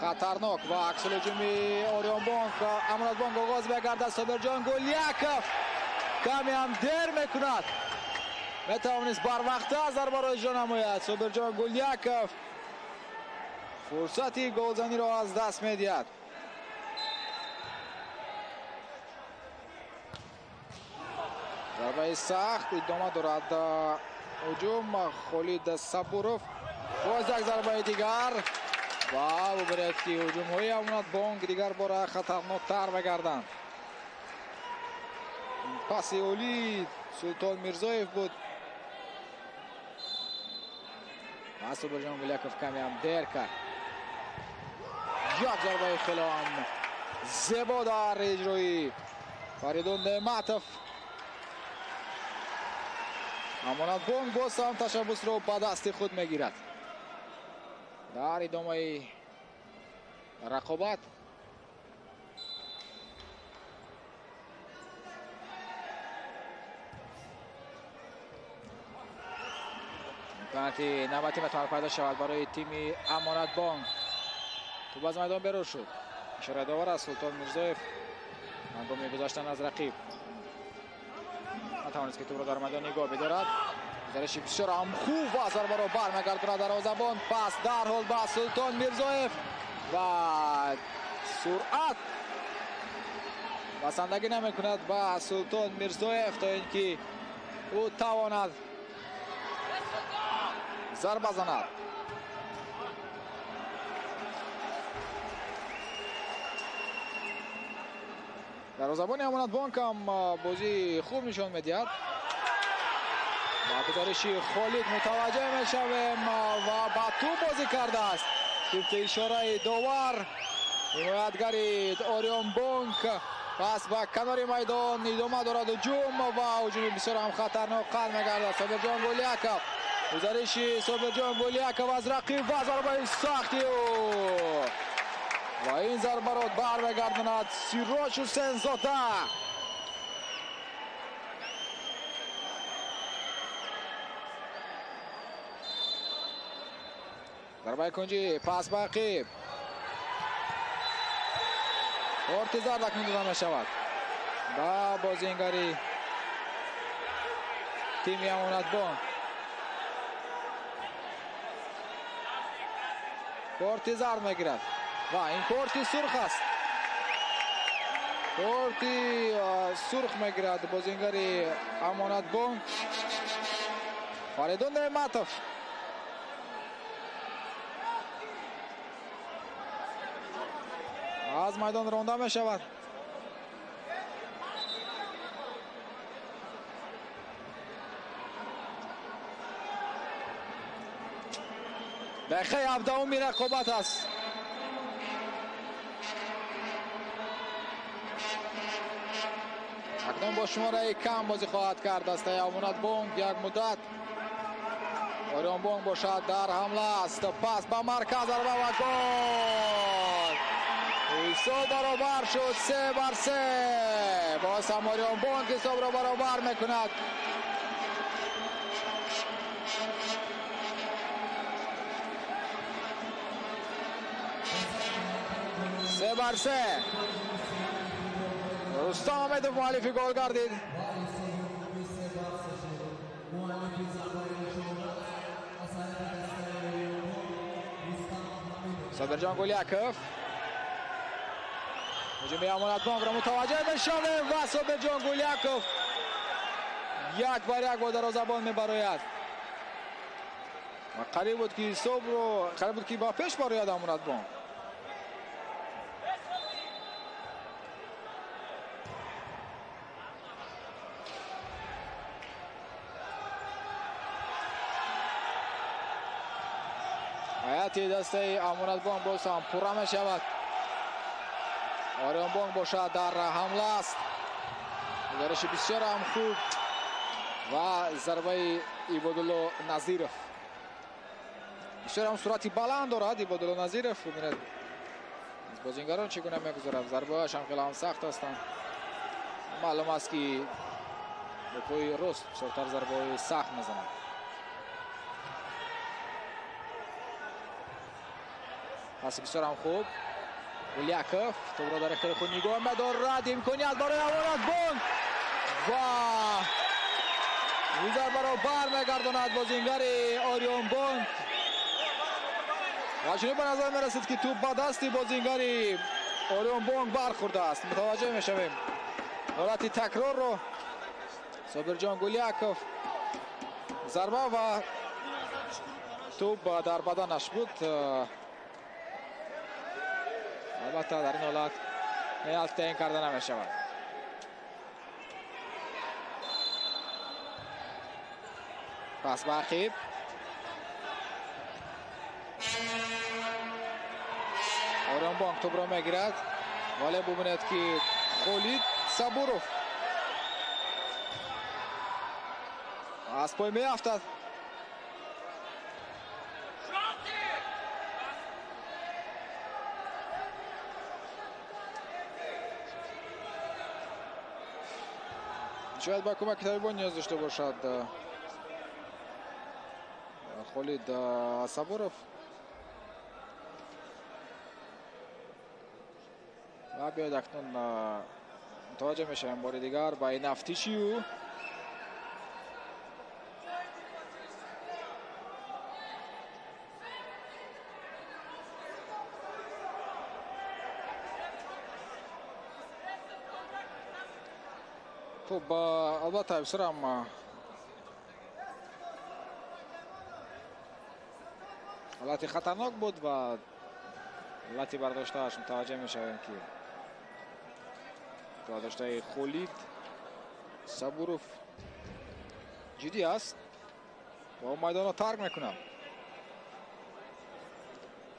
хатарнок ва аксулҳуҷуми Орионбонк. Амонатбонк оғоз мегардад. Собирҷон Гуляков каме ҳам дер мекунад. Метавонист барвақта зарбаро иҷро намояд. Собирҷон Гуляков фурсати голзаниро аз даст медиҳад. Зарбаи сахт идома дорад ҳуҷум. Холид Сабуров боз як зарбаи дигар ва бубинед, ки ҳуҷумҳои Амонатбонк дигар бора хатарноктар мегарданд. Паси олӣ Султон Мирзоев буд. Ва Собирҷон Гуляков каме ҳам дер кард. Як зарбаи хеле ҳам зебо дар иҷрои Фаридун Неъматов. Амонатбонк боз ҳам ташаббусро ба дасти худ мегирад. Дар идомаи рақобат имконияти навбатӣ метавонад пайдо шавад барои тими Амонатбонк. Тӯб аз майдон берун шуд. Ишораи довар аст. Султон Мирзоев ҳангоми гузаштан аз рақиб натавонист, ки тӯбро дар майдон нигоҳ бидорад. Гузариши бисёр ҳам хуб ва зарбаро бармегардонад дарвозабон. Пас дарҳол ба Султон Мирзоев ва суръат басандагӣ намекунад ба Султон Мирзоев, то ин ки ӯ тавонад зарба занад. Дарвозабони Амонатбонк ҳам бозии хуб нишон медиҳад. Ба гузариши Холид мутаваҷҷеҳ мешавем ва ба тӯб бозӣ кардааст. Тибқи ишораи довар, ҳимоятгари Ориёнбонк пас ба канори майдон идома дорад ҳуҷум ва ҳуҷуми бисёр ҳам хатарнок қад мегардад. Собирҷон Гуляков, гузариши Собирҷон Гуляков аз рақиб ва зарбаи сахти ӯ ва ин зарбаро бармегардонад Сироҷ Ҳусейнзода. Зарбаи кунҷӣ, пас ба ақиб. Корти зард акнун дода мешавад ба бозингари тими Амонатбонк. Корти зард мегирад ва ин корти сурх аст. Корти сурх мегирад бозингари Амонатбонк Фаридун Неъматов. Аз майдон ронда мешавад. Дақиқаи 17-уми рақобат аст. Акнун бо шумораи кам бозӣ хоҳад кард дастаи Амонатбонк як муддат. Ориёнбонк бошад дар ҳамла аст. Пас ба марказ, зарба ва гол! Ҳисоб баробар шуд 3-3. Боз ҳам Ориёнбонк ҳисобро баробар мекунад. 3-3. Рустам Аҳмедов муаллифи гол гардид. Собирҷон Гуляков ҳуҷуми Амонатбонкро мутаваҷҷеҳ мешавем ва Собирҷон Гуляков 1-1 бо дарвозабон мебарояд. Ва қариб буд ки ҳисобро, қариб буд ки ба пеш барояд Амонатбонк. Ҳайати дастаи Амонатбонк боз ҳам пурра мешавад. Ориёнбонк бошад дар ҳамла аст. Гузариши бисёр ҳам хуб ва зарбаи Ибодулло Назиров. Бисёр ҳам суръати баланд дорад Ибодулло Назиров. Бубинед аз бозингарон чӣ гуна мегузарад. Зарбаҳояш ҳам хеле ҳам сахт ҳастанд. Маълум аст ки бо пои рост бисёртар зарбаҳои сахт мезанад. Паси бисёр ҳам хуб. Гуляков тӯбро дар ихтиёри худ нигоҳ медорад. Имконият барои Амонатбонк ва ин зарбаро бармегардонад бозингари Ориёнбонк. Ва чунин ба назар мерасид ки тӯб ба дасти бозингари Ориёнбонк бархӯрдааст. Мутаваҷҷеҳ мешавем ҳолати такрорро. Собирҷон Гуляков зарба ва тӯб дар баданаш буд. Албатта дар ин ҳолат пеналти таъин карда намешавад. Пас ба ақиб. Ориёнбонк тӯбро мегирад, вале бубинед ки Холид Сабуров аз пой меафтад. Шояд ба кӯмаки табибон ниёз дошта бошад Холид Сабуров. Ва биёед акнун мутаваҷҷеҳ мешавем бори дигар ба ин афтиши ӯ. Хуб, албатта бисёр ҳам ҳолати хатарнок буд ва ҳолати бардоштааш мутаваҷҷеҳ мешавем ки Бардоштаи Холид Сабуров ҷиддӣ аст ва майдонро тарк мекунад.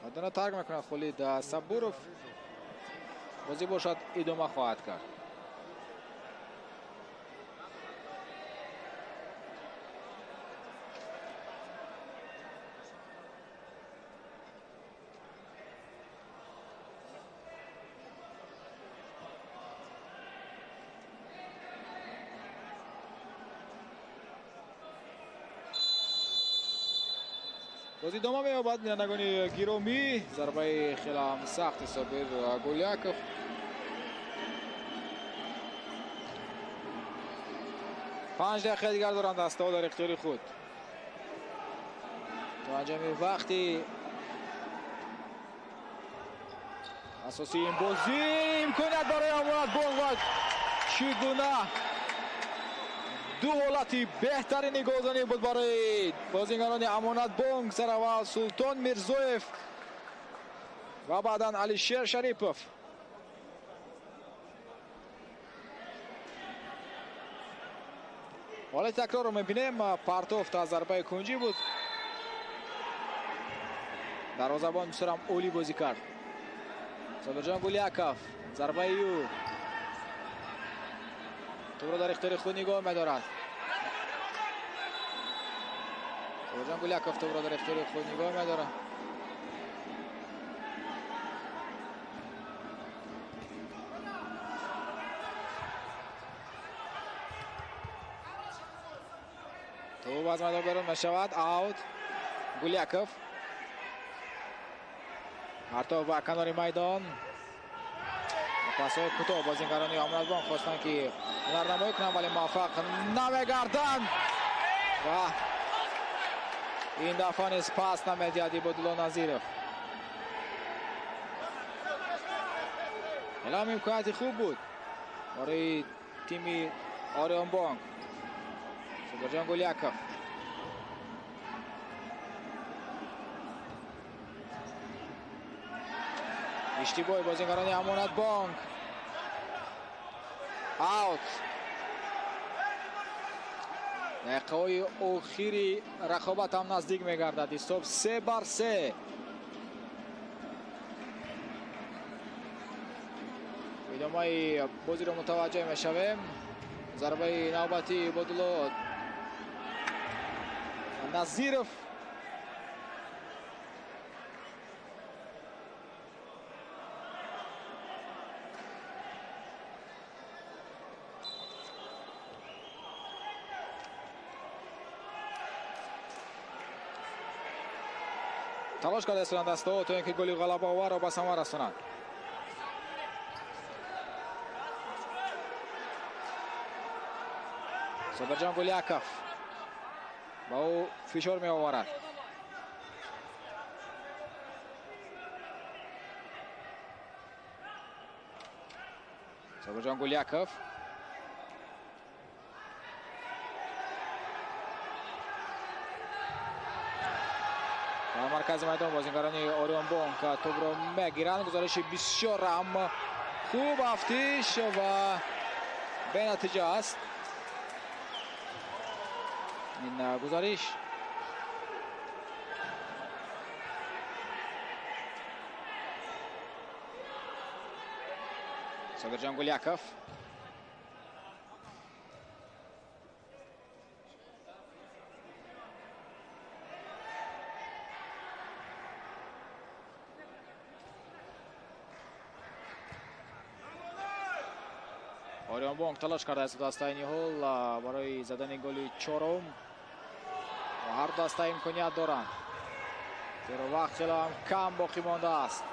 Майдонро тарк мекунад Холид Сабуров. Бозӣ бошад идома хоҳад кард. Бозӣ идома меёбад. Бинандагони гиромӣ, зарбаи хеле ҳам сахти Собир Гуляков. 5 дақиқа дигар доранд дастаҳо дар ихтиёри худ то анҷоми вақти асосии ин бозӣ. Имконият барои Амонатбонк ва чӣ гуна ду ҳолати беҳтарини голзанӣ буд барои бозигарони Амонатбонк. Сараввал Султон Мирзоев ва баъдан Алишер Шарипов. Ҳолати такрорро мебинем. Партофт аз зарбаи кунҷӣ буд. Дарвозабон бисёрам олӣ бозӣ кард. Собирҷон Гуляков, зарбаи ӯ тӯбро дар ихтиёри худ нигоҳ медорад. Собирҷон Гуляков тӯбро дар ихтиёри худ нигоҳ медорад. Тӯб аз майдон берун мешавад. Аут. Гуляков партов ба канори майдон. Пасҳои кӯтоҳ бозигарони Амонатбонк хостанд ки ҳунарнамоӣ кунанд, вале муваффақ намегарданд ва ин дафъа низ пас намедиҳад Ибодулло Назиров. Хеле ҳам имконияти хуб буд барои тими Орионбонк. Собирҷон Гуляков. Иштибоҳи бозигарони Амонатбонк. Аут. Дақиқаҳои охири рақобат ҳам наздик мегардад. Ҳисоб 3-3. Идомаи бозиро мутаваҷҷеҳ мешавем. Зарбаи навбатии Ибодулло Назиров. Талош карда истоданд дастаҳо то ин ки голи ғалабаоварро ба самар расонанд. Собирҷон Гуляков ба ӯ фишор меоварад. Собирҷон Гуляков. Дар маркази майдон бозигарони Орионбонк тӯбро мегиранд. Гузориши бисёр ҳам хуб, афтиш ва бенатиҷа аст ин гузориш. Собирҷон Гуляков. Орионбонк талош кардааст дастаи ниҳол барои задани голи чорум. Ҳар даста имконият доранд, зеро вақт хеле ҳам кам боқӣ мондааст.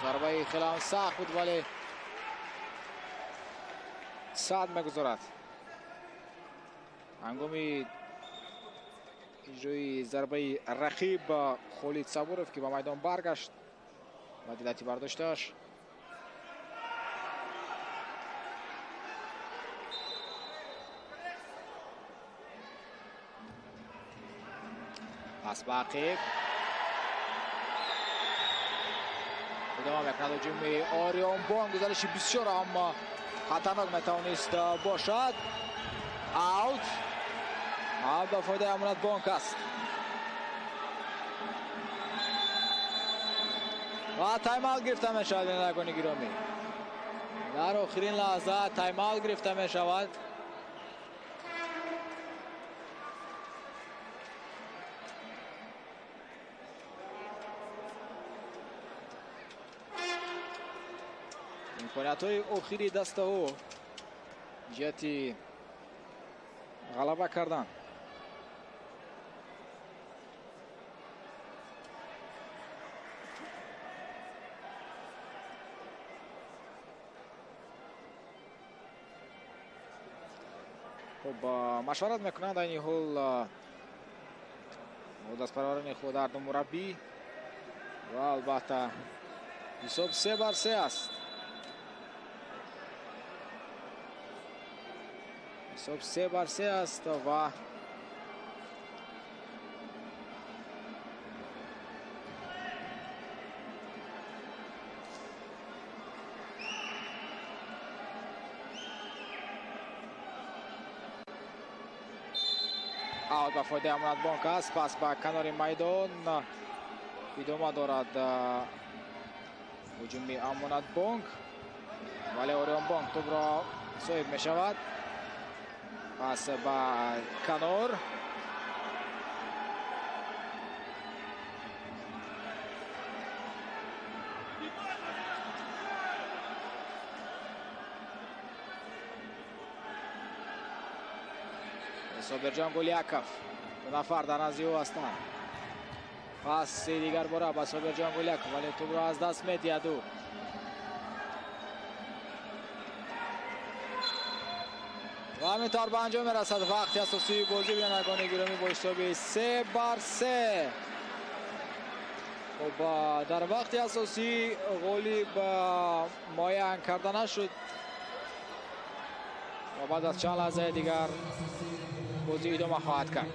Зарбаи хеле ҳам сахт буд, вале сад мегузорад. Ҳангоми иҷрои зарбаи рақиб Холид Сабуров, ки ба майдон баргашт ба дилати бардоштааш. Пас ба ақиб. Идома мекунад ҳуҷуми Ориёнбонк. Гузариши бисёр ҳам хатарнок метавонист бошад. Аут. Аут ба фоидаи Амонатбонк аст. Ва тайм-аут гирифта мешавад, бинандагони гиромӣ. Дар охирин лаҳза тайм-аут гирифта мешавад. Имкониятҳои охири дастаҳо ҷиҳати ғалаба кардан. Хуб, машварат мекунанд айни ҳол дастпарварони худ ҳарду мураббӣ ва албатта ҳисоб 3-3 аст. Ҳисоб 3-3 аст ва аут ба фоидаи Амонатбонк аст. Пас ба канори майдон идома дорад ҳуҷуми Амонатбонк, вале Ориёнбонк тӯбро соҳиб мешавад. Пас ба канор. Собирҷон Гуляков, ду нафар дар назди ӯ ҳастанд. Паси дигар бора ба Собирҷон Гуляков, вале тӯбро аз даст медиҳад ӯ. Ва ҳамин тавр ба анҷом мерасад вақти асосии бозӣ, бинандагони гиромӣ, бо ҳисоби 3-3. Хуб, дар вақти асосӣ ғолиб муайян карда нашуд ва баъд аз чанд лаҳзаи дигар бозӣ идома хоҳад кард.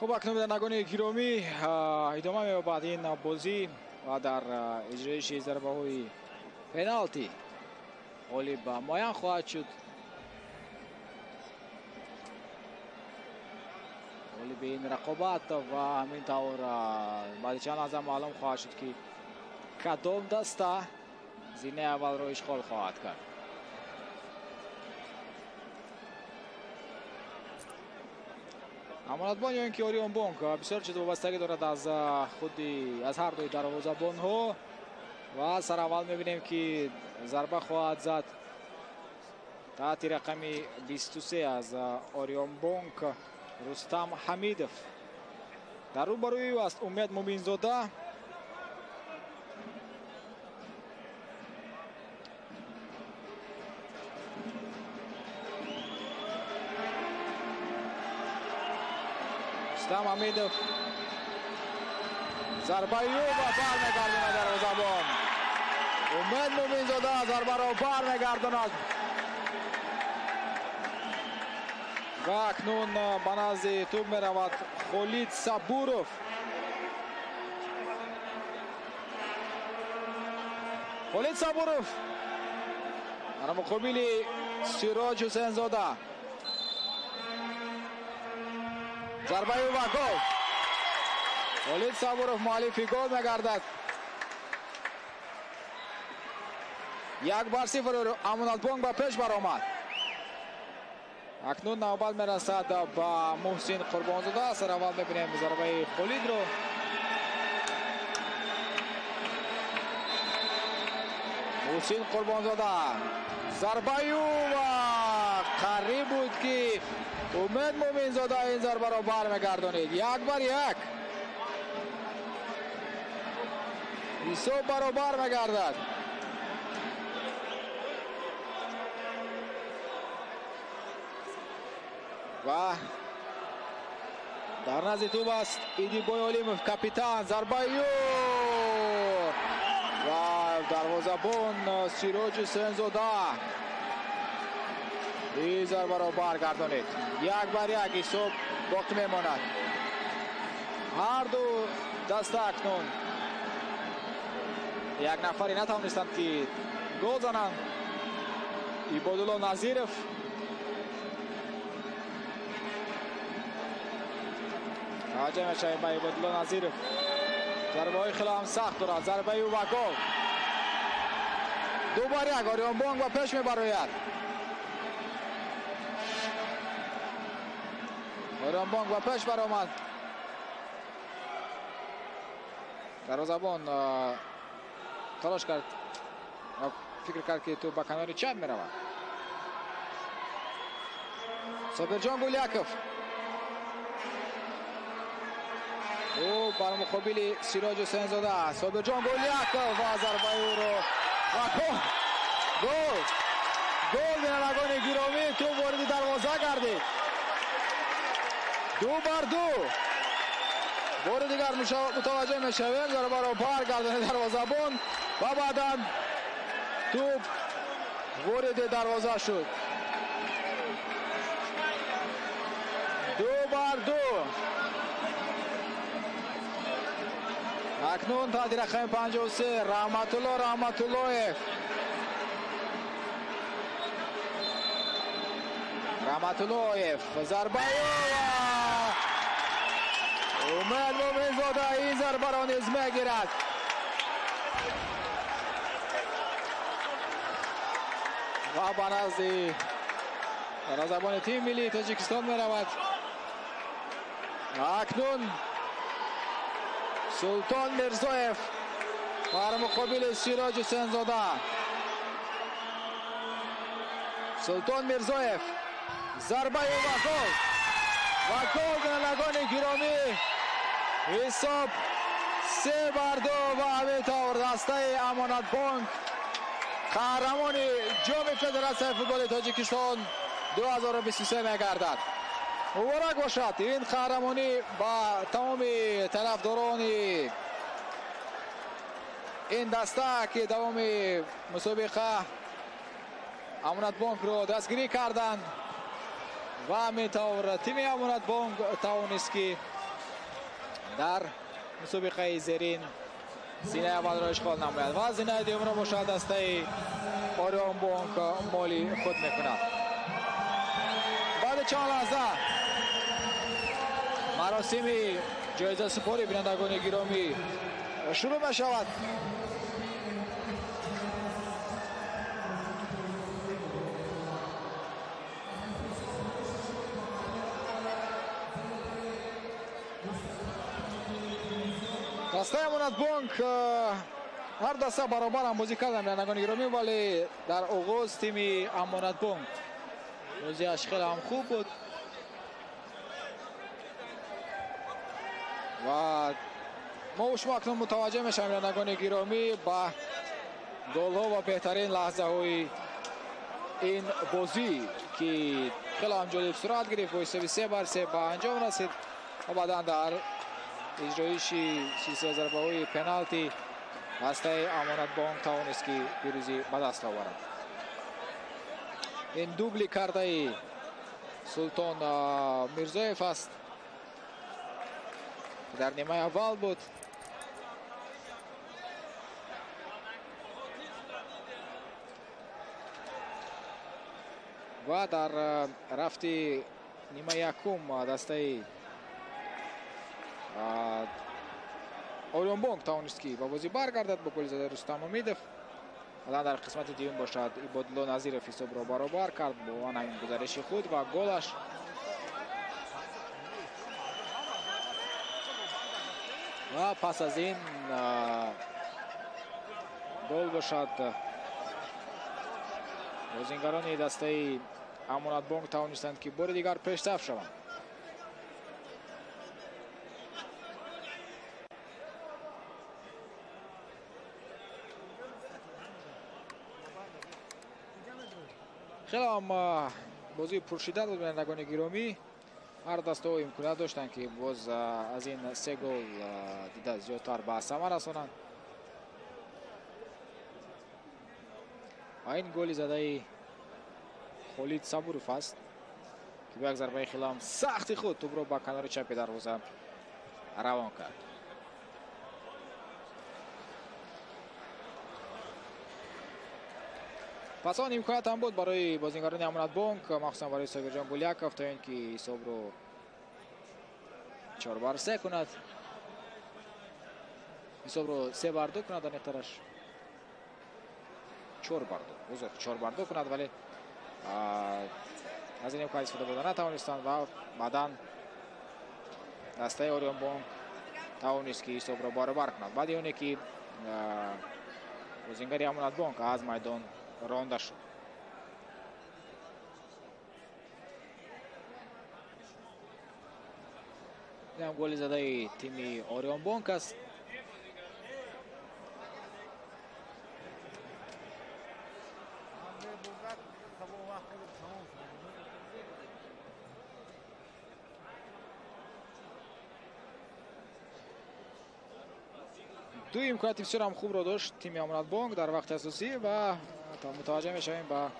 Хуб, акнун бинандагони гиромӣ, идома меёбад ин бозӣ ва дар иҷроиши зарбаҳои пеналти ғолиб муайян хоҳад шуд. Ғолиби ин рақобат ва ҳамин тавр баъди чанд лаҳза маълум хоҳад шуд, ки кадом даста зинаи аввалро ишғол хоҳад кард. Амонатбонк ё инки Ориёнбонк бисёр чиз вобастагӣ дорад аз худи аз ҳар дуи дарвозабонҳо ва сараввал мебинем ки зарба хоҳад зад таҳти рақами 23 аз Ориёнбонк Рустам Ҳамидов. Дар рӯбарӯи ӯ аст Умед Муминзода. Рустам Ҳамидов зарбаи ӯ ва бармегардонад дарвозабон. Умед Муминзода зарбаро бармегардонад ва акнун ба назди тӯб меравад Холид Сабуров. Холид Сабуров дар муқобили Сироҷ Ҳусейнзода. Зарбаи ӯ ва гол. Холид Сабуров муаллифи гол мегардад. 1-0 Амонатбонк ба пеш баромад. Акнун навбат мерасад ба Муҳсин Қурбонзода. Сараввал мебинем зарбаи Холидро. Муҳсин Қурбонзода зарбаи ӯ ва қариб буд ки Умед Муминзода ин зарбаро бармегардонид. 1-1. Ҳисоб баробар мегардад. Ва дар назди тӯб аст Идибой Олимов, капитан. Зарбаи ӯ ва дарвозабон Сироҷ Ҳусейнзода ин зарбаро баргардонид. 1-1 ҳисоб боқӣ мемонад. Ҳар ду даста акнун як нафаре натавонистанд ки гол зананд. Ибодулло Назиров таваҷҷӯҳ мешавем ба Ибодулло Назиров. Зарбаҳои хеле ҳам сахт дорад. Зарбаи ӯ ва гол. 2-1 Ориёнбонк ба пеш мебарояд. Ориёнбонк ба пеш баромад. Дарвозабон талош кард ва фикр кард ки тӯб ба канори чап меравад. Собирҷон Гуляков ӯ бар муқобили Сироҷ Ҳусейнзода. Собирҷон Гуляков ва зарбаи ӯро ва гол! Гол! Гол, бинандагони гиромӣ, тӯб вориди дарвоза гардид. 2-2. Бори дигар мутаваҷҷӯҳ мешавем. Зарбаро баргардонид дарвозабон ва баъдан тӯб вориди дарвоза шуд. 2-2. Акнун таҳти рақами 53 Раҳматулло Раҳматуллоев. Раҳматуллоев зарбаи Умед Муминзода ин зарбаро низ мегирад. Ва ба назди дарвозабони тими миллии Тоҷикистон меравад. Акнун Султон Мирзоев бар муқобили Сироҷ Ҳусейнзода. Султон Мирзоев зарбаи ва гол. Ва гол, бинандагони гиромӣ, ҳисоб 3-2 ва ҳамин тавр дастаи Амонатбонк қаҳрамони ҷоми Федератсияи футболи Тоҷикистон 2023 мегардад. Муборак бошад ин қаҳрамонӣ ба тамоми тарафдорони ин даста ки давоми мусобиқа Амонатбонкро дастгирӣ карданд ва ҳамин тавр тими Амонатбонк тавонист ки дар мусобиқаи зерин зинаи аввалро ишғол намояд ва зинаи дуюмро бошад дастаи Ориёнбонк моли худ мекунад. Баъди чанд лаҳза маросими ҷоизасупорӣ, бинандагони гиромӣ, шурӯъ мешавад. Дастаи Амонатбонк ҳар даста баробар ҳам бозӣ карданд, бинандагони гиромӣ, вале дар оғоз тими Амонатбонк бозиаш хеле ҳам хуб буд ва мо шумо акнун мутаваҷҷеҳ мешавем, бинандагони гиромӣ, ба голҳо ва беҳтарин лаҳзаҳои ин бозӣ, ки хеле ҳам ҷолиб сурат гирифт, бо ҳисоби 3-3 ба анҷом расид ва баъдан дар иҷроиши силсила зарбаҳои пеналти дастаи Амонатбонк тавонист, ки пирӯзӣ ба даст оварад. Ин дубли кардаи Султон Мирзоев аст, дар нимаи аввал буд. Ва дар рафти нимаи якум дастаи Орионбонк тавонист, ки ба бозӣ баргардад бо голи задаи Рустам Умидов. Баъдан дар қисмати дуюм бошад, Ибодулло Назиров ҳисобро баробар кард бо ҳамин гузариши худ ва голаш. Ва пас аз ин гол бошад, бозингарони дастаи Амонатбонк тавонистанд, ки бори дигар пешсаф шаванд. Хеле ҳам бозии пуршиддат буд, бинандагони гиромӣ. Ҳар дастаҳо имконият доштанд, ки боз аз ин се гол дида зиёдтар ба самар расонанд. Ва ин голи задаи Холид Сабуров аст, ки бо як зарбаи хеле ҳам сахти худ тӯбро ба канори чапи дарвоза равон кард. Пас он имконият ҳам буд барои бозингарони Амонатбонк, махсусан барои Собирҷон Гуляков, то ин ки ҳисобро 4-3 кунад, ҳисобро 3-2 кунад, аниқтараш 4-2, узр, 4-2 кунад, вале аз ин имкон истифода бурда натавонистанд ва баъдан дастаи Орионбонк тавонист, ки ҳисобро баробар кунад, баъди оне ки бозингари Амонатбонк аз майдон ронда шуд. Ин ҳам голи задаи тими Орионбонк аст. Ду имконияти бисёр ҳам хубро дошт тими Амонатбонк дар вақти асосӣ ва мутаваҷҷеҳ мешавем ба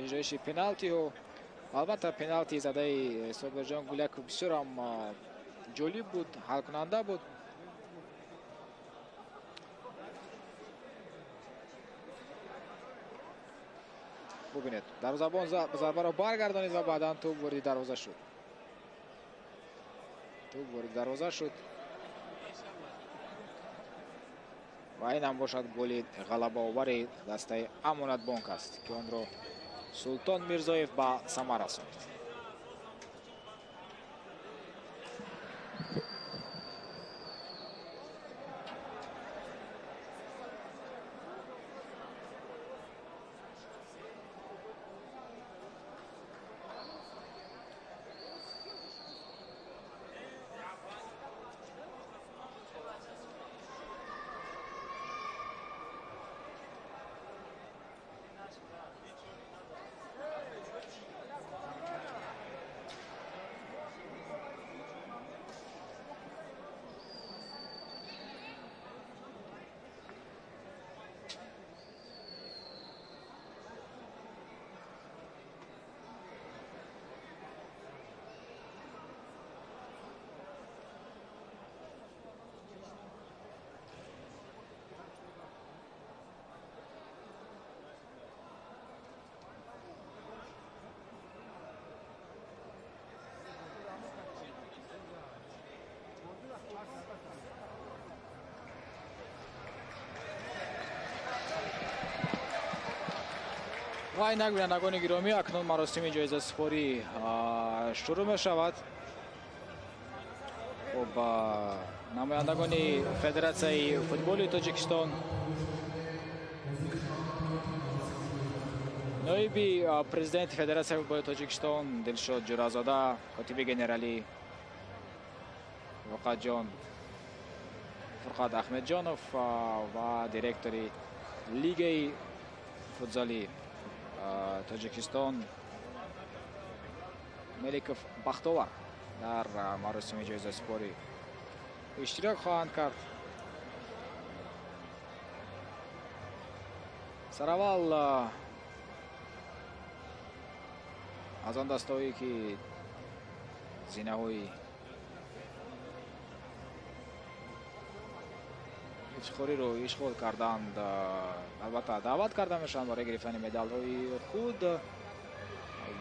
иҷроиши пеналтиҳо. Албатта, пеналти задаи Собирҷон Гуляков бисёр ҳам ҷолиб буд, ҳалкунанда буд. Бубинед, дарвозабон зарбаро баргардонид ва баъдан тӯб вориди дарвоза шуд. Тӯб вориди дарвоза шуд. Ва ин ҳам бошад голи ғалабаовари дастаи Амонатбонк аст, ки онро Султон Мирзоев ба самар расонид. Ва инак, бинандагони гиромӣ, акнун маросими ҷоизасупорӣ шурӯъ мешавад. Хуб, намояндагони Федератсияи футболи Тоҷикистон, ноиби президенти Федератсияи футболи Тоҷикистон Дилшод Ҷӯразода, котиби генералӣ Воқатҷон Фурқат Аҳмедҷонов ва директори Лигаи футзали Тоҷикистон Меликов Бахтовар дар маросими ҷоизасупорӣ иштирок хоҳанд кард. Сараввал аз он дастҳое ки зинаҳои ифтихориро ишғол карданд, албатта даъват карда мешаванд барои гирифтани медалҳои худ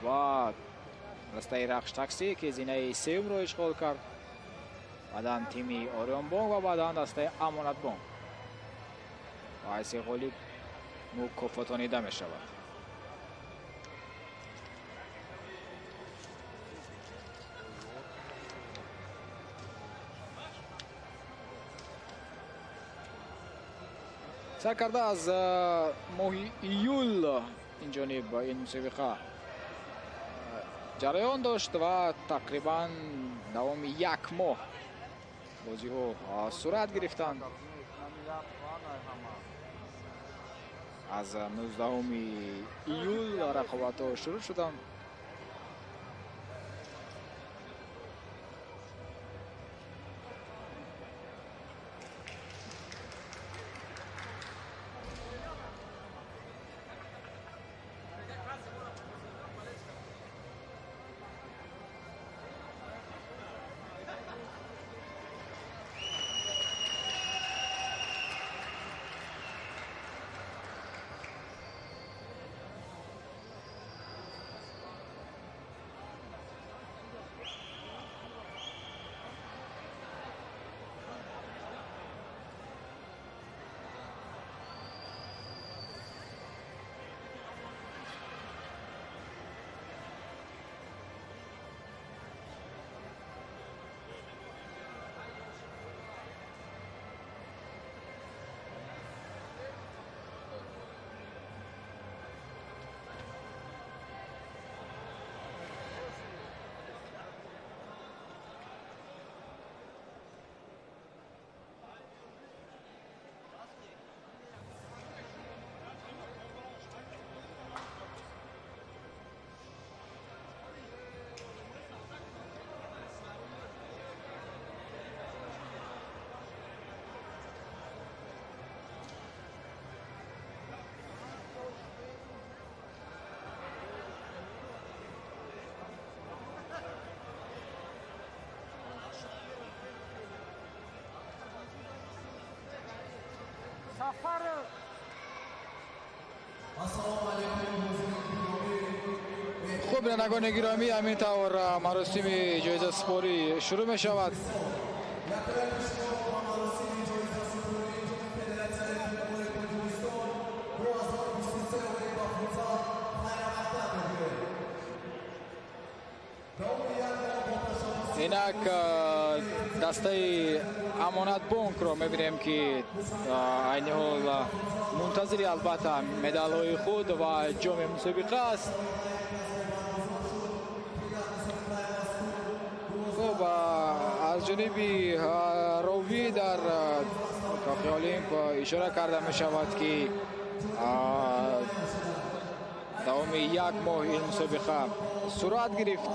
ва дастаи Рахш Таксӣ, ки зинаи сеюмро ишғол кард, баъдан тими Орионбонк ва баъдан дастаи Амонатбонк ба ҳайси ғолиб мукофотонида мешавад. Сар карда аз моҳи июл инҷониб ин мусобиқа ҷараён дошт ва тақрибан давоми як моҳ бозиҳо сурат гирифтанд. Аз 19 июл рақобатҳо шурӯъ шуданд. Хуб, бинандагони гиромӣ, ҳамин тавр маросими ҷоизасупорӣ шурӯъ мешавад. Инак дастаи Амонатбонкро мебинем, ки айни ҳол мунтазири албатта медалҳои худ ва ҷоми мусобиқа аст. Хуб, аз ҷониби ровӣ дар Кохи Олимп ишора карда мешавад, ки давоми як моҳ ин мусобиқа сурат гирифт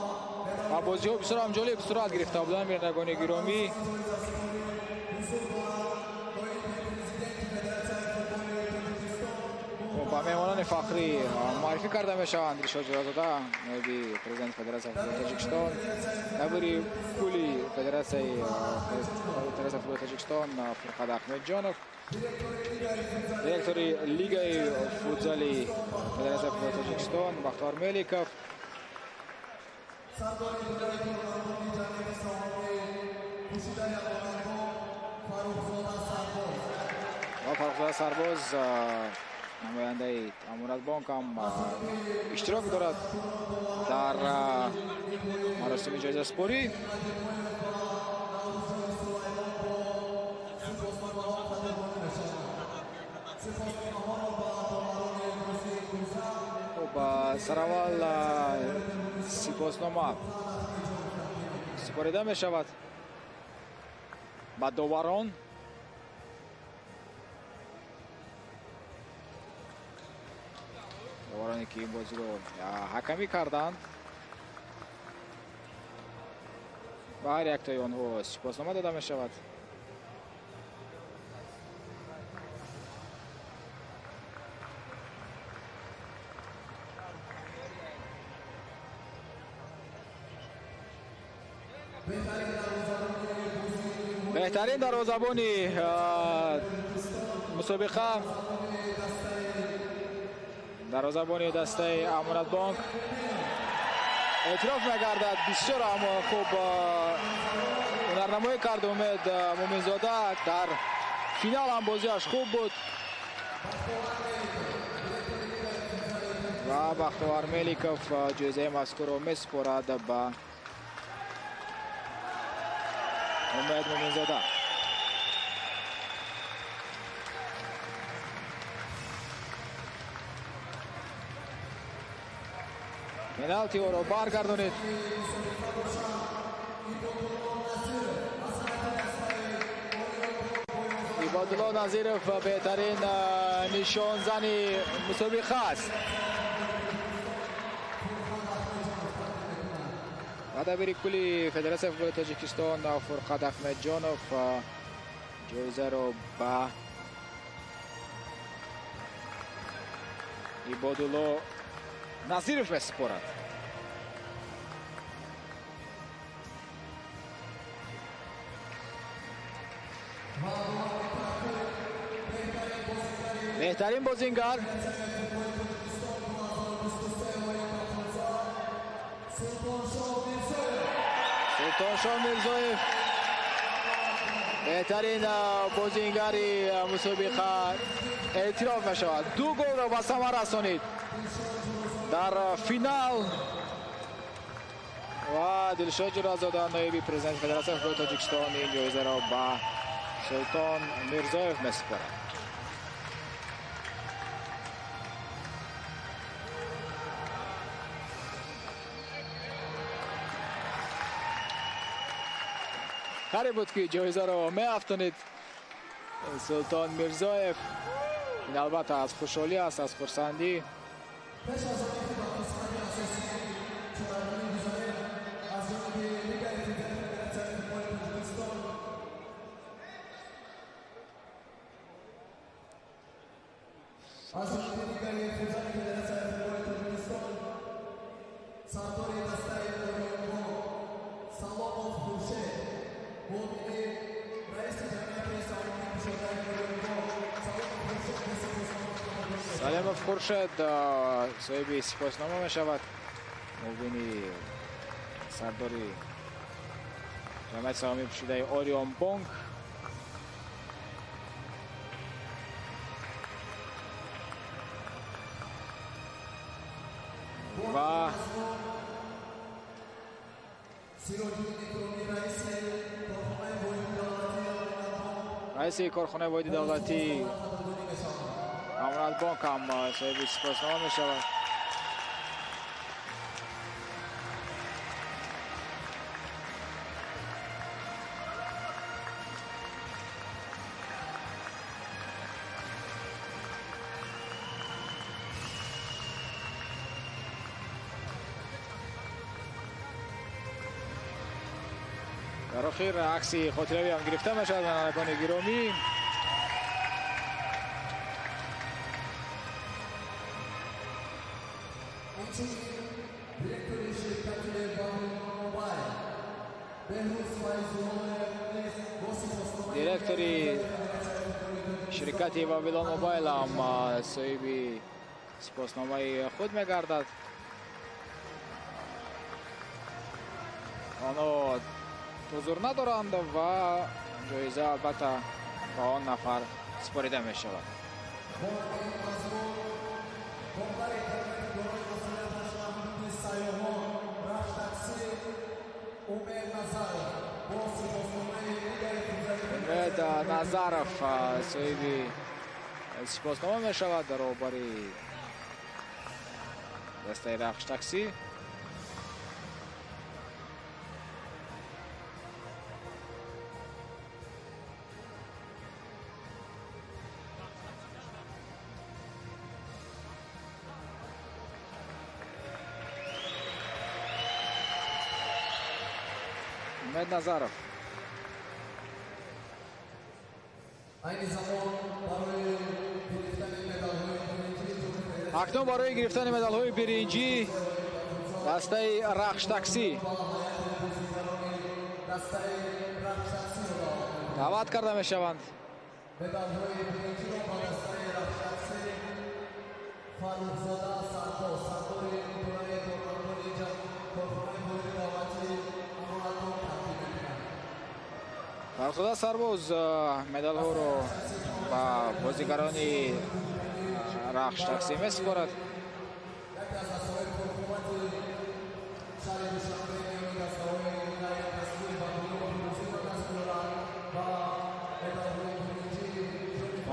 ва бозиҳо бисёр ҳам ҷолиб сурат гирифта буданд. Бинандагони гиромӣ, ба меҳмонони фахрӣ муаррифӣ карда мешаванд Дилшод Ҷӯразода, ноиби президенти Федератсияи футболи Тоҷикистон, дабири кулли Федератсияи футболи Тоҷикистон Фурқат Аҳмедҷонов, директори Лигаи футзали Федератсияи футболи Тоҷикистон Бахтовар Меликов, ва Фаррухзода Сарбоз, намояндаи Амонатбонк ҳам иштирок дорад дар маросими ҷоизасупорӣ. Хуб, сараввал сипоснома супорида мешавад ба доварон. Довароне ки ин бозиро ҳакамӣ карданд, ба ҳар яктои онҳо сипоснома дода мешавад. Беҳтарин дарвозабони мусобиқа дарвозабони дастаи Амонатбонк эътироф мегардад. Бисёр ҳам хуб ҳунарнамоӣ кард Умед Муминзода. Дар финал ҳам бозиаш хуб буд ва Бахтовар Меликов ҷоизаи мазкурро месупорад ба Умед Муминзода. Пеналтиро баргардонид. Ибодулло Назиров беҳтарин нишонзани мусобиқа аст. Ва дабири кулли Федератсияи футболи Тоҷикистон Фурқат Ахмедҷонов ҷоизаро ба Ибодулло Назиров месупорад. Беҳтарин бозингар Султоншоҳ Мирзоев беҳтарин бозингари мусобиқа эътироф мешавад. 2 голро ба самар расонид дар финал ва Дилшод Ҷӯразода, ноиби президенти Федератсияи футболи Тоҷикистон, ин ҷоизаро ба Султон Мирзоев месупорад. Қариб буд ки ҷоизаро меафтонид Султон Мирзоев. Ин албатта аз хушҳолӣ аст, аз хурсандӣ. Салимов Хуршед соҳиби сипоснома мешавад. Муовини сардори ҷамъияти саҳомии пӯшидаи Орион Бонк. Ва раиси корхонаи воҳиди давлатии Амонатбонк ҳам соҳиби сипоснома мешавад. Дар охир акси хотиравӣ ҳам гирифта мешавад бинандагони гиромӣ. Директори ширкати Вавилон Мобайл ҳам соҳиби сипосномаи худ мегардад. Онҳо ҳузур надоранд ва ҷоиза албатта ба он нафар супорида мешавад. Умед Назаров соҳиби сипоснома мешавад. Роҳбари Дастаи Рахш Такси. Умед Назаров. Акнун барои гирифтани медалҳои биринҷӣ дастаи Рахш Такси даъват карда мешаванд. Фархзода Сарбоз медалҳоро ба бозигарони Рахш Такси месупорад.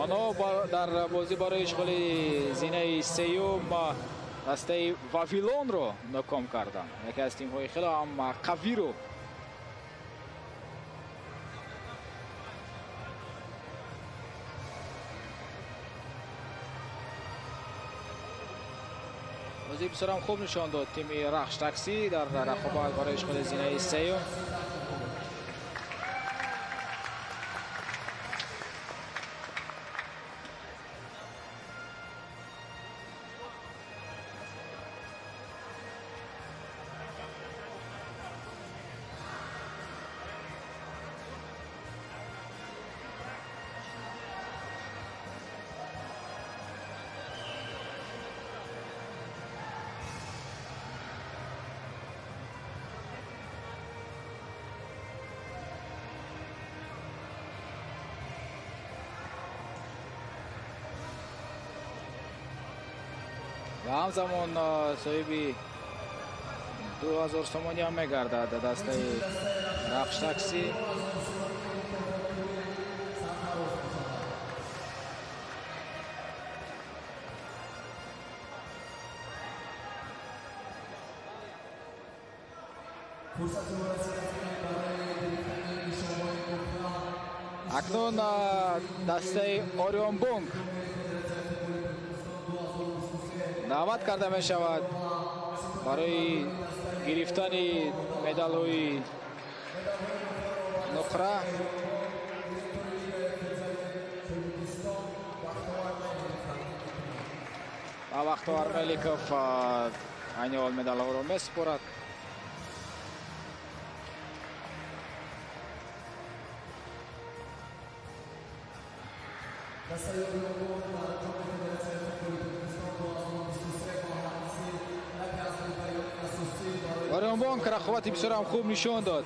Онҳо дар бозӣ барои ишғоли зинаи сеюм дастаи Вавилонро ноком карданд. Яке аз тимҳои хеле ҳам қавиро. Бозии бисёрам хуб нишон дод тими Рахш Такси дар рақобат барои ишғоли зинаи сеюм. Ва ҳамзамон соҳиби 2000 сомонӣ ҳам мегардад дастаи Рахш Такси. Акнун дастаи Орион Бонк даъват карда мешавад барои гирифтани медалҳои нуқра. Ва Бахтовар Меликов айни ҳол медалҳоро месупорад. Орион Бонк рақобати бисёрам хуб нишон дод.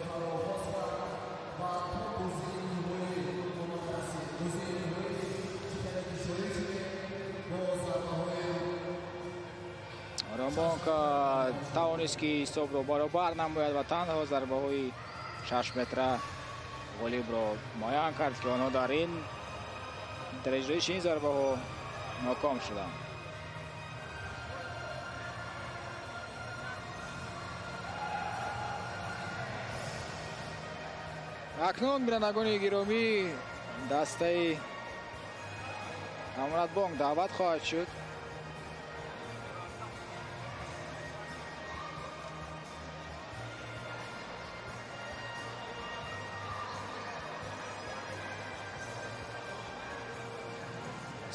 Орион Бонк тавонист ки ҳисобро баробар намояд ва танҳо зарбаҳои 6 метра ғолибро муайян кард, ки онҳо дар ин дар иҷроиши ин зарбаҳо ноком шуданд. Акнун бинандагони гиромӣ, дастаи Амонатбонк даъват хоҳад шуд.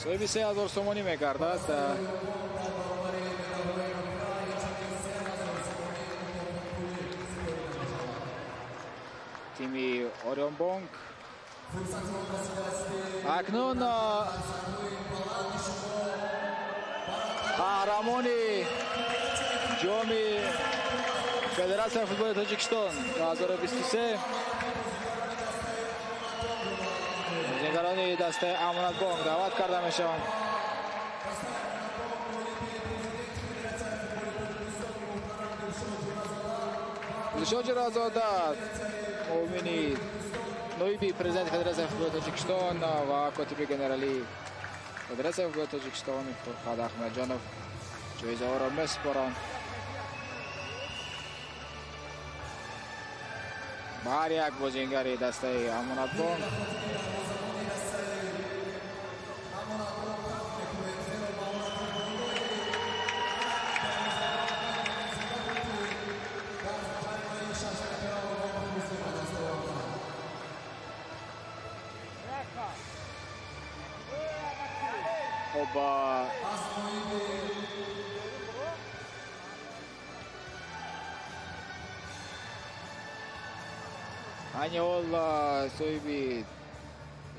Соҳиби 3000 сомонӣ мегардад. Тими Орион Бонк. Акнун қаҳрамони ҷоми Федератсияи футболи Тоҷикистон 2023 бозигарони дастаи Амонатбонк даъват карда мешаванд. Дилшод Ҷӯразода, муовини ноиби президенти Федератсияи футболи Тоҷикистон ва котиби генералии Федератсияи футболи Тоҷикистон Фурқат Аҳмадҷонов ҷоизаҳоро месупоранд ба ҳар як бозингари дастаи Амонатбонк. Хуб, айни ҳол соҳиби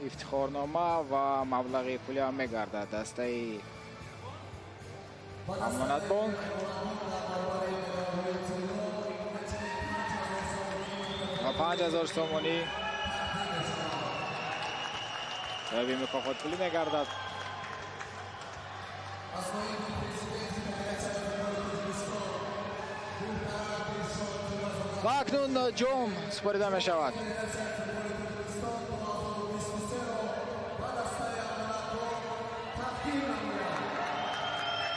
ифтихорнома ва маблағи пулиам мегардад дастаи Амонатбонк. Ва 5000 сомонӣ соҳиби мукофот пулӣ мегардад. Ва акнун ҷом супорида мешавад.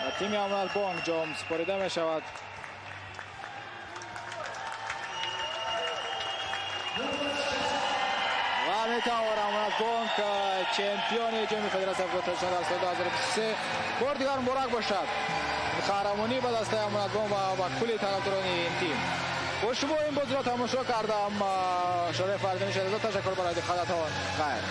Ба тими Амонатбонк ҷом супорида мешавад. Ва метавонад Амонатбонк чемпиони ҷоми Федератсияи футболи Тоҷикистон дар соли 2023 бор дигар муборак бошад. Қаҳрамонӣ ба дастаи Амонатбонк ва ба кулли тарафдорони ин тим. Бо шумо ин бозиро тамошо кардам. Шораи Фардини Шерзод, ташаккур барои диққататон. Хайр.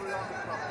Uyandık.